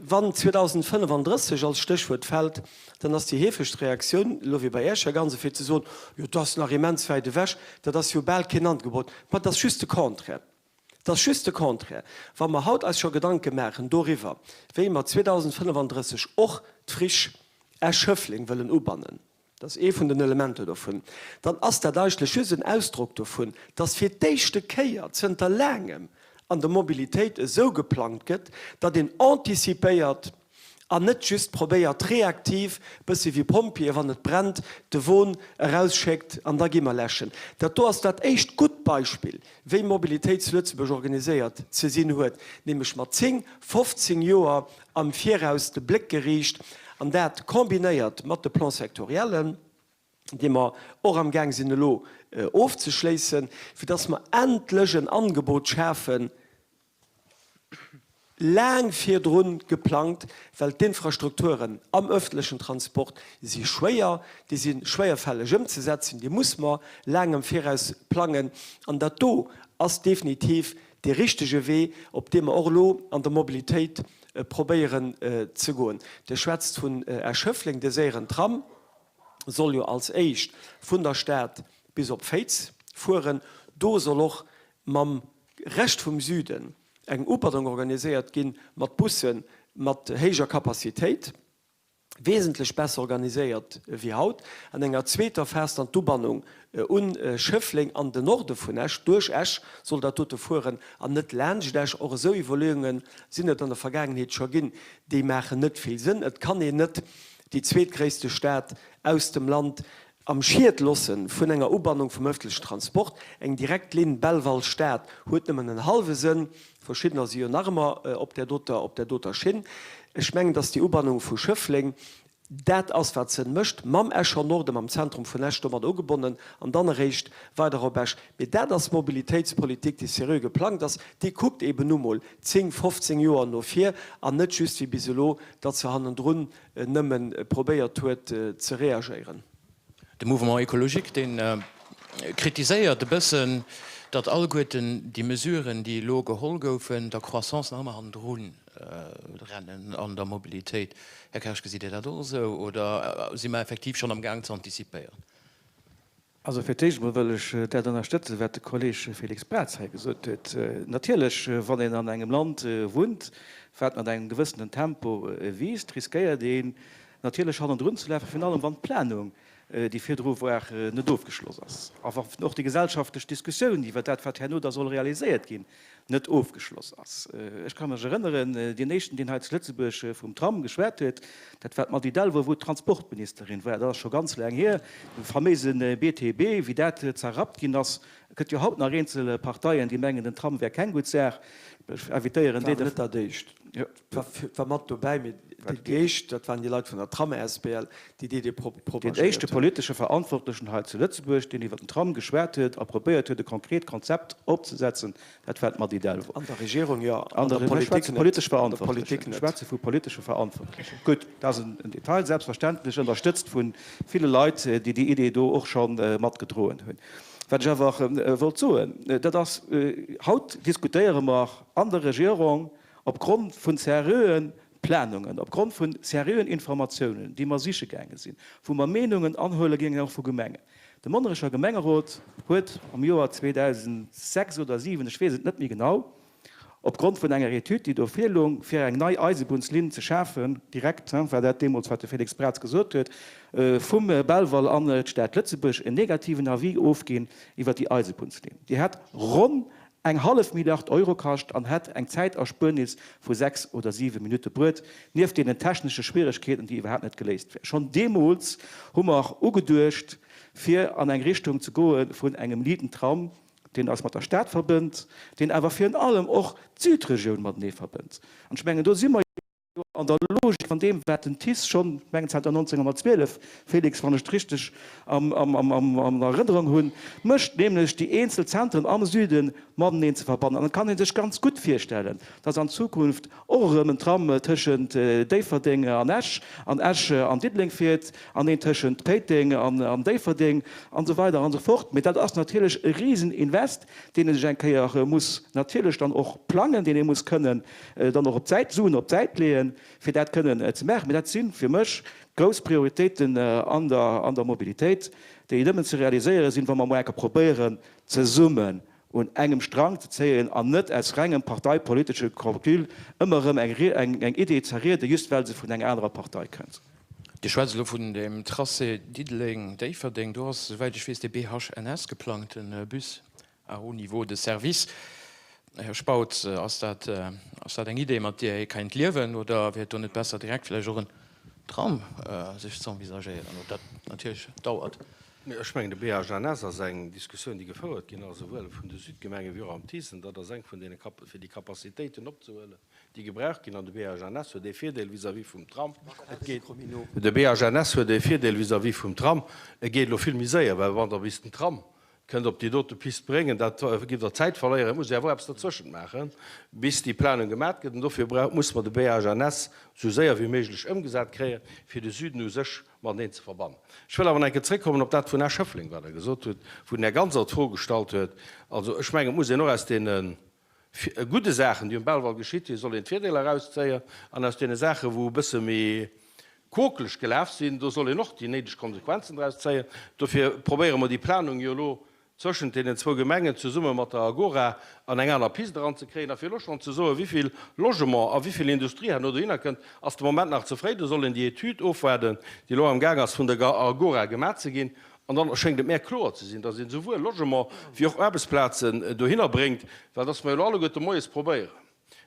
Wann 2035 als Stéchwuert fält, dann ass déi heefegst Reaktioun, elo wéi bei Iech, Här Gansen, fir ze soen, Jo, dat ass nach immens wäit ewech, dat ass jo bal keen Angebot. Mä et ass just de Contraire. Et ass just de Contraire. Wa mer haut eis scho Gedanke maachen doriwwer, wéi mer 2035 och d'Friche Esch-Schëffleng wëllen ubannen, dat ass ee vun den Elementer dovun, dann ass dat eigentlech just en Ausdrock dovun, dass fir d'éischte Kéier zënter laangem an der Mobilitéit esou geplangt gëtt, datt een anticipéiert an net just probéiert reaktiv, bëssi wéi Pompjeeë wann et brennt, de Won erausschéckt an da gi mer läschen. Dat do ass dat éischt gutt Beispill, wéi Mobilitéit zu Lëtzebuerg organiséiert ze sinn huet, nämlech mat 10, 15 Joer am Viraus de Bléck geriicht an dat combinéiert mat de Plans sectoriellen, déi mer och amgaang sinn elo ofzeschléissen, fir dass mer endlech en Angebot schafen, laang virdrun geplangt, well d'Infrastrukturen am öffentlechen Transport si schwéier, déi si schwéierfälleg ëmzesetzen, déi muss mer laang am Viraus plangen. An dat do ass definitiv dee richtege Wee, op deem mer och elo an der Mobilitéit probéieren ze goen. Dir schwätzt vun Esch-Schëffleng, de séieren Tram soll jo als éischt vun der Stad bis op Féiz fueren. Do soll och mam Rescht vum Süden eng Ubannung organiséiert ginn mat Busse mat héijer Capacitéit, wesentlech besser organiséiert wéi haut. An enger zweeter Phas dann d'Ubannung un Schëffleng an den Norde vun Esch. Duerch Esch soll dat dote fueren an net laanscht Esch. Och esou Iwwerleeunge sinn et an der Vergaangenheet scho ginn, déi maachen net vill Sënn. Et kann een net déi zweetgréisste Stad aus dem Land Am Schied lossen vun enger Ubannung vum ëffentlechen Transport, eng direkt Linn Belval-Stad huet nëmmen en hallwe Sënn, verschiddener si jo nach ëmmer op där doter, op där doter Schinn. Ech mengen, dass déi Ubannung vu Schëffleng dat ass, wat Sënn mécht, mam Escher Norden, mam Zentrum vun Esch domat ugebonnen an dann eréischt weider op Esch. Mee dat ass Mobilitéitspolitik, déi seriö geplangt ass, déi kuckt eeben nu mol 10, 15 Joer no vir an net just wéi bis elo, datt se hannendrun nëmme probéiert huet ze reagéieren. De Mouvement écologique, dee kritiséiert e bëssen. datt alleguerten déi Mesuren, déi elo geholl goufen, der Croissance nach ëmmer hannendrun rennen an der Mobilitéit. Här Kersch, gesitt Dir dat och esou oder si mer effektiv schonn am Gaang ze antizipéieren? Also fir d'éischt emol wëll ech dat ënnerstëtzen, wat de Kolleg Félix Braz hei gesot huet. Natierlech, wann een an engem Land wunnt, wat mat engem gewëssenen Tempo wiisst, riskéiert een natierlech hannendrun ze lafen, virun allem wann d'Planung, déi virdru war, net ofgeschloss ass a wann och déi gesellschaftlech Diskussioun iwwer dat, wat herno da soll realiséiert ginn, net ofgeschloss ass. Ech ka mech erënneren, deen éischten, deen hei zu Lëtzebuerg vum Tram geschwat huet, dat war d'Mady Delvaux, wou Transportministerin war. Dat ass scho ganz laang hier. De faméise BTB, wéi dat zerrappt ginn ass. Et gëtt jo haut nach eenzel Parteien, déi mengen, den Tram wär keng gutt Saach. Ech invitéieren déi. War net dat éischt. War mat dobäi, mee déi éischt, dat waren déi Leit vun der Tram asbl, déi déi Idee propagéiert hunn. Deen éischte politesche Verantwortlechen hei zu Lëtzebuerg, deen iwwer den Tram geschwat huet a probéiert huet, e konkret Konzept opzesetzen, dat war d'Mady Delvaux. An der Regierung jo, an der Politik net. Politesch Verantwortlechen. Ech schwätze vu politesche Verantwortlechen. Gutt, dat ass en Detail, selbstverständlech ënnerstëtzt vu ville Leit, déi déi Idee do och scho matgedroen hunn. Wat ech awer wollt soen, dat ass, Haut diskutéiere mer an der Regierung Opgrond vun seriöe Planungen, opgrond vu seriöen Informatiounen, déi mer siche gaange sinn, wou mer Meenungen anhuele géingen, och vu Gemengen. De Monnerecher Gemengerot huet am Joer 2006 oder 2007, ech weess et net méi genau, opgrond vun enger Etüd, déi do virloung, fir eng nei Eisebunnslinn ze schafen, direkt, war dat deemools, wat de Félix Braz gesot huet, vum Belval an d'Stad Lëtzebuerg, en negativen Avis ofginn iwwer déi Eisebunnslinn. Déi hätt ronn eng hallef Milliard Euro kascht an hätt eng Zäiterspuernis vu 6 oder 7 Minutte bruet, nieft deenen technesche Schwieregkeeten, déi iwwerhaapt net geléist wären. Schonn deemools hu mer ugeduecht, fir an eng Richtung ze goe vun engem liiten Tram, deen eis mat der Stad verbënnt, deen awer virun allem och d'Südregioun matenee verbënnt. An ech mengen, do si mer jo an der Logik van deem, wat den TICE schonn, ech mengen zanter 1912, Félix, wann ech et richteg an Erënnerung hunn, mécht, nämlech déi eenzel Zentren am Süde mateneen ze verbannen. An et kann ee sech ganz gutt virstellen, dass an Zukunft och erëm en Tram tëschent Déifferdeng an Esch an Esch an Diddeleng fiert an een tëschent Péiteng an Déifferdeng an esou weider an esou fort. Mee dat ass natierlech e Riseninvest, deen ee sech eng Kéier muss natierlech dann och plangen, deen ee muss kënnen dann och op d'Säit, Suen op d'Säit leeën, fir dat kënnen ze maachen. Mee dat si fir mech grouss Prioritéiten an der, an der Mobilitéit, déi nëmmen ze realiséiere sinn, wa mer emol enker probéieren, zesummen un engem Strang ze zéien an net aus rengem parteipolitesche Calcul ëmmer erëm eng, eng Idee zerrieden, just well se vun enger anerer Partei kënnt. Dir schwätzt elo vun dem Tracé Diddeleng-Déifferdeng. Do ass, esouwäit ech weess, de BHNS geplangt, de Bus À haut niveau de service. Här Spautz, ass dat, ass dat eng Idee, mat deer ee kéint liewen, oder wier et do net besser, direkt vläicht och en Tram sech z'envisagéieren, ob dat natierlech dauert? Ech mengen, de BHNS ass eng Diskussioun, déi gefouert ginn ass, esouwuel vun de Südgemenge wéi och am TICE. Dat ass eng vun deene Cap-, fir déi Capacitéiten opzehuelen, déi gebraucht ginn. An de BHNS huet ee Virdeel vis-à-vis vum Tram, et geet, de BHNS huet ee Virdeel vis-à-vis vum Tram, e geet elo vill méi séier, well wann Der bis den Tram Kënnt op déi dote Pist bréngen. Dat giff der Zäit verléieren. Et muss ee awer och eppes derzwëschent maachen, bis déi Planung gemat gëtt. An dofir musse mer de BHNS esou séier wéi méiglech ëmgesat kréien, fir de Süden u sech mateneen ze verbannen. Ech wëll awer nach eng Kéier zréckkommen op dat vun Här Schëffling, wat Der gesot hutt, wou den Här Ganser d'Fro gestallt huet. Also ech mengen, et muss een och aus deene gudde Saachen, déi um Belval geschitt sinn, soll een d'Virdeeler erauszéien, an aus deene Saachen, wou e bësse méi quokeleg gelaf sinn, do soll een och déi néideg Konsequenzen draus zéien. Dofir probéiere mer déi Planung jo elo zwëschent deenen zwou Gemengen zesumme mat der Agora an eng aner Piste eranzekréien. A fir elo schonn ze soen, wéi vill Logement a wéi vill Industrie herno dohinner kënnt, ass de Moment nach ze fréi. Do soll een déi Etüd ofwaarden, déi elo amgaang ass vun der Agora gemaach ze ginn. An dann schéngt et mär kloer ze sinn, dass een esouwuel Logement wéi och Aarbechtsplazen dohinner bréngt, well dass mer jo elo alleguerte moies probéieren,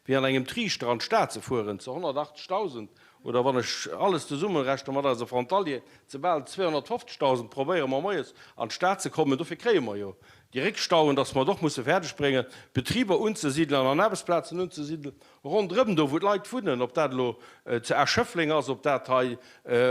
wéi an engem Triichter an d'Stad ze fueren, ze 180.000, oder wann ech alles zesummenrechne mat eise Frontalier, ze bal 250.000, probéiere mer moies an d'Stad ze kommen. Dofir kréie mer jo déi Réckstauen, dass mer et och musse fäerdegbréngen, Betriber unzesidelen an Aarbechtsplazen unzesidelen Ronderëm do wou d'Leit wunnen, ob dat elo zu Esch-Schëffleng ass, ob dat hei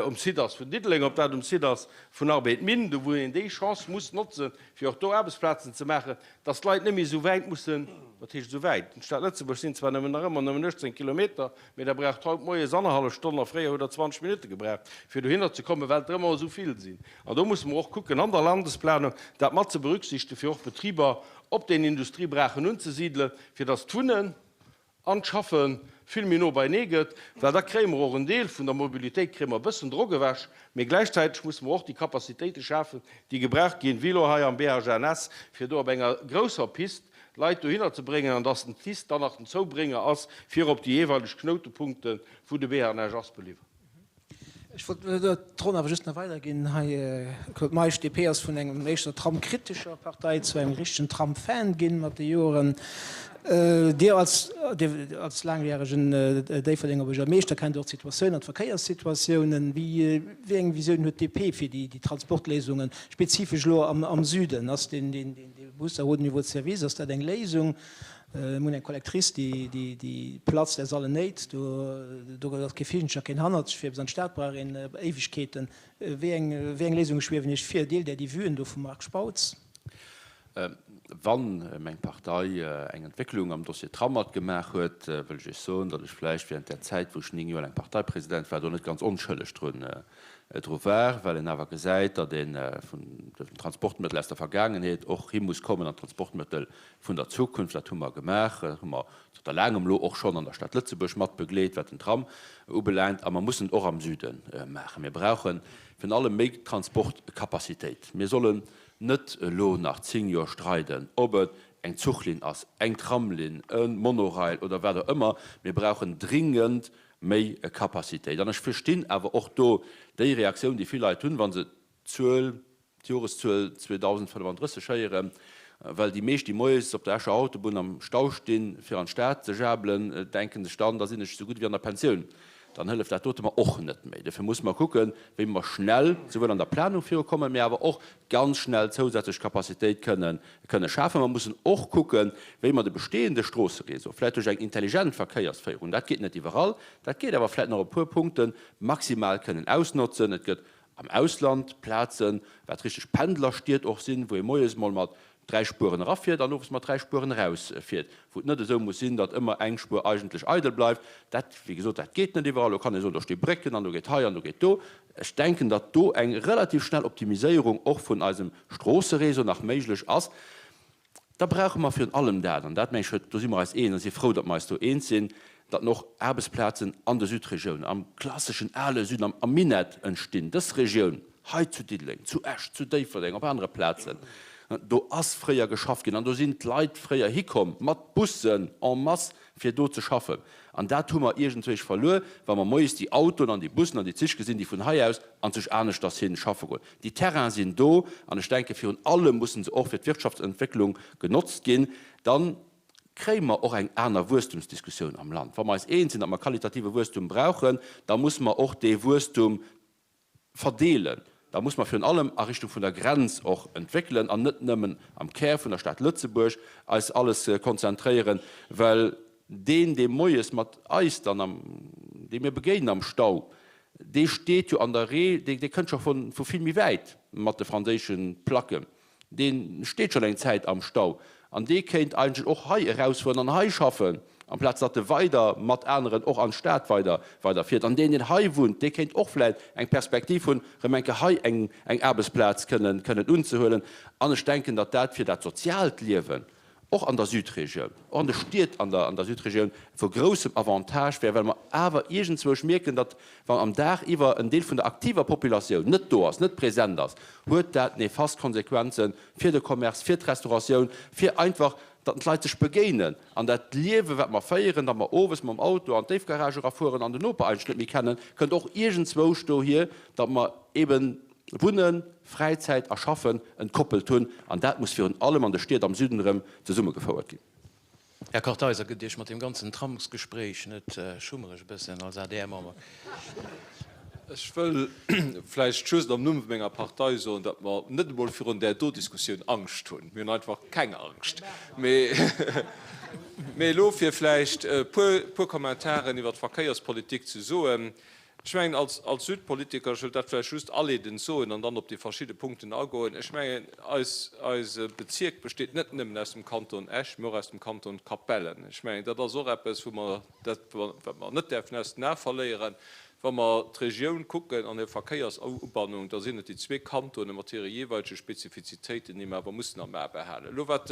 um Site ass vun Diddeleng, ob dat um Site ass vun Arbed-Mine, do wou een déi Chance muss notzen, fir och do Aarbechtsplazen ze maachen, dass d'Leit net méi esou wäit mussen, wat heescht esou wäit, d'Stad Lëtzebuerg sinn zwar nëmmen nach ëmmer nëmmen 18 Kilometer, mee Der braucht haut moies annerhallef Stonn a fréier hutt Der 20 Minutte gebraucht, fir dohinner ze kommen, well der ëmmer esou vill sinn. An do musse mer och kucken an der Landesplanung dat mat ze berücksichten, fir och Betriber. op den Industriebraachen unzesidelen, fir dass d'Wunnen an d'Schaffe vill méi no beienee gëtt, well da kréie mer och en Deel vun der Mobilitéit kréie mer e bëssen Drock ewech, mee gläichzäiteg musse mer och déi Capacitéite schafen, déi gebraucht ginn, wéi elo hei am BHNS, fir do op enger grousser Pist d'Leit dohinner ze bréngen an dass den TICE dann nach den Zoubrénger ass, fir op déi jeeweileg Knoutepunkte wou de BHNH ass, beliwweren. Ech wollt d'Ronn awer just nach weiderginn hei. Claude Meisch, DP ass vun engem éischter tramkritescher Partei zu engem richtegen Tram-Fan ginn mat de Joren. Dir als, Dir als laangjäregen Déifferdenger Buergermeeschter kennt och d'Situatioun an d'Verkéierssituatiounen. Wéi, wéi eng Visioun huet d'DP fir déi, déi Transportléisungen, spezifesch elo am, am Süden? Ass deen, deen, dee Bus à haut niveau de service, ass dat eng Léisung? Mir hunn eng Collectrice, déi platzt aus allen Néit. Do ass kee Figencher, keen Hannertsch, fir bis an d'Stad brauch een Éiwegkeeten. Wéi eng Léisunge schwiewen Iech vir? Deelt Där déi Vuen do vum Marc Spautz? Wa meng Partei eng Entwécklung am Dossier Tram matgemaach huet, wëll ech Iech soen, datt ech vläicht während där Zäit, wou ech 9 Joer laang Parteipresident war, do net ganz onschëlleg drun dru war, well een awer gesäit, datt ee vun den Transportmëttel aus der Vergaangenheet och hi muss kommen an d'Transportmëttel vun der Zukunft. Dat hu mer gemaach, dat hu mer zanter laangem elo och schonn an der Stad Lëtzebuerg mat begleet, wat den Tram ubelaangt, a mer mussen et och am Süde maachen. Mir brauche virun allem méi Transportcapacitéit. Mir sollen net elo nach 10 Joer streiden, ob et eng Zuchlinn ass, eng Tramlinn, e Monorail oder wat och ëmmer. Mir brauchen dringend méi Capacitéit. An ech verstinn awer och do déi Reaktioun, déi vill Leit hunn, wa se d'Zuel, d'Joreszuel 2035 héieren, well déi meescht, déi moies op der Escher Autobunn am Stau stinn, fir an d'Stad ze jabelen, denke sech dann, da sinn ech esou gutt ewéi an der Pensioun, dann hëlleft dat dote mer och net méi. Dofir musse mer kucken, wéi mer schnell souwuel an der Planung virukommen, mä awer och ganz schnell zousätzlech Capacitéit kënnen kënne schafen. Mer mussen och kucken, wéi mer de bestehende Stroosseréseau vläicht duerch eng intelligent Verkéiersféierung, dat geet net iwwerall, dat geet awer vläicht nach op e puer Punkten, maximal kënnen ausnotzen. Et gëtt am Ausland Plazen, wat richteg Pendlerstied och sinn, wou ee moies mol mat 3 Spueren erafiert an owes mat 3 Spueren erausfiert, wou et net esou muss sinn, datt ëmmer eng Spuer eigentlech eidel bleift. Dat, wéi gesot, dat geet net iwwerall. Do kann ee soen, do sti Brécken an do geet hei an do geet do. Ech denken, datt do eng relativ schnell Optimiséierung och vun eisem Stroosseréseau nach méiglech ass. Da brauche mer virun allem dat, an dat meng ech huet, do si mer eis eens a si frou, datt mer eis do eens sinn, datt och Aarbechtsplazen an de Südregiounen, am klasseschen ale Süden, am Minett entstinn. Dës Regioun hei zu Diddeleng, zu Esch, zu Déifferdeng, op anere Plazen, do ass fréier geschafft ginn an do sinn d'Leit fréier hikomm mat Bussen en masse, fir do ze schaffen. An dat hu mer iergendzwéich verluer, wa mer moies déi Autoen an déi Bussen an déi Zich gesinn, déi vun hei aus an sech aneschters hin schaffe goen. Déi Terrainen sinn do an ech denke virun allem mussen se och fir d'Wirtschaftsentwécklung genotzt ginn. Dann kréie mer och eng aner Wuesstumsdiskussioun am Land. Wa mer eis eens sinn, datt mer qualitative Wuesstum brauchen, da musse mer och dee Wuesstum verdeelen. Da muss mer virun allem a Richtung vun der Grenz och entwéckelen an net nëmmen am Kär vun der Stad Lëtzebuerg eis alles konzentréieren, well deen, dee moies mat eis dann am, dee mir begéinen am Stau, dee steet jo an der Ree, dee kënnt scho vu vill méi wäit mat de franséische Placken. Dee steet schonn eng Zäit am Stau an dee kéint eigentlech och hei erausfueren an hei schaffen, amplaz datt e weider mat aneren och an d'Stad weider weider fiert. An deen, deen hei wunnt, dee kéint och vläicht eng Perspektiv hunn, erëm eng Kéier hei eng eng Aarbechtsplaz kënnen kënnen unzehuelen. An ech denken, datt dat fir dat soziaalt Liewen och an der Südregioun, och an de Stied an der an der Südregioun vu groussem Avantage wär, well mer awer iergendzwousch mierken, datt wann am Dag iwwer en Deel vun der aktiver Populatioun net do ass, net present ass, huet dat nefast Konsequenze fir de Commerce, fir d'Restauratioun, fir einfach, datt d'Leit sech begéinen an dat Liewe wat mer féieren, datt mer owes mam Auto an d'Déifgarage erafueren an den Noper eigentlech net méi kennen, kënnt och iergendzwousch dohier, datt mer eben Wunnen, Fräizäit a Schaffen entkoppelt hunn, an dat muss virun allem an de Stied am Süden erëm zesummegefouert ginn. Här Kartheiser, gëtt Iech mat deem ganzen Tramsgespréich net schummereg e bëssen als ADR-Member? Ech wëll vläicht just am Numm vu menger Partei soen, datt mer net emol virun där do Diskussioun Angscht hunn. Mir hunn einfach keng Angscht. Mee elo, fir vläicht e puer Kommentaren iwwer d'Verkéierspolitik ze soen, Ech mengen, als, als Südpolitiker, ech wëll dat vläicht just aleedend soen an dann op déi verschidde Punkten agoen, ech mengen, eis, eise Bezierk besteet net nëmmen aus dem Kanton Esch, mä och aus dem Kanton Capellen. Ech mengen, dat ass och eppes, wou mer dat, wat mer net däerfen aus den Ae verléieren. Wa mer d'Regioun kucken an hir Verkéiersubannung, da sinn et déi zwee Kantone mat hire jeeweilege Spezifizitéiten, déi mer awer mussen am A behalen. Elo wat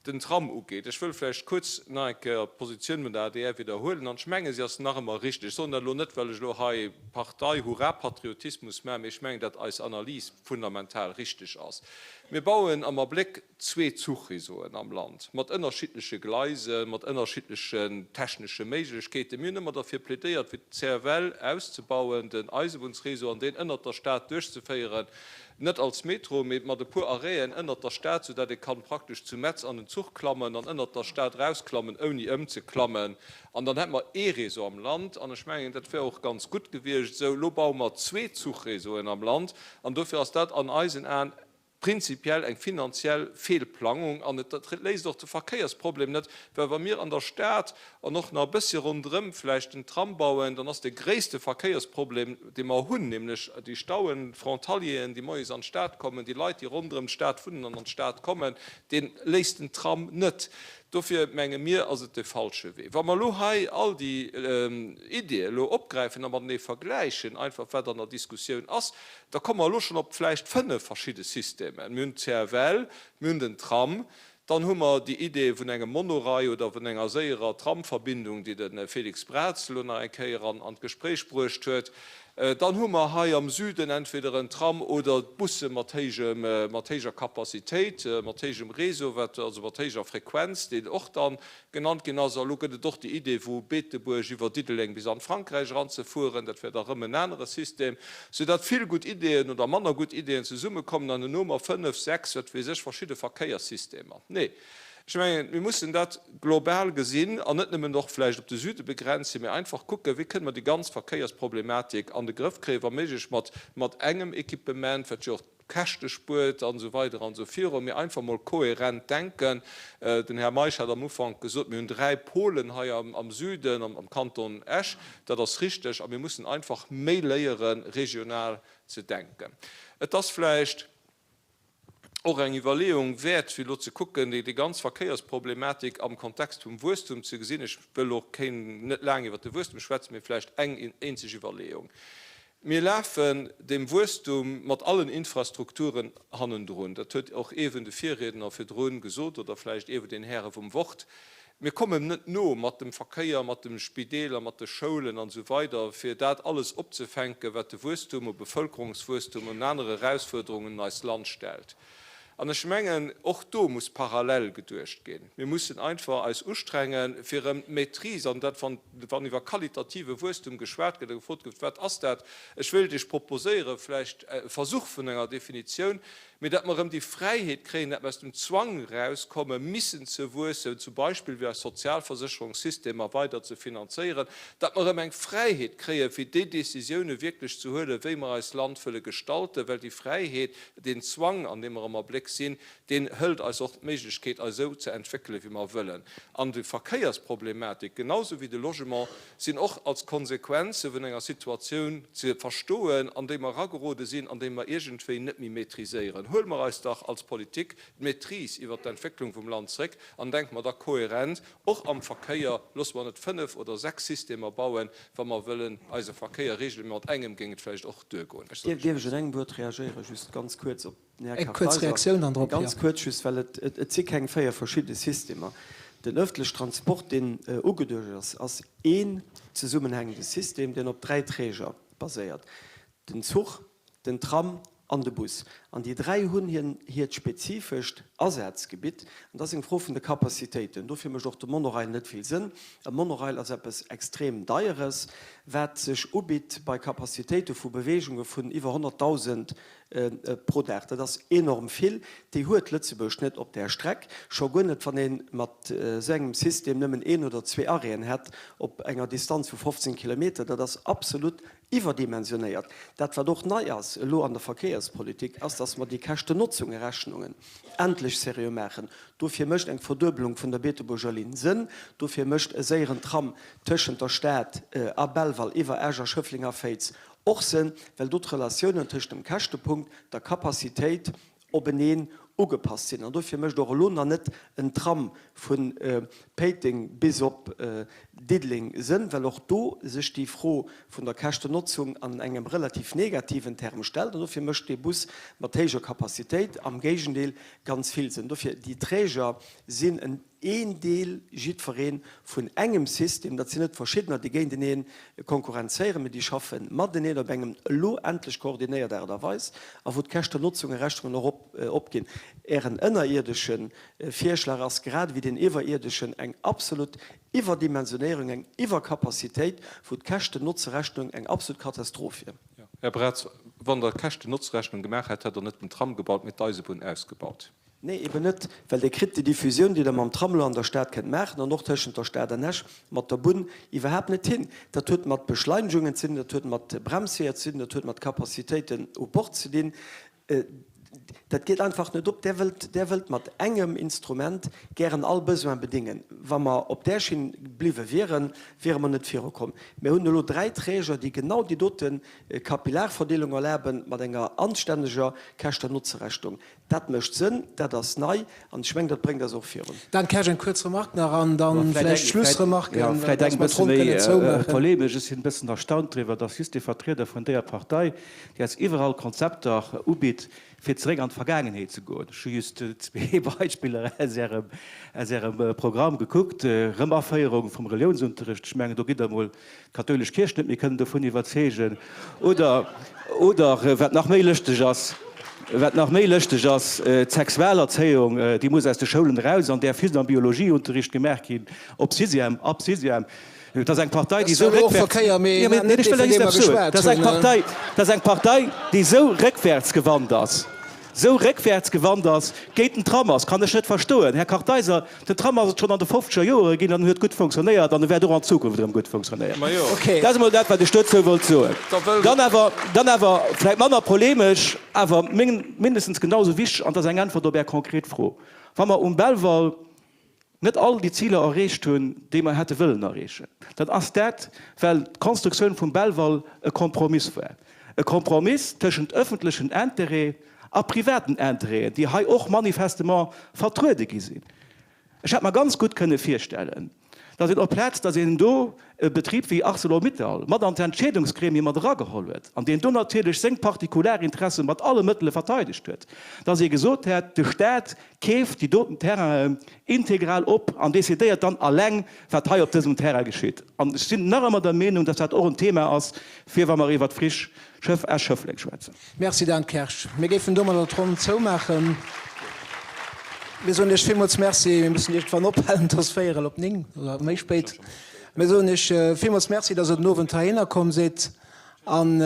den Tram ugeet, ech wëll vläicht kuerz nach eng Kéier d'Positioun vun der adr widderhuelen, an ech menge si ass nach ëmmer richteg. Ech soen dat elo net, well ech elo hei Partei-Hurra-Patriotismus maachen, mee ech mengen, datt eis Analys fundamental richteg ass. Mir bauen am Abléck zwee Zuchreseauen am Land, mat ënnerschiddleche Gleisen, mat ënnerschiddlechen technesche Méiglechkeeten. Mir hunn ëmmer derfir plädéiert, fir d'CFL auszebauen, den Eisebunnsreseau, an deen ënnert der Stad duerchzeféieren, net als Metro, mee mat e puer Arrêten ënnert der Stad, soudatt ee kann praktesch zu Metz an den Zuch klammen an ënnert der Stad erausklammen, ouni ëmzeklammen. An dann hätte mer ee Réseau am Land, an ech mengen, dat wär och ganz gutt gewiescht esou. Elo baue mer zwee Zuchréseauen am Land, an dofir ass dat an eisen Aen prinzipiell eng finanziell Feelplangung an et léist och de Verkéiersproblem net, well wa mir an der Stad an och nach e bëssche ronderëm vläicht den Tram bauen, dann ass de gréisste Verkéiersproblem, dee mer hunn, nämlech déi Stauen, d'Frontalieren, déi moies an d'Stad kommen, déi Leit, déi ronderëm d'Stad wunnen an an d'Stad kommen, dee léist den Tram net. Dofir menge mir, ass et de falsche Wee. Wa mer elo hei all déi Ideeë elo opgräifen a matenee vergläichen, einfach wat an der Diskussioun ass, Da komme mer elo schonn op vläicht fënnf verschidde Systemen. Mir hunn d'CFL, mir hunn den Tram, dann hu mer déi Idee vun engem Monorail oder vun enger séierer Tramverbindung, déi de Félix Braz elo nach eng Kéier an d'Gespréich bruecht huet. Dann hu mer hei am Süden entweder en Tram oder d'Busse mat héijem, mat héijer Capacitéit, mat héijem Réseau, wat also mat héijer Frequenz, deen och dann genannt ginn ass. A lo gëtt et och déi Idee vu Beetebuerg iwwer Diddeleng bis an Frankräich eranzefueren. Dat wär da rëm en anere System, soudatt vill gutt Ideeën oder manner gutt Ideeën zesummekommen an herno hu mer fënnf, sechs, wat weess ech, verschidde Verkéierssystemer. Nee, ech mengen, mir mussen dat global gesinn an net nëmmen och vläicht op de Süde begrenzen, mee einfach kucken, wéi kënne mer déi ganz Verkéiersproblematik an de Grëff kréien, wa méiglech mat mat engem Equipement, wat jo och Käschte spuert an esou weider an esou virun, mee einfach mol kohärent denken. Den Här Meisch hat am Ufank gesot, mir hunn dräi Polen hei am Süden, am Kanton Esch. Dat ass richteg a mir mussen einfach méi léieren, regional ze denken. Et ass vläicht och eng Iwwerleeung wäert, fir elo ze kucken, déi ganz Verkéiersproblematik am Kontext vum Wuesstum ze gesinn. Ech wëll och keen, net laang iwwert de Wuesstum schwätzen, mee vläicht eng eenzeg Iwwerleeung. Mir lafen dem Wuesstum mat allen Infrastrukturen hannendrun. Dat huet och ee vun de Virriedner virdrun gesot, oder vläicht ee vun den Häre vum Wort. Mir kommen net no mat dem Verkéier, mat de Spideeler, mat de Schoulen an esou weider, fir dat alles opzefänken, wat de Wuesstum u Bevölkerungswuesstum un anere Erausfuerderungen un eist Land stellt. An ech mengen, och do muss parallel geduecht ginn. Mir mussen einfach eis ustrengen, fir erëm d'Maîtrise, an dat, wann, wann iwwer qualitative Wuesstum geschwat gëtt a gefrot gëtt, Wat ass dat? Ech wéilt Iech proposéieren, vläicht e Versuch vun enger Definitioun, mee datt mer erëm déi Fräiheet kréien, datt mer aus dem Zwang erauskommen, missen ze wuessen, zum Beispill fir eis Sozialversécherungssystemer weider ze finanzéieren, datt mer erëm eng Fräiheet kréien, fir déi Décisioune wierklech ze huelen, wéi mer eist Land wëlle gestalten, well déi Fräiheet, Deen Zwang, an deem mer am Abléck sinn, deen hëlt eis och d'Méiglechkeet, eis esou ze entwéckelen, wéi mer wëllen. An déi Verkéiersproblematik, genau sou wéi de Logement, sinn och als Konsequenze vun enger Situatioun ze verstoen, an déi mer eragerode sinn an déi mer iergendwéi net méi maîtriséieren. Huele mer eis dach als Politik d'Maîtrise iwwert d'Entwécklung vum Land zréck an denke mer da kohärent Och am Verkéier, loosse mer net fënnef oder sechs Systemer bauen, wa mer wëllen eise Verkéier regelen, mee mat engem géing et vläicht och duergoen. Ech soen Dierf ech an engem Wuert reagéieren, just ganz kuerz op den Här Eng kuerz Kartheiser? Reaktioun dann drop, jo. Ganz kuerz just, well et, et si keng véier verschidde Systemer. Den öffentliche Transport, deen ugeduecht ass, ass een zesummenhängende System, deen op dräi Träger baséiert, den Zuch, den Tram an de Bus. An déi dräi hunn hir hiert spezifescht Asazgebitt. An dat ass eng Fro vun de Capacitéiten. Dofir mécht och de Monorail net vill Sënn. E Monorail ass eppes extrem Deieres, wat sech ubitt bei Capacitéite vu Beweegunge vun iwwer 100.000 pro Dag. Dat ass enorm vill. Déi huet Lëtzebuerg net op där Streck. Scho guer net, wann ee mat esou engem System nëmmen een oder zwee Arrêten hätt op enger Distanz vu 15 Kilometer. Dat ass absolut Iwwerdimensionéiert. Dat, wat och nei ass elo an der Verkéierspolitik, ass, dass mer déi Käschten-Notzung-Rechnungen endlech seriö maachen. Dofir mécht eng Verduebelung vun der Beetebuerger Linn Sënn. Dofir mécht e séieren Tram tëschent der Stad a Belval iwwer Esch a Schëffleng a Féiz och Sënn, well do d'Relatiounen tëschent dem Käschtepunkt, der Capacitéit openeen. ugepasst sinn. An dofir mécht och elo nach net en Tram vu Péiteng bis op Diddeleng Sënn, well och do sech déi Fro vun der Käschtennotzung an engem relativ negativen Term stellt. An dofir mécht dee Bus mat héijer Capacitéit am Géigendeel ganz vill Sënn. Dofir, déi Träger sinn en een Deel, jiddweree vun engem System. Dat sinn net verschiddener, déi géintenee konkurrenzéieren, mee déi schaffe mateneen op engem elo endlech koordinéiert Aart a Weis a wou d'Käschtennotzungerechnungen och opginn. Ären ënnerierdesche Virschlag ass grad ewéi deen iwwerierdeschen eng absolut Iwwerdimensionéierung, eng Iwwercapacitéit, wou d'Käschten-Notze-Rechnung eng absolut Katastroph wier. Här Braz, wann Der Käschten-Notze-Rechnung gemaach hätt, hätt Der net den Tram gebaut, mee d'Eisebunn ausgebaut. Nee, eben net, well Dir kritt déi Diffusioun, déi Der mam Tram elo an der Stad kënnt maachen an och tëschent der Stad an Esch mat der Bunn, iwwerhaapt net hin. Dat huet mat Beschleinegungen ze dinn, dat huet mat Bremsweeër ze dinn, dat huet mat Capacitéiten u Bord ze dinn. Dat geet einfach net op. Där wëllt, Där wëllt mat engem Instrument gären all Besoin bedéngen. Wa mer op där Schinn bliwwe wieren, wiere mer net virukomm. Mir hunn elo 3 Träger, déi genau déi dote Kapillarverdeelung erlaben, mat enger anstänneger Käschten-Notze-Rechnung. Dat mécht Sënn, dat ass nei an ech mengen, dat bréngt eis och virun. Dan Kersch, eng kuerz Remarque nach an dann vläicht Schlussremarquen, Vläicht eng dass mer bësse d'Ronn méi kënnen zoumaachen. polemesch. Ech sinn e bëssen erstaunt driwwer, dass just de Vertrieder vun deeër Partei, déi eis iwwerall Konzepter ubitt, fir zeréck an d'Vergaangenheet ze goen. Ech hu just zwee Beispiller aus Ärem, aus Ärem Programm gekuckt, Erëmaféierung vum Reliounsunterricht, ech mengen, do gitt Der emol d'kathoulesch Kierch net méi kënnen dovun iwwerzeegen, oder, oder wat nach méi lëschteg ass, wat nach méi lëschteg ass, d'Sexualerzéiung, déi muss aus de Schoulen eraus an däerf just am Biologieunterricht gemaach ginn, op Sixième, ab Sixième. Et ass eng Partei, déi esou réckwäerts, jo, mee ech wëll just eppes soen, Et ass eng Partei, et ass eng Partei, déi esou réckwäertsgewannt ass, esou réckwäertsgewannt ass, géint den Tram ass, kann ech net verstoen. Här Kartheiser, den Tram ass et schonn an de fofzeger Joere ginn an en huet gutt funktionéiert an e wäert och an Zukunft erëm gutt funktionéieren. Dat ass emol dat, wat ech dozou wollt soen. Dann awer, dann awer vläicht manner polemesch, awer mindestens genau esou wichteg, an dat ass eng Äntwert op Är konkret Fro, Wa mer um Belval net all déi Ziler erreecht hunn, déi mer hätte wëllen erreechen, dann ass dat, well d'Konstruktioun vum Belval e Kompromiss war. E Kompromiss tëschent öffentlechen Intérêt a privaten Intérêten, déi hei och manifestement vertruede gi sinn. Ech hätt mer ganz gutt kënne virstellen, datt een op Plaz, datt een do e Betrib wéi Arcelor-Mittal mat an d'Entscheedungsgremie mat erageholl huet an deen do natierlech seng Partikularinteresse mat alle Mëttele verteidegt huet, datt ee gesot hätt, de Stat keeft déi doten Terrainen integral op an decidéiert dann alleng, wat hei op dësem Terrain geschitt. An ech sinn nach ëmmer der Meenung, datt dat och en Thema ass, fir wa mer iwwert d'Friche Schëff Esch-Schëffleng schwätzen. Merci Dan Kersch. Mir géifen domadder d'Ronn zoumaachen. Mir soen Iech villmools Merci. Mir mussen iergendwann ophalen, et ass véierel op 9 oder méi spéit. Mir soen Iech villmools Merci, dass Der den Owend heihinner komm sidd. An,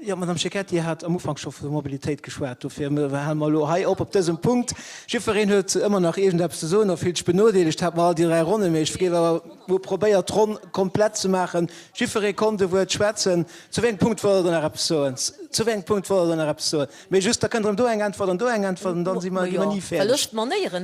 jo, d'Madame Cecchetti hat am Ufank scho vu Mobilitéit geschwat, dofir hale mer elo hei op op dësem Punkt. Jiddwereen huet ëmmer nach iergendeppes ze soen a fillt sech benodeelegt, hat mer all déi 3 Ronnen, mee ech géif awer elo probéiert, d'Ronn komplett ze maachen. Jiddweree konnt e Wuert schwätzen. Zu wéi engem Punkt wollt Der nach eppes soen? Zu wéi engem Punkt wollt Der nach eppes soen? Mee just, da kënnt erëm do eng Äntwert an do eng Äntwert an dann si mer, gi mer ni fäerdeg.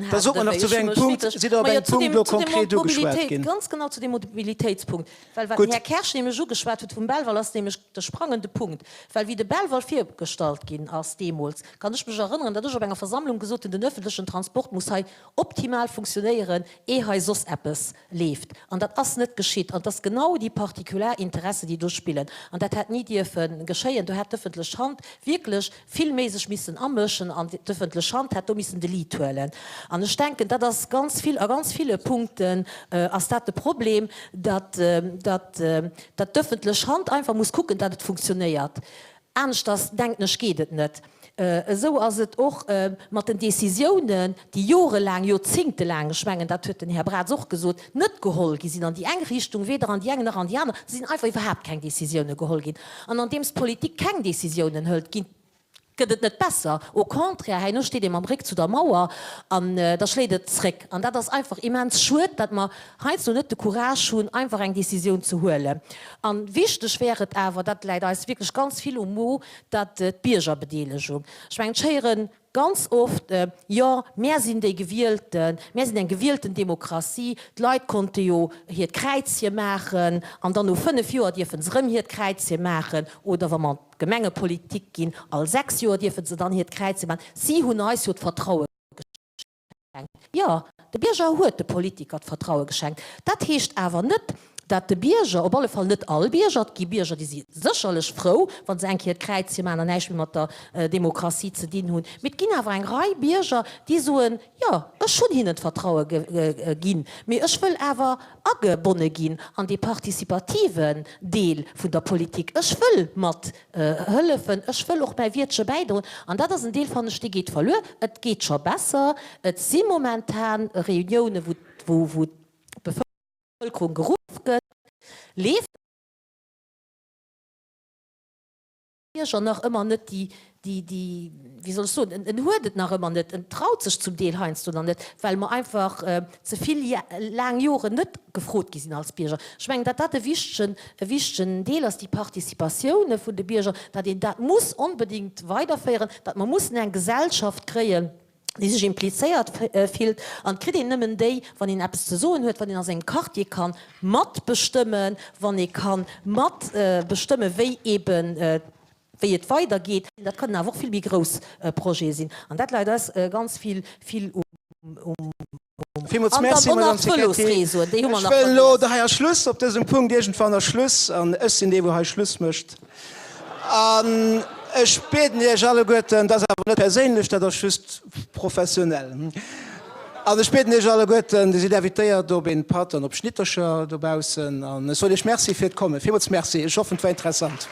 Da sot mer nach, zu wéi engem Punkt sidd Der op engem Punkt elo konkret ugeschwat ginn? Ganz genau zu deem Mobilitéitspunkt. Well wat den Här Kersch nämlech ugeschwat huet vum Belval, ass nämlech de sprangende Punkt. Well wéi de Belval virgestallt ginn ass deemools, kann ech mech erënneren, datt ech op enger Versammlung gesot hunn, den öffentlechen Transport muss hei optimal funktionéieren, ee hei soss eppes leeft. An dat ass net geschitt. An et ass genau déi partikular Interessen, déi do spillen. An dat hätt ni dierfe geschéien. Do hätt d'ëffentlech Hand wierklech vill méi sech missen amëschen an d'ëffentlech Hand hätt do missen de Lead huelen. An ech denken, dat ass ganz vill, a ganz ville Punkten ass dat de Problem, datt, datt, datt d'ëffentlech Hand einfach muss kucken, datt et funktionéiert. Aneschters, denken ech, geet et net. Esou ass et och mat den Décisiounen, déi jorelaang, joerzéngtelaang, ech mengen, dat huet den Här Braz och gesot, net geholl gi sinn an déi eng Richtung, weder an déi eng nach an déi aner. Et sinn einfach iwwerhaapt keng Décisiounen geholl ginn. An andeems d'Politik keng Décisiounen hëlt, ginn, gëtt et net besser. Au contraire, herno steet ee mam Réck zu der Mauer an da schléit et zréck. An dat ass einfach immens schued, datt mer heiansdo net de Courage hunn, einfach eng Décisioun ze huelen. A wichteg wär et awer, dat läit eis wierklech ganz vill um Mo, datt d'Biergerbedeelegung, ech mengen, ech héiere ganz oft, Jo, mär sinn déi Gewielten, mär sinn eng gewielten Demokratie, d'Leit konnte jo hiert Kräizche maachen an dann no 5 Joer dierfe se erëm hiert Kräizche maachen oder wa mer an d'Gemengepolitik ginn, all 6 Joer dierfe se dann hiert Kräizche maachen. Si hunn eis jo d'Vertraue. Jo, de Bierger huet de Politiker d'Vertraue geschenkt. Dat heescht awer net, dat de Bierger, op alle Fall net all Bierger, et gi Bierger, déi si sécherlech frou, wa se eng Kéier d'Kräizche maachen an näischt méi mat der Demokratie ze dinn hunn, mee et ginn awer eng Rei Bierger, déi soen, Jo, ech hunn hinnen d'Vertraue ginn, mee ech wëll awer agebonne ginn an dee participativen Deel vun der Politik. Ech wëll mat hëllefen, ech wëll och mäi Wiertche bäidroen. An dat ass en Deel, fannen ech, dee geet verluer. Et geet scho besser. Et si momentan Reuniounen, wou d'Bevëlkerung geruff gëtt. Leeft. Bierger nach ëmmer net déi, déi, déi, wéi soll ech soen, en huet et nach ëmmer net, en traut sech zum Deel heiansdo nach net, well mer einfach ze vill laang Joren net gefrot gi sinn als Bierger. Ech mengen, datt dat e wichtegen, e wichtegen Deel ass, déi Participatioune vun de Bierger, datt een dat muss onbedéngt weiderféieren, datt mer mussen eng Gesellschaft kréien, déi sech implizéiert fillt, an et kritt een nëmmen déi, wann een eppes ze soen huet, wann een a sengem Quartier ka matbestëmmen, wann ee ka matbestëmmen, wéi eeben, wéi et weidergeet. Dat kënnen awer och vill méi grouss Projete sinn, an dat läit eis ganz vill, vill um. Villmools Merci, Madame Cecchetti. Ech wëll elo hei a Schluss op dësem Punkt, iergendwann ass Schluss, an ech sinn dee wou hei Schluss mécht. An ech bieden Iech alleguerten, dat ass awer net perséinlech, dat ass just professionell, an ech bieden Iech alleguerten, Dir sidd invitéiert op een Patt an op Schnittercher dobaussen, an ech soen Iech Merci fir d'Kommen. Villmools Merci, ech hoffen et war interessant.